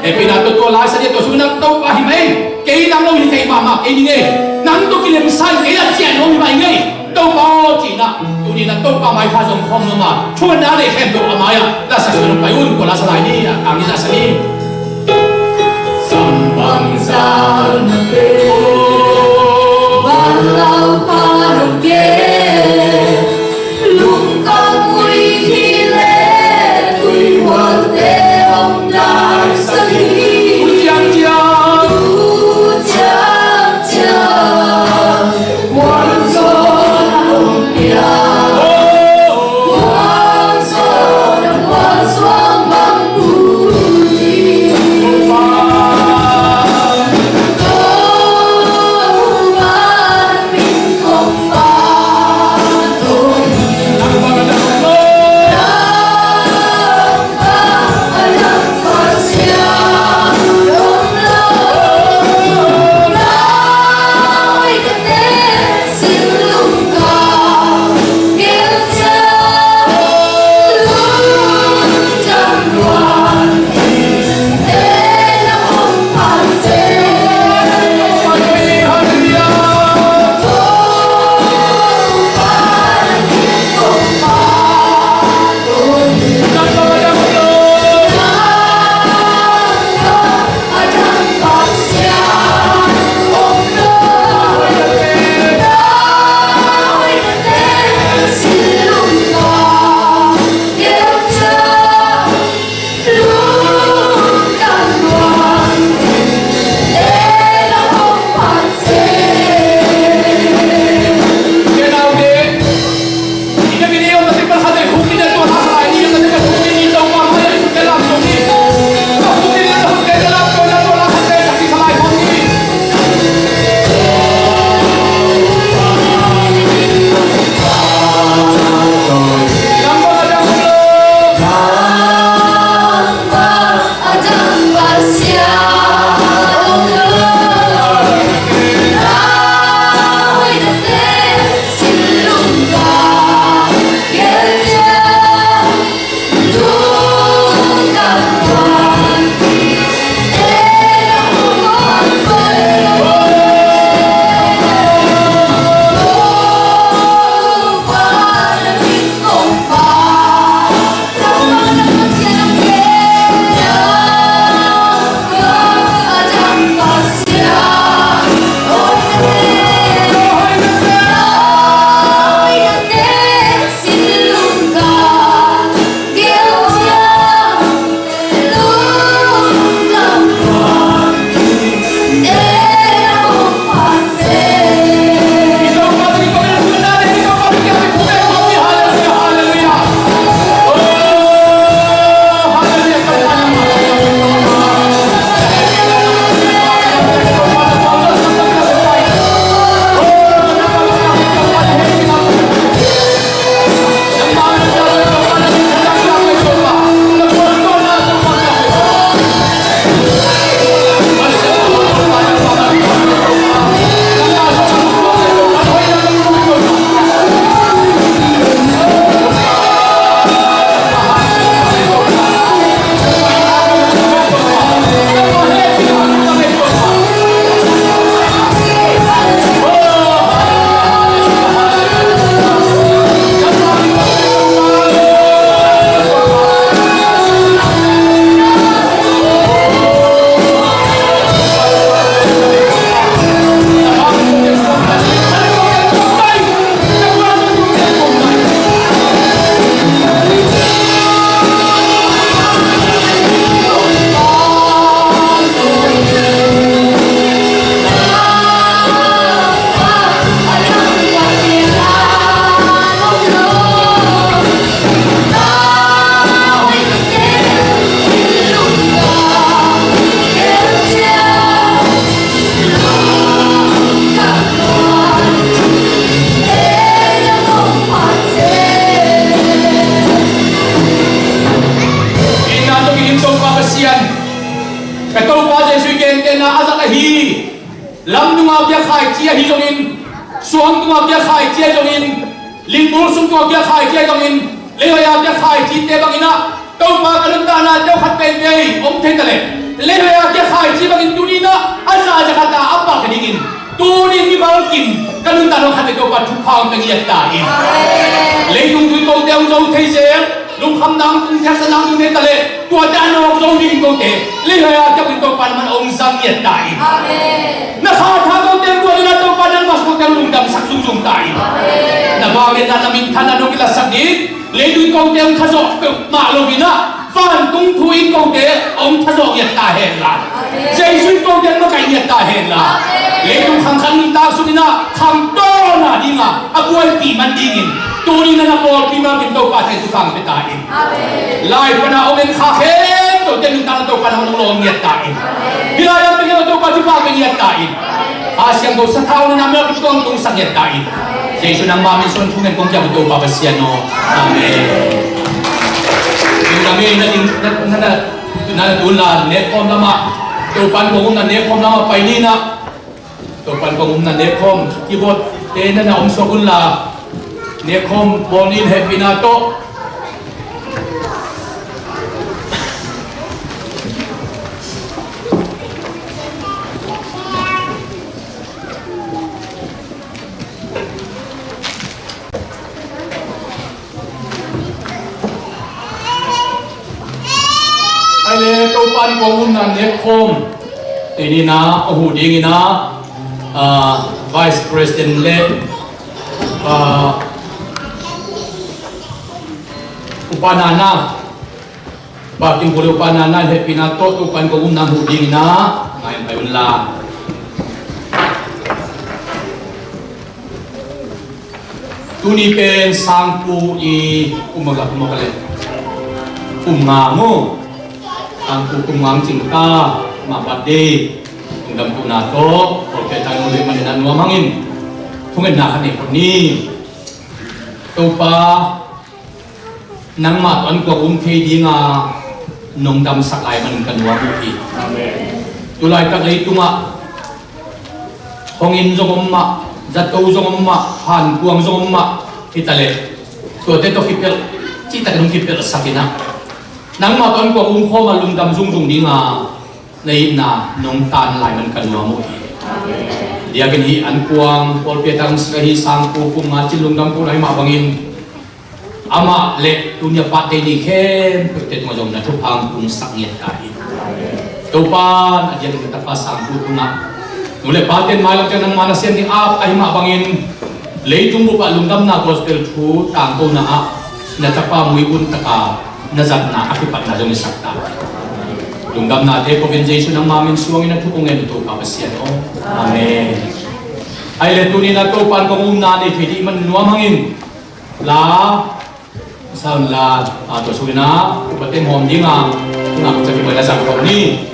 Hehpihna tawh tua laisa ding a tua sung na Topa hi mah in, kei nang lo hi thei mahmah kei ding ei. Nang tawh kilemsa in kei a ciah nuam hi mah ing ei. Topa aw cihna, tuni na Topa maipha zong khawm nuam a, thungetna nei khempeuh a mai-ah na sa suan pai un, tua laisa lai ni, a kang ni na sa ni. Sam bangzah na pe, bang lau pha dong ke, lungkam ui hi le, tui hualte hong dai sa hi. Tu ciangciang, tu ciangciang, kuanzawhna hong pia. Kuanzawhna, kuanzawhna bang phu hi. Ka Topa Jesuh i gentehna a zat ahi. Lam nunga piakkhai ci ahi zongin, suang nunga piakkhai ci ahi zongin, Lingmur sung tua kia khaici a dongin, leihoi a kia khaicite bangin ah, Topa ka nuntakna teu khat peuhpeuh om thei ta leh, leihoi a kia khaici bangin tuni in ah, a za za khat a a pal kha dingin, tuni mimal kim ka nuntakna khat peuh Topa thupha hong pia ngiat ta in. Leitung tui kote hong zo thei zel, lungkhamna hong tung, thiaksakna hong tung thei ta leh, tuate a nawk zo dingin kote, leihoi a kia bangin Topa na man hong zang ngiat ta in. Na kha tha kote buaina Topa nangmah kote lungdamsak zungzung ta in. Na vangliatna, na minthanna nong kilatsak ding, leitung kote hong thazawh peuhmah lo in ah, vantung thu in kote hong thazawh ngiat ta hen la, Jesu in kote hong makaih ngiat ta hen la, leitung khang khat nuntak sung in ah khangtawna ding a a buaipih man dingin, tuni in ah na pawlpi mah kim Topa thei thupha hong pia ta in. Lai pana om en kha khempeuhte nuntakna Topa nang hong lawm ngiat ta in. Hih lai lam pia ngiat Topa thupha pia ngiat ta in. A siangtho sathau nang na mel kituang tungsak ngiat ta in. Jesu nangma min suang thungen kong kiang Topa Pasian aw. Amen. Tuna mi na ding na na na na tun la nekhawm lamah, Topa in kong um na nekhawm lamah pai ni na. Topan kong umna nekhawm keyboard te na na om suak unla, nekhawm bawl ni in hehpihna tawh. Ai le Topan kong umna nekhawm tuni in ah a huh dingin ah, ah, Vice President le, ah, Upa Nana, Upa Kim Kul le Upa Nana hehpihna tawh Topan kong umna huh dingin ah ngai pai unla. Tuni pen Sangpu i kum a gak, kum a gak le kum nga maw? Sangpu kum nga cing ta, mah birthday. Lungdamna tawh, kawlpia tang nong leh manin a nuam hangin thungetna khat nei phot ni. Topa, nangmah tawh an kuang um thei dinga nong damsak lai manin ka nuam uh hi. Amen. Tulaitak leitungah hong inn zong om mah, zato zong om mah, hankuang zong om mah hi ta leh, tuate tawh kipelh, cihtakin hong kipelhsak in ah, nangmah tawh an kuang um khawm a lungdam zungzung dinga na itna nong tan lai man ka nuam uh hi. Diakin hih an kuang kawlpia tang sak ahi Sangpu kum nga cin lungdam kul ahi mah bangin, amah le tuni a birthday ni khempeuhte tungah zong na thupha hong tungsak ngiat ta hi. Topan a diakin na tapa Sangpu tungah, nu le paten mailam ciang nangma nasem ding ap ahi mah bangin, leitung bup ah lungdamna gospel thu tangkona ah na tapa muibun taka na zatna a kipatna zong i sak ta. Lungdamnate ko in Jesu nangma min suangin a thu kong ngen uh Topa Pasian aw. Amen. Ai le tuni in ah Topan kong umna nei thei dih man nuam hangin la, sa unla, a, tua sungin ah upa teng hawm dinga, ngak cak i bai na zang khawm ni.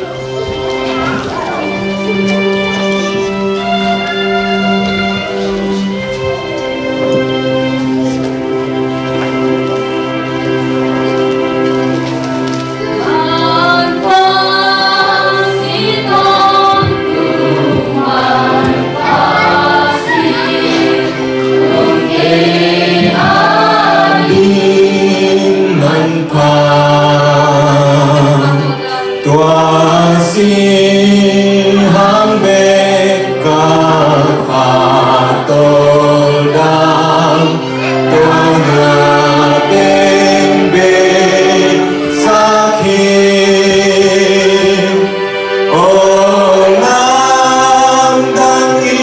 Tua si hang bek ka kha tawldang, tua na teng bek sak hi. Aw lamdang i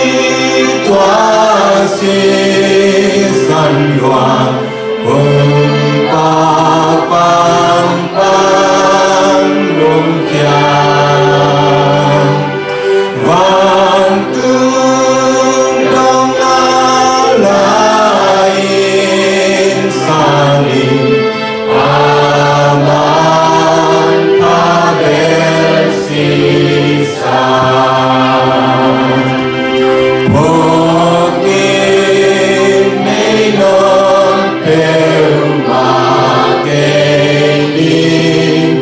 tua si san lua, hong pa pangpang lungkia. Vantung dong a lai-in sangin a manpha bel sisa. Phawk in nei nawn peuhmah kei ding,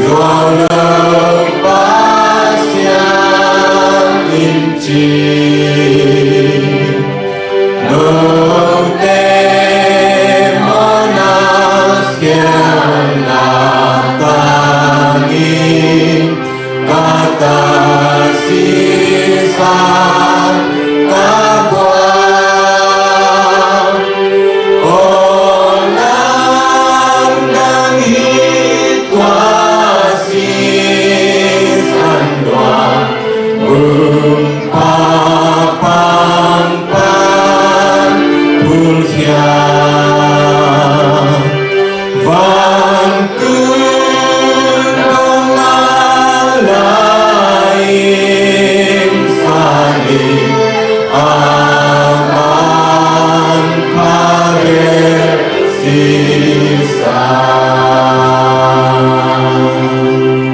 zuau lo Pasian in ci. Note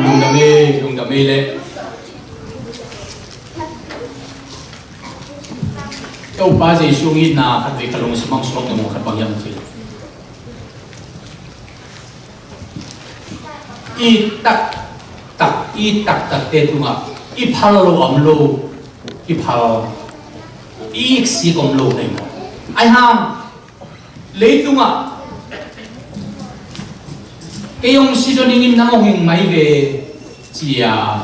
Lungdam ei, lungdam ei leh. Topa Jesu hong itna khat vei ka lungsim ah hong suak nong khat bang hiam cih leh, i taktak, i taktakte tungah i phal lo om lo, i phal, i iksik om lo na hi maw? Ahi hang leitungah kei hong si zaw dingin nang hong hing mai ve, ci-a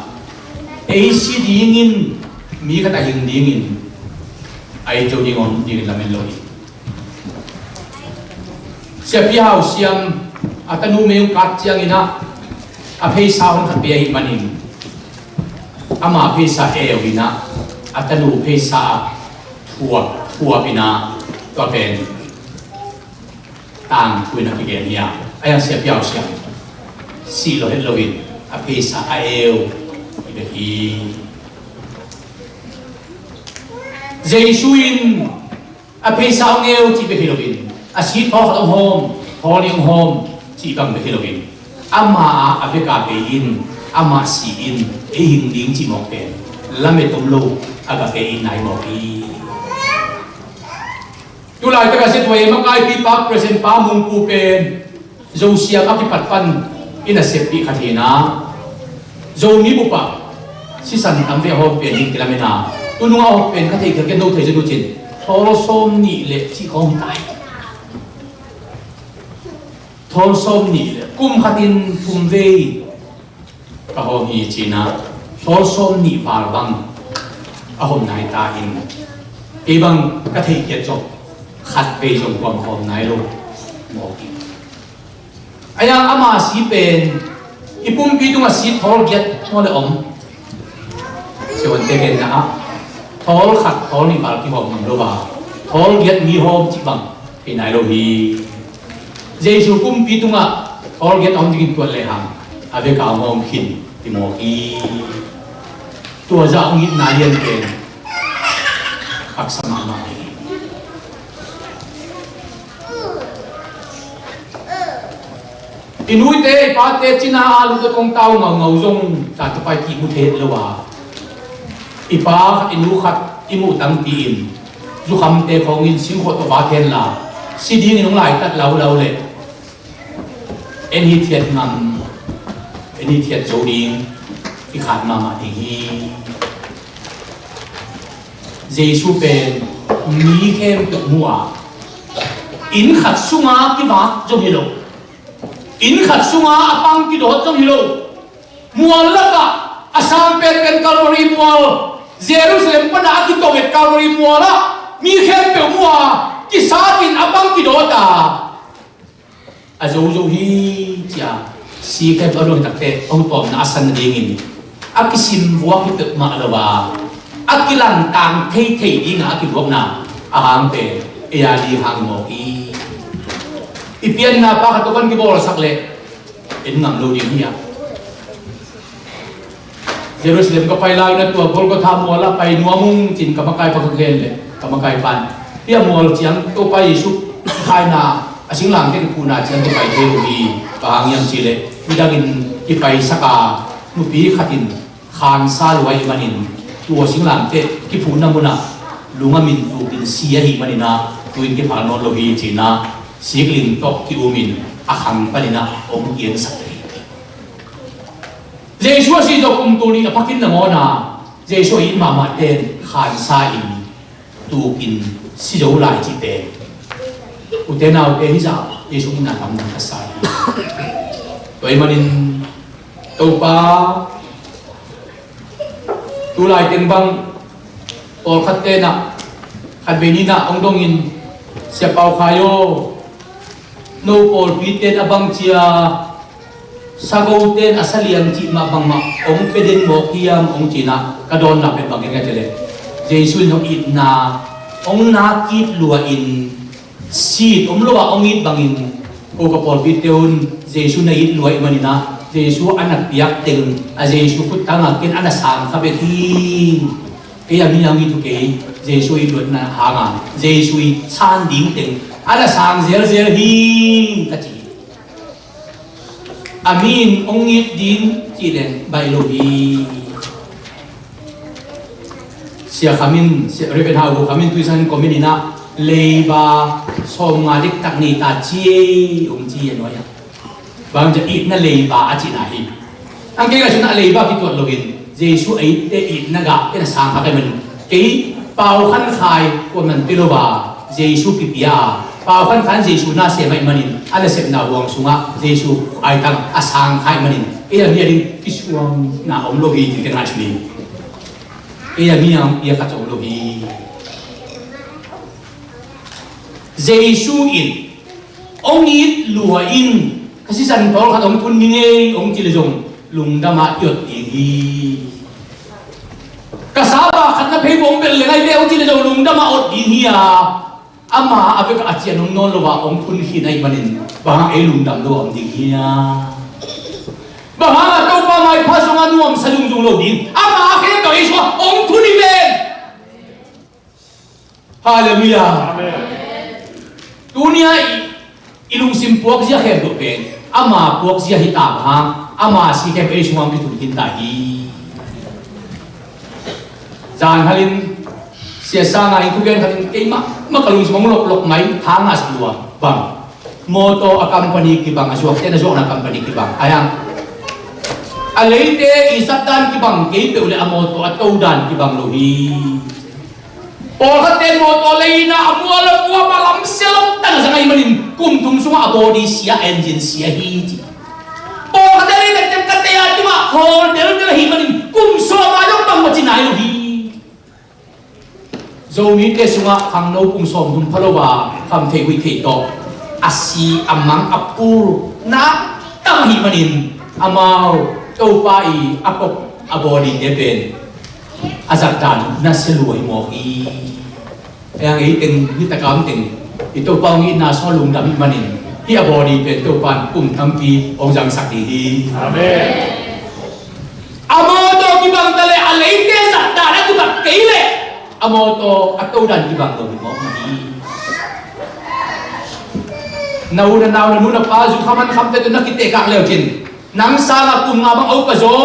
ei si dingin, mi khat a hing dingin a it zo ding om dingin lamen lo hi. Siapi Hau Siam a tanu mei hong kap ciangin ah a pheisa hong khat pia ahih manin ama pheisa eu in ah a tanu pheisa ah thuap, thuap in ah tua pen tangthu in a kigen hi a, a yang Siapi Hau Siam sih lo het loin a pheisa a eu hi bek hi. Jesu in a pheisa hong eu cih bek hi loin, a si thawl khat hong hawm, thawl nih hong hawm cih bang bek hi loin, ama a veka bei in, ama si in ei hing ding cih mawk pen lamet om lo a ka bei in nai mawk hi. Tulaitak a si tua ei makaipipa President Pa Mung Pu pen Zosiam a kipat pan i naseppih khat hi na, Zomi bup ah sisan tam ve a hawm pen ding kilamen a, tunung a hawm pen ka theih khelkhiat no thei zen uh cin, thawl sawm nih le cih khawng hi ta hi. Thawl sawm nih le kum khat in thum vei ka hawm hi cin ah, thawl sawm nih val bang a hawm nai ta in, kei bang ka theih khiat zong khat vei zong kuam hawm nai lo mawk hi. A yang ama si pen i pumpi tungah si thawl giat maw le om? Siavuante genna ah thawl khat thawl nih val kihawm ngam lo a, thawl giat mi hawm cih bang hi nai lo hi. Jesu pumpi tungah thawl giat a om dingin tuat lehang a veka hong hawm khin hi mawk hi. Tua zah hong itna lian pen haksa mahmah hi. I nuite i pate cina a lungdam kong tau ngaungau zong tatupai kihmu thei lo a, i pa khat i nu khat i muh tangpi in zukhamte khawngin singkhuah tawh va khenla, si dingin hong laitat laulau leh en hithiat ngam, en hithiat zo ding i khat mahmah ding hi. Jesu pen mi khempeuh mu a, inn khat sunga kivak zong hi lo, inn khat sunga a pang kidawt zong hi lo. Mual lakah a sang penpen Calvary mual, Jerusalem pana a kitovet Calvary mualah mi khempeuh mu a, kisatin a pang kidawt a, a zozo hi cia si khempeuh a luang takte hong tawmna a san nadingin a kisim vuak hi peuhmah lo a, a kilangtang theithei dinga a kivuakna a hang pen ei a ding hang mawk hi. I pianna pa khat tawh pan kibawlsak leh en ngam lo ding hi a. Jerusalem ka pai lai-in a tua Golgotha mualah pai nuam ung cin ka makai pa ka gen leh ka makai pan, hih a mual ciang Topa Jesu khaina a singlamteh kiphuhna ciang kipai thei uh hi. Bang hang hiam cihleh midangin kipaisak a, nupi khatin khansa lua ahih manin tua singlamteh kiphuhna munah lungamin tukin si ahih manin ah tu-in kiphal nawn lo hi ci-in ah sikling tawh ki-umin a khang panin ah hong kiansak hi. Jesu a si zawh kum tul nih a phakin nangawn a Jesu a it mahmahte in khansa in tukin si zo lai cihte ute naute hizah Jesu in a lamdang ka sa hi. Tua ahih manin Topa, tulai teng bang Pawlkhat tenah khat vei ninah hong dongin, "Sia Pau Khai aw, no pawlpi ten a bang cia sago ten a saliang cih mah bangmah hong pia den mawk hiam?" hong cinah, ka dawnna pen bang hiam ka cih leh, Jesu in hong itna hong nak it lua-in, sit om lo ah hong it bangin, ko ka pawlpite un, Jesu na it lua ih maninah, Jesu a na piak teng a Jesu khut tangah ken a na sang kha bek hi. Kei a mi a hong it uh kei, Jesu it luatna hanga Jesu i san ding teng a na sang zelzel hi, ka ci hi. A mi in hong it ding cih leng baih lo hi. Sia Kham in, Sia Reverend Hau Kham in tuisan comment inah, "Leiba sawmnga diktak nei ta ci ei," hong ci a nuai ah. Bang hang hiam cih leh itna leiba a cihna hi. Ang kei ka sunah leiba kituat loin Jesu a itte itna gah ken a sang kha ka hih manin, kei Pau Khan Khai kuaman pia lo a, Jesu kipia a, Pau Khan Khai Jesu na sem ahih manin, a nasepna huang sungah Jesu aitang a sang kha ahih manin, kei a mi a ding kisuangna om lo hi, ci ka ngaihsun hi. Kei a mi a hong pia khat zong om lo hi. Jesu in hong it lua in, "Ka sisan tawlkhat hong thun ning ei," hong cih leh zong lungdam a i ot ding hi. "Ka sapa khat na phei bawng belh leng ahi ve," hong cih leh zong lungdam a ot ding hi a, ama a vekah a cian hong nawn lo a hong thun khin ahih manin, bang hang ei lungdam lo a om ding hiam? Bang hang a Topa maipha sungah nuamsa zungzung lo ding, ama a khempeuh ei sungah hong thun hi ven. Halleluiah. Amen. Tuni-a i, i lungsim puakzia khempeuh pen ama puakzia hi ta bang hang, ama si khempeuh ei sungah hong kithun khin ta hi. Zan halin Sia Sanga in thugen khatin, "Keimah mah ka lungsim hong loklok mai, thangah si lua bang." Mawtaw a company kibang, a zuakte na zuakna company kibang. Ahi hang a leite i satdan kibang kei peuh le a mawtaw a todan kibang lo hi. Pawlkhatte mawtaw leina a mual a mual a lamsia lomtan a zang ahih manin kum thum sungah a body sia, engine sia hi ci. Pawlkhatte leina ciang ka tei a tumah hawl delhdel ahih manin kum sawm a zong bang mah ci nai lo hi. Zomite sungah khangno kum sawmthum pha lo a, khamthei huihthei tawh a si a mang a pul na tam ahih manin, amau Topa i a kop a body te pen a zatdan na sia lua hi mawk hi. Ei ang ei teng, hi takam teng i Topa hong itna sungah lungdam ahih manin, hih a body pen Topa in kum tampi hong zangsak ding hi. Amen. A mawtaw kibang ta leh a leite zatdan a kibang kei leh a mawtaw a todan kibang lo hi mawk mah hi. Na u na nau, na nu na pa, zu kham an khamte tawh na kitehkak le uh cin, nang sangah kum nga bang a upa zaw,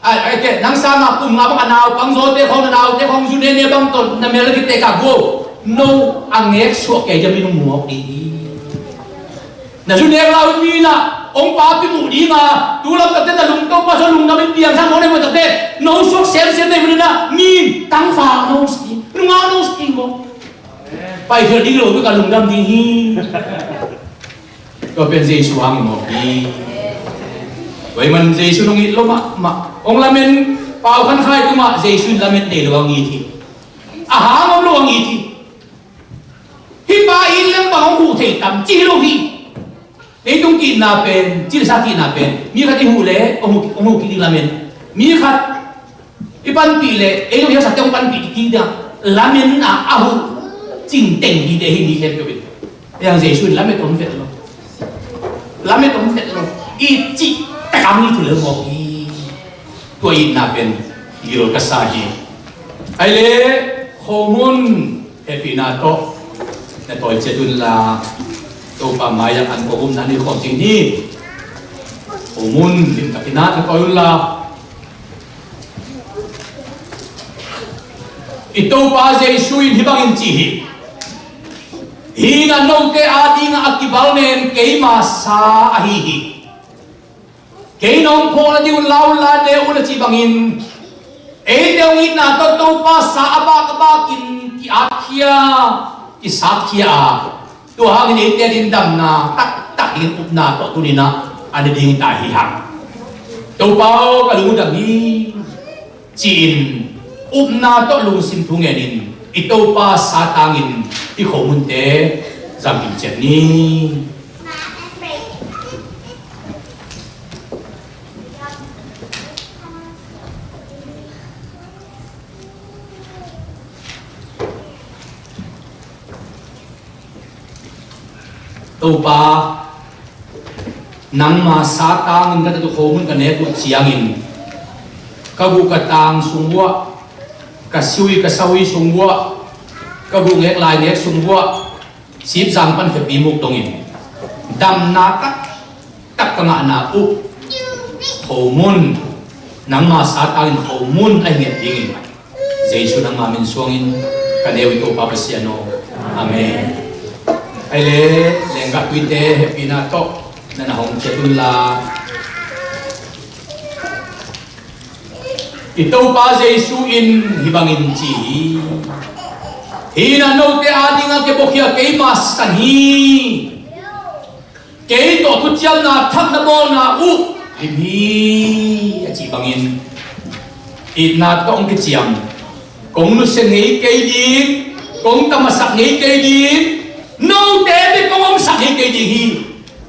ai, ai, ke, nang sangah kum nga bang a naupang zawte khawng, na naute khawng zu nene bang tawh na mel na kitehkak uh, no a ngek suah kei diam in hong mu mawk ding hi. Na zu nek lai un mi in ah hong papi muh ding a, tu lamtakte na lungto pa sung lungdam in piang sang mawk nei mawk takte, no suak semsem nei manin ah mi in tangval no si, nungak no si mawk. Paikhiat ding lo bek a lungdam ding hi. Tua pen Jesu hang hi mawk hi. Tua ahih man Jesu in hong it lo mahmah. Hong lamen, Pau Khan Khai tungah Jesu in lamen nei lo hong it hi. A hang om lo hong it hi. Hih pa in leng bang hong huh thei tam ci hi lo hi. Leitung ki-itna pen, cilsa ki-itna pen, mi khat i huh leh hong huh, hong huh kik ding lamen. Mi khat i panpih leh ei lo hiaksakte hong panpih kik ding a, lamen a, a huh cing teng hi te hi mi khempeuh in. Ei ang Jesu in lamet om vet lo. Lamet om vet lo. I cih takam i thil mawk hi. Tua itna pen gil ka sa hi. Ai le, khomun hehpihna tawh na tawi ciat unla, Topa mai-ah an kawk umna ni khawm ding ni. Khomun limtakin ah na tawi unla, i Topa Jesu in hih bangin ci hi. Hih in ah note adingah a kibalnen keima sa ahi hi. Kei nong phawkna ding un la un la ne un a cih bangin, eite hong itna tawh Topa sa a bak a bakin ki-atkhia, kisatkhia a, tua hangin eite ading damna taktak dingin upna tawh tuni-in ah a ne ding ta hi hang. Topa aw, ka lung uh dam hi, ci-in Upna tawh lungsim thu ngenin i Topa satangin i khomunte zangkim ciat ni. Topa, nangma satangin ka tatu khomun ka nek uh ciangin ka guh ka tang sung uah, ka siui ka saui sung uah, ka guh ngek lai ngek sung uah, sipzang pan khepi muk dongin damna taktak ka ngahna uh khomun, nangma satangin khomun ahi ngiat dingin Jesu nangma min suangin ka neu i Topa Pasian aw. Amen. Ai le, lenggah tuite hehpihna tawh na na hong ciat unla. I Topa Jesu in hih bangin ci hi. Hih in ah note adingah kei bawkhia keima san hi. Kei tawh thuciamna thak na bawlna uh hi mi a cih bangin itna tawh hong kiciam. Kong nusia ngei kei ding, kong tamasak ngei kei ding, note bek kong omsak ngei kei ding hi,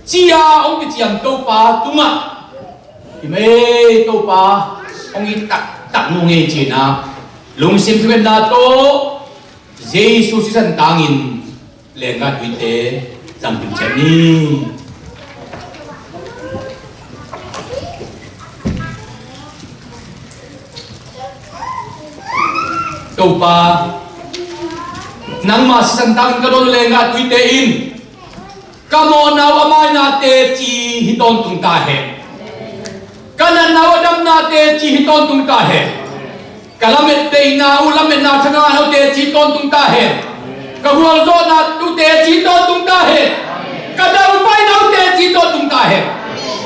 ci-a hong kiciam Topa tungah, hi mei Topa, hong it taktak nu ngei cinah lungsim thungetna tawh Jesu sisan tangin lenggah tuite zangkim ciat ni. Topa, nangma sisan tangin ka dawn lenggah tuite in ka mawhna uh a maina teci hi tawntung ta hen. Ka natna uh a damna teci hi tawntung ta hen. Ka lamet deihna uh, lametna thakna uh teci tawntung ta hen. Ka gualzawhna uh teci tawntung ta hen. Ka daupaina uh teci tawntung ta hen.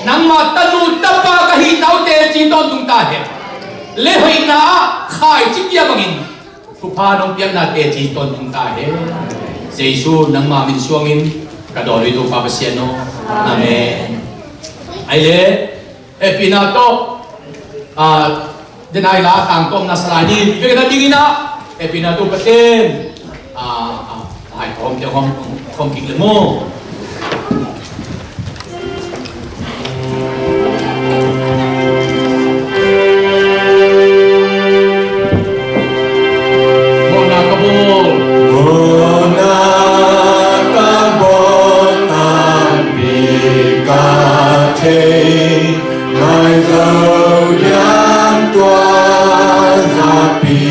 Nangma tanu tapa ka hihna uh teci tawntung ta hen. Le hoihna ah khaici kia bangin thupha nong piakna teci tawntung ta hen. Jesu nangma min suangin ka dawn uh hi Topa Pasian aw. Amen. Ai le, hehpihna tawh, ah, denai la tangtawmna sa lai ni. Vekna dingin ah hehpihna tawh Pasian, ah, ah, hai khawm, khawm, khawm kik le maw. Mawhna ka bawl. Mawhna ka bawl tampi ka thei, nai zo diam tua zapi.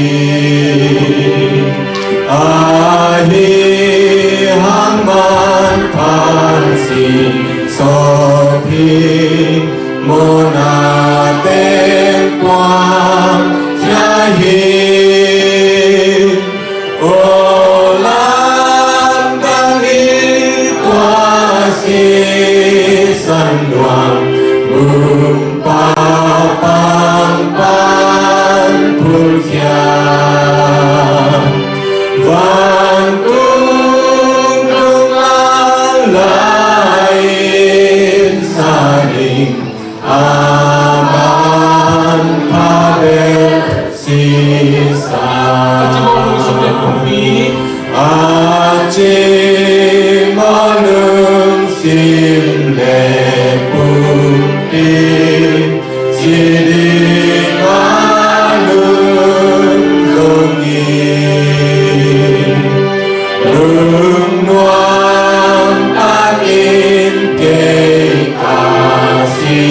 Ahi hang manpha sin sawp hi, mawhna teng puang khia hi. Aw lamdang i tua sisan luang, bumpa pang pan phulkhia. Vantung tung a lai in sa ning, a manpha bel sisa. A ci mawh lungsim le pumpi. A ci mawh lungsim le pumpi. Si ding a lungzong hi. Lungnuam takin kei ka si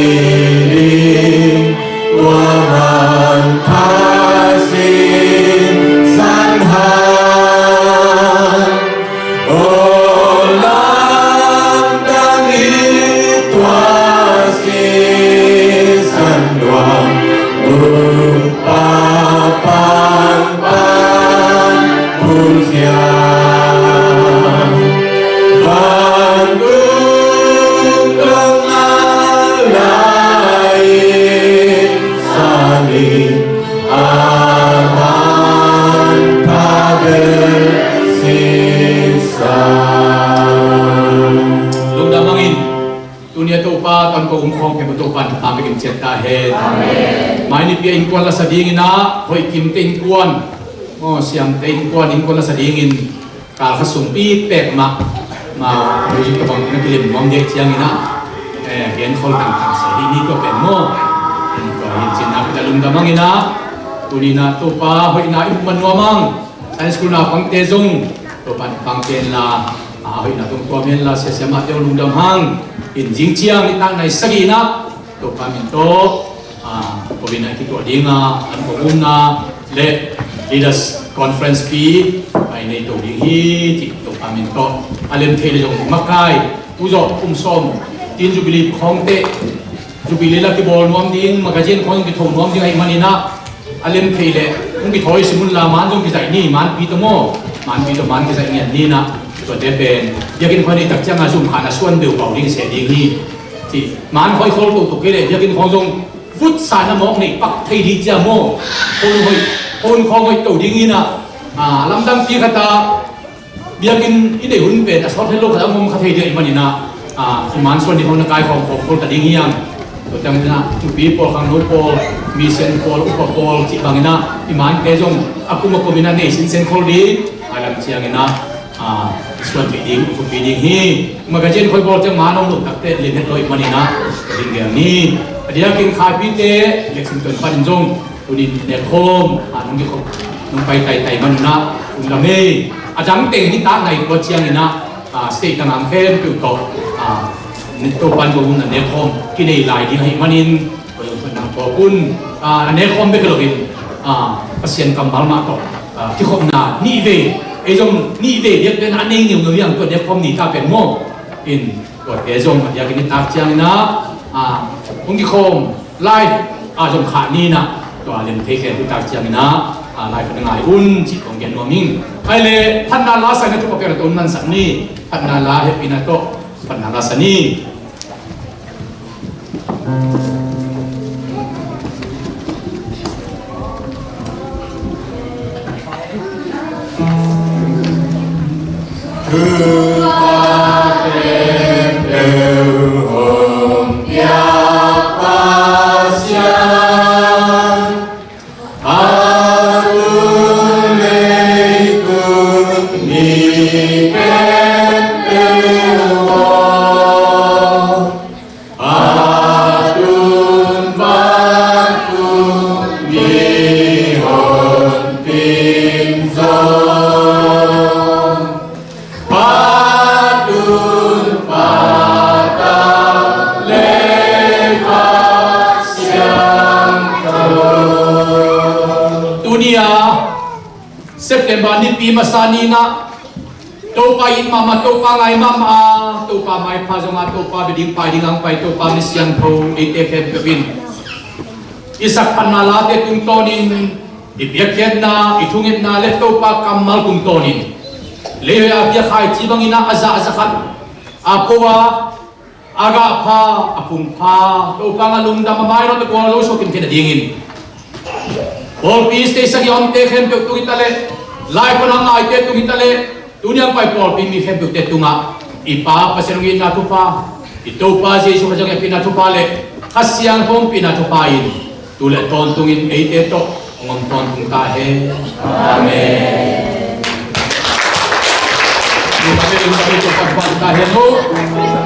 ding, tua manpha sisan hang. Aw lamdang i tua sisan luang, bumpa pang pan phulkhia. Vantung tung a lai in sa ning, a manpha bel sisa. Lungdam hangin, tuni a Topa Tonpawh um khawm khempeuh Topa'n thupha hong pia ciat ta hen. Amen. Mai nipi a innkuan la sa dingin ah, hoih kimte innkuan, aw, siamte innkuan, innkuan la sa dingin kal khat sung pi pek mah, ma, music tabang na kilem nuam dek ciangin ah, eh, genkhol tangtang se ding hi tua pen maw. Tua hi cin ah, tua lungdam hang in ah, tuni in ah Topa hoihna i muh man nuam hang. Sunday school naupangte zong Topa'n pang pen la, a, hoihna tungtuam hen la, siasia mahte lungdam hang. In zing ciang nitak nai sagih in ah Topa min tawh, a, covid nineteen kituah ding a, an kong umna le leaders conference pi a i nei to ding hi cih Topa min tawh. A lem thei le zong makai, tu zawh kum sawm, tin jubilee khawngte, jubilee la kibawl nuam ding, magazine khawng kitho nuam ding ahih manin ah, a lem thei le hong kithawi sim un la, man zong kizaih ni, manpi tawh maw, manpi tawh man kizaih ngiat ni in ah, tuate pen biakinn khawng nei tak ciang a zum khat na suan deuh pau ding se ding hi. Cih man khawng khol to tuk kei le biakinn khawng zong vutsa na mawk nei pak thei ding ciang maw, khon hoih, khon khawng hoih to ding in ah, a, lamdang pi khat ah, biakinn i neih hun pen a sawt het lo khat a om kha thei ding ahih manin ah, a, i man suan ding khawng na kaikhawm khawm khol ta ding hiam? Tua ciangin ah nupi pawl, khangno pawl, mission pawl, upa pawl cih bangin ah i mante zong a kum a kumin ah nei sinsen khol ding, a lam ciangin ah, a, suan thei ding, thupi ding hi. Magazine khawng bawl ciang man om lo takte lian het lo ahih manin ah ka ding gel ni. A diakin Khaipite, Lexington panin zong tunin nekkhawm, a, nong kikhop, nong pai taitai man un ah, lungdam ei. A dang teng nitak nai tua ciangin ah, a, state tangam khempeuh tawh, a, Topa'n ko hun a nekkhawm kinei lai ding ahih manin, ko zong nang tawh un, a, a nekkhawm bek hi loin, a, Pasian kammal mah tawh, a, kikhopna nih vei, ei zong nih vei biakpiakna a nei ngeungeu hi hang, tua nekkhawm ni ta pen maw. In, tuate zong a diakin nitak ciangin ah, a, hong kikhawm live a zong khah ni in ah, tua lem thei khempeuh tak ciangin ah, a, live na ngai un cih kong gen nuam ing. Ahih leh phatna la sa in ah, thupha piakna tawh hong mansak ni, phatna la hehpihna tawh phatna la sa ni. Tuni a September nipi masa ni in ah, Topa it mahmah, Topa ngai mahmah a, Topa maipha zong a, Topa bia ding pai ding a hong pai Topa mi siangtho eite khempeuh in i sak phatna late tungtawnin, i piakkhiatna, i thungetna le Topa kammal tungtawnin, leihoih a pia khaici bangin ah, a za a za khat a pho a, a gah pha, a phung pha, Topa ngah lungdam a, mai lo te kual lo suak in khen a dingin, pawlpi state sagih a omte khempeuh tung hi ta leh, live pan a ngaite tung hi ta leh, tuni a hong pai pawlpi mi khempeuhte tungah i Pa Pasian hong itna thupha, i Topa Jesuh Khazih hong hehpihna thupha le Kha Siangtho hong hehpihna thupha in tu le tawntungin eite tawh hong om tawntung ta hen. Amen.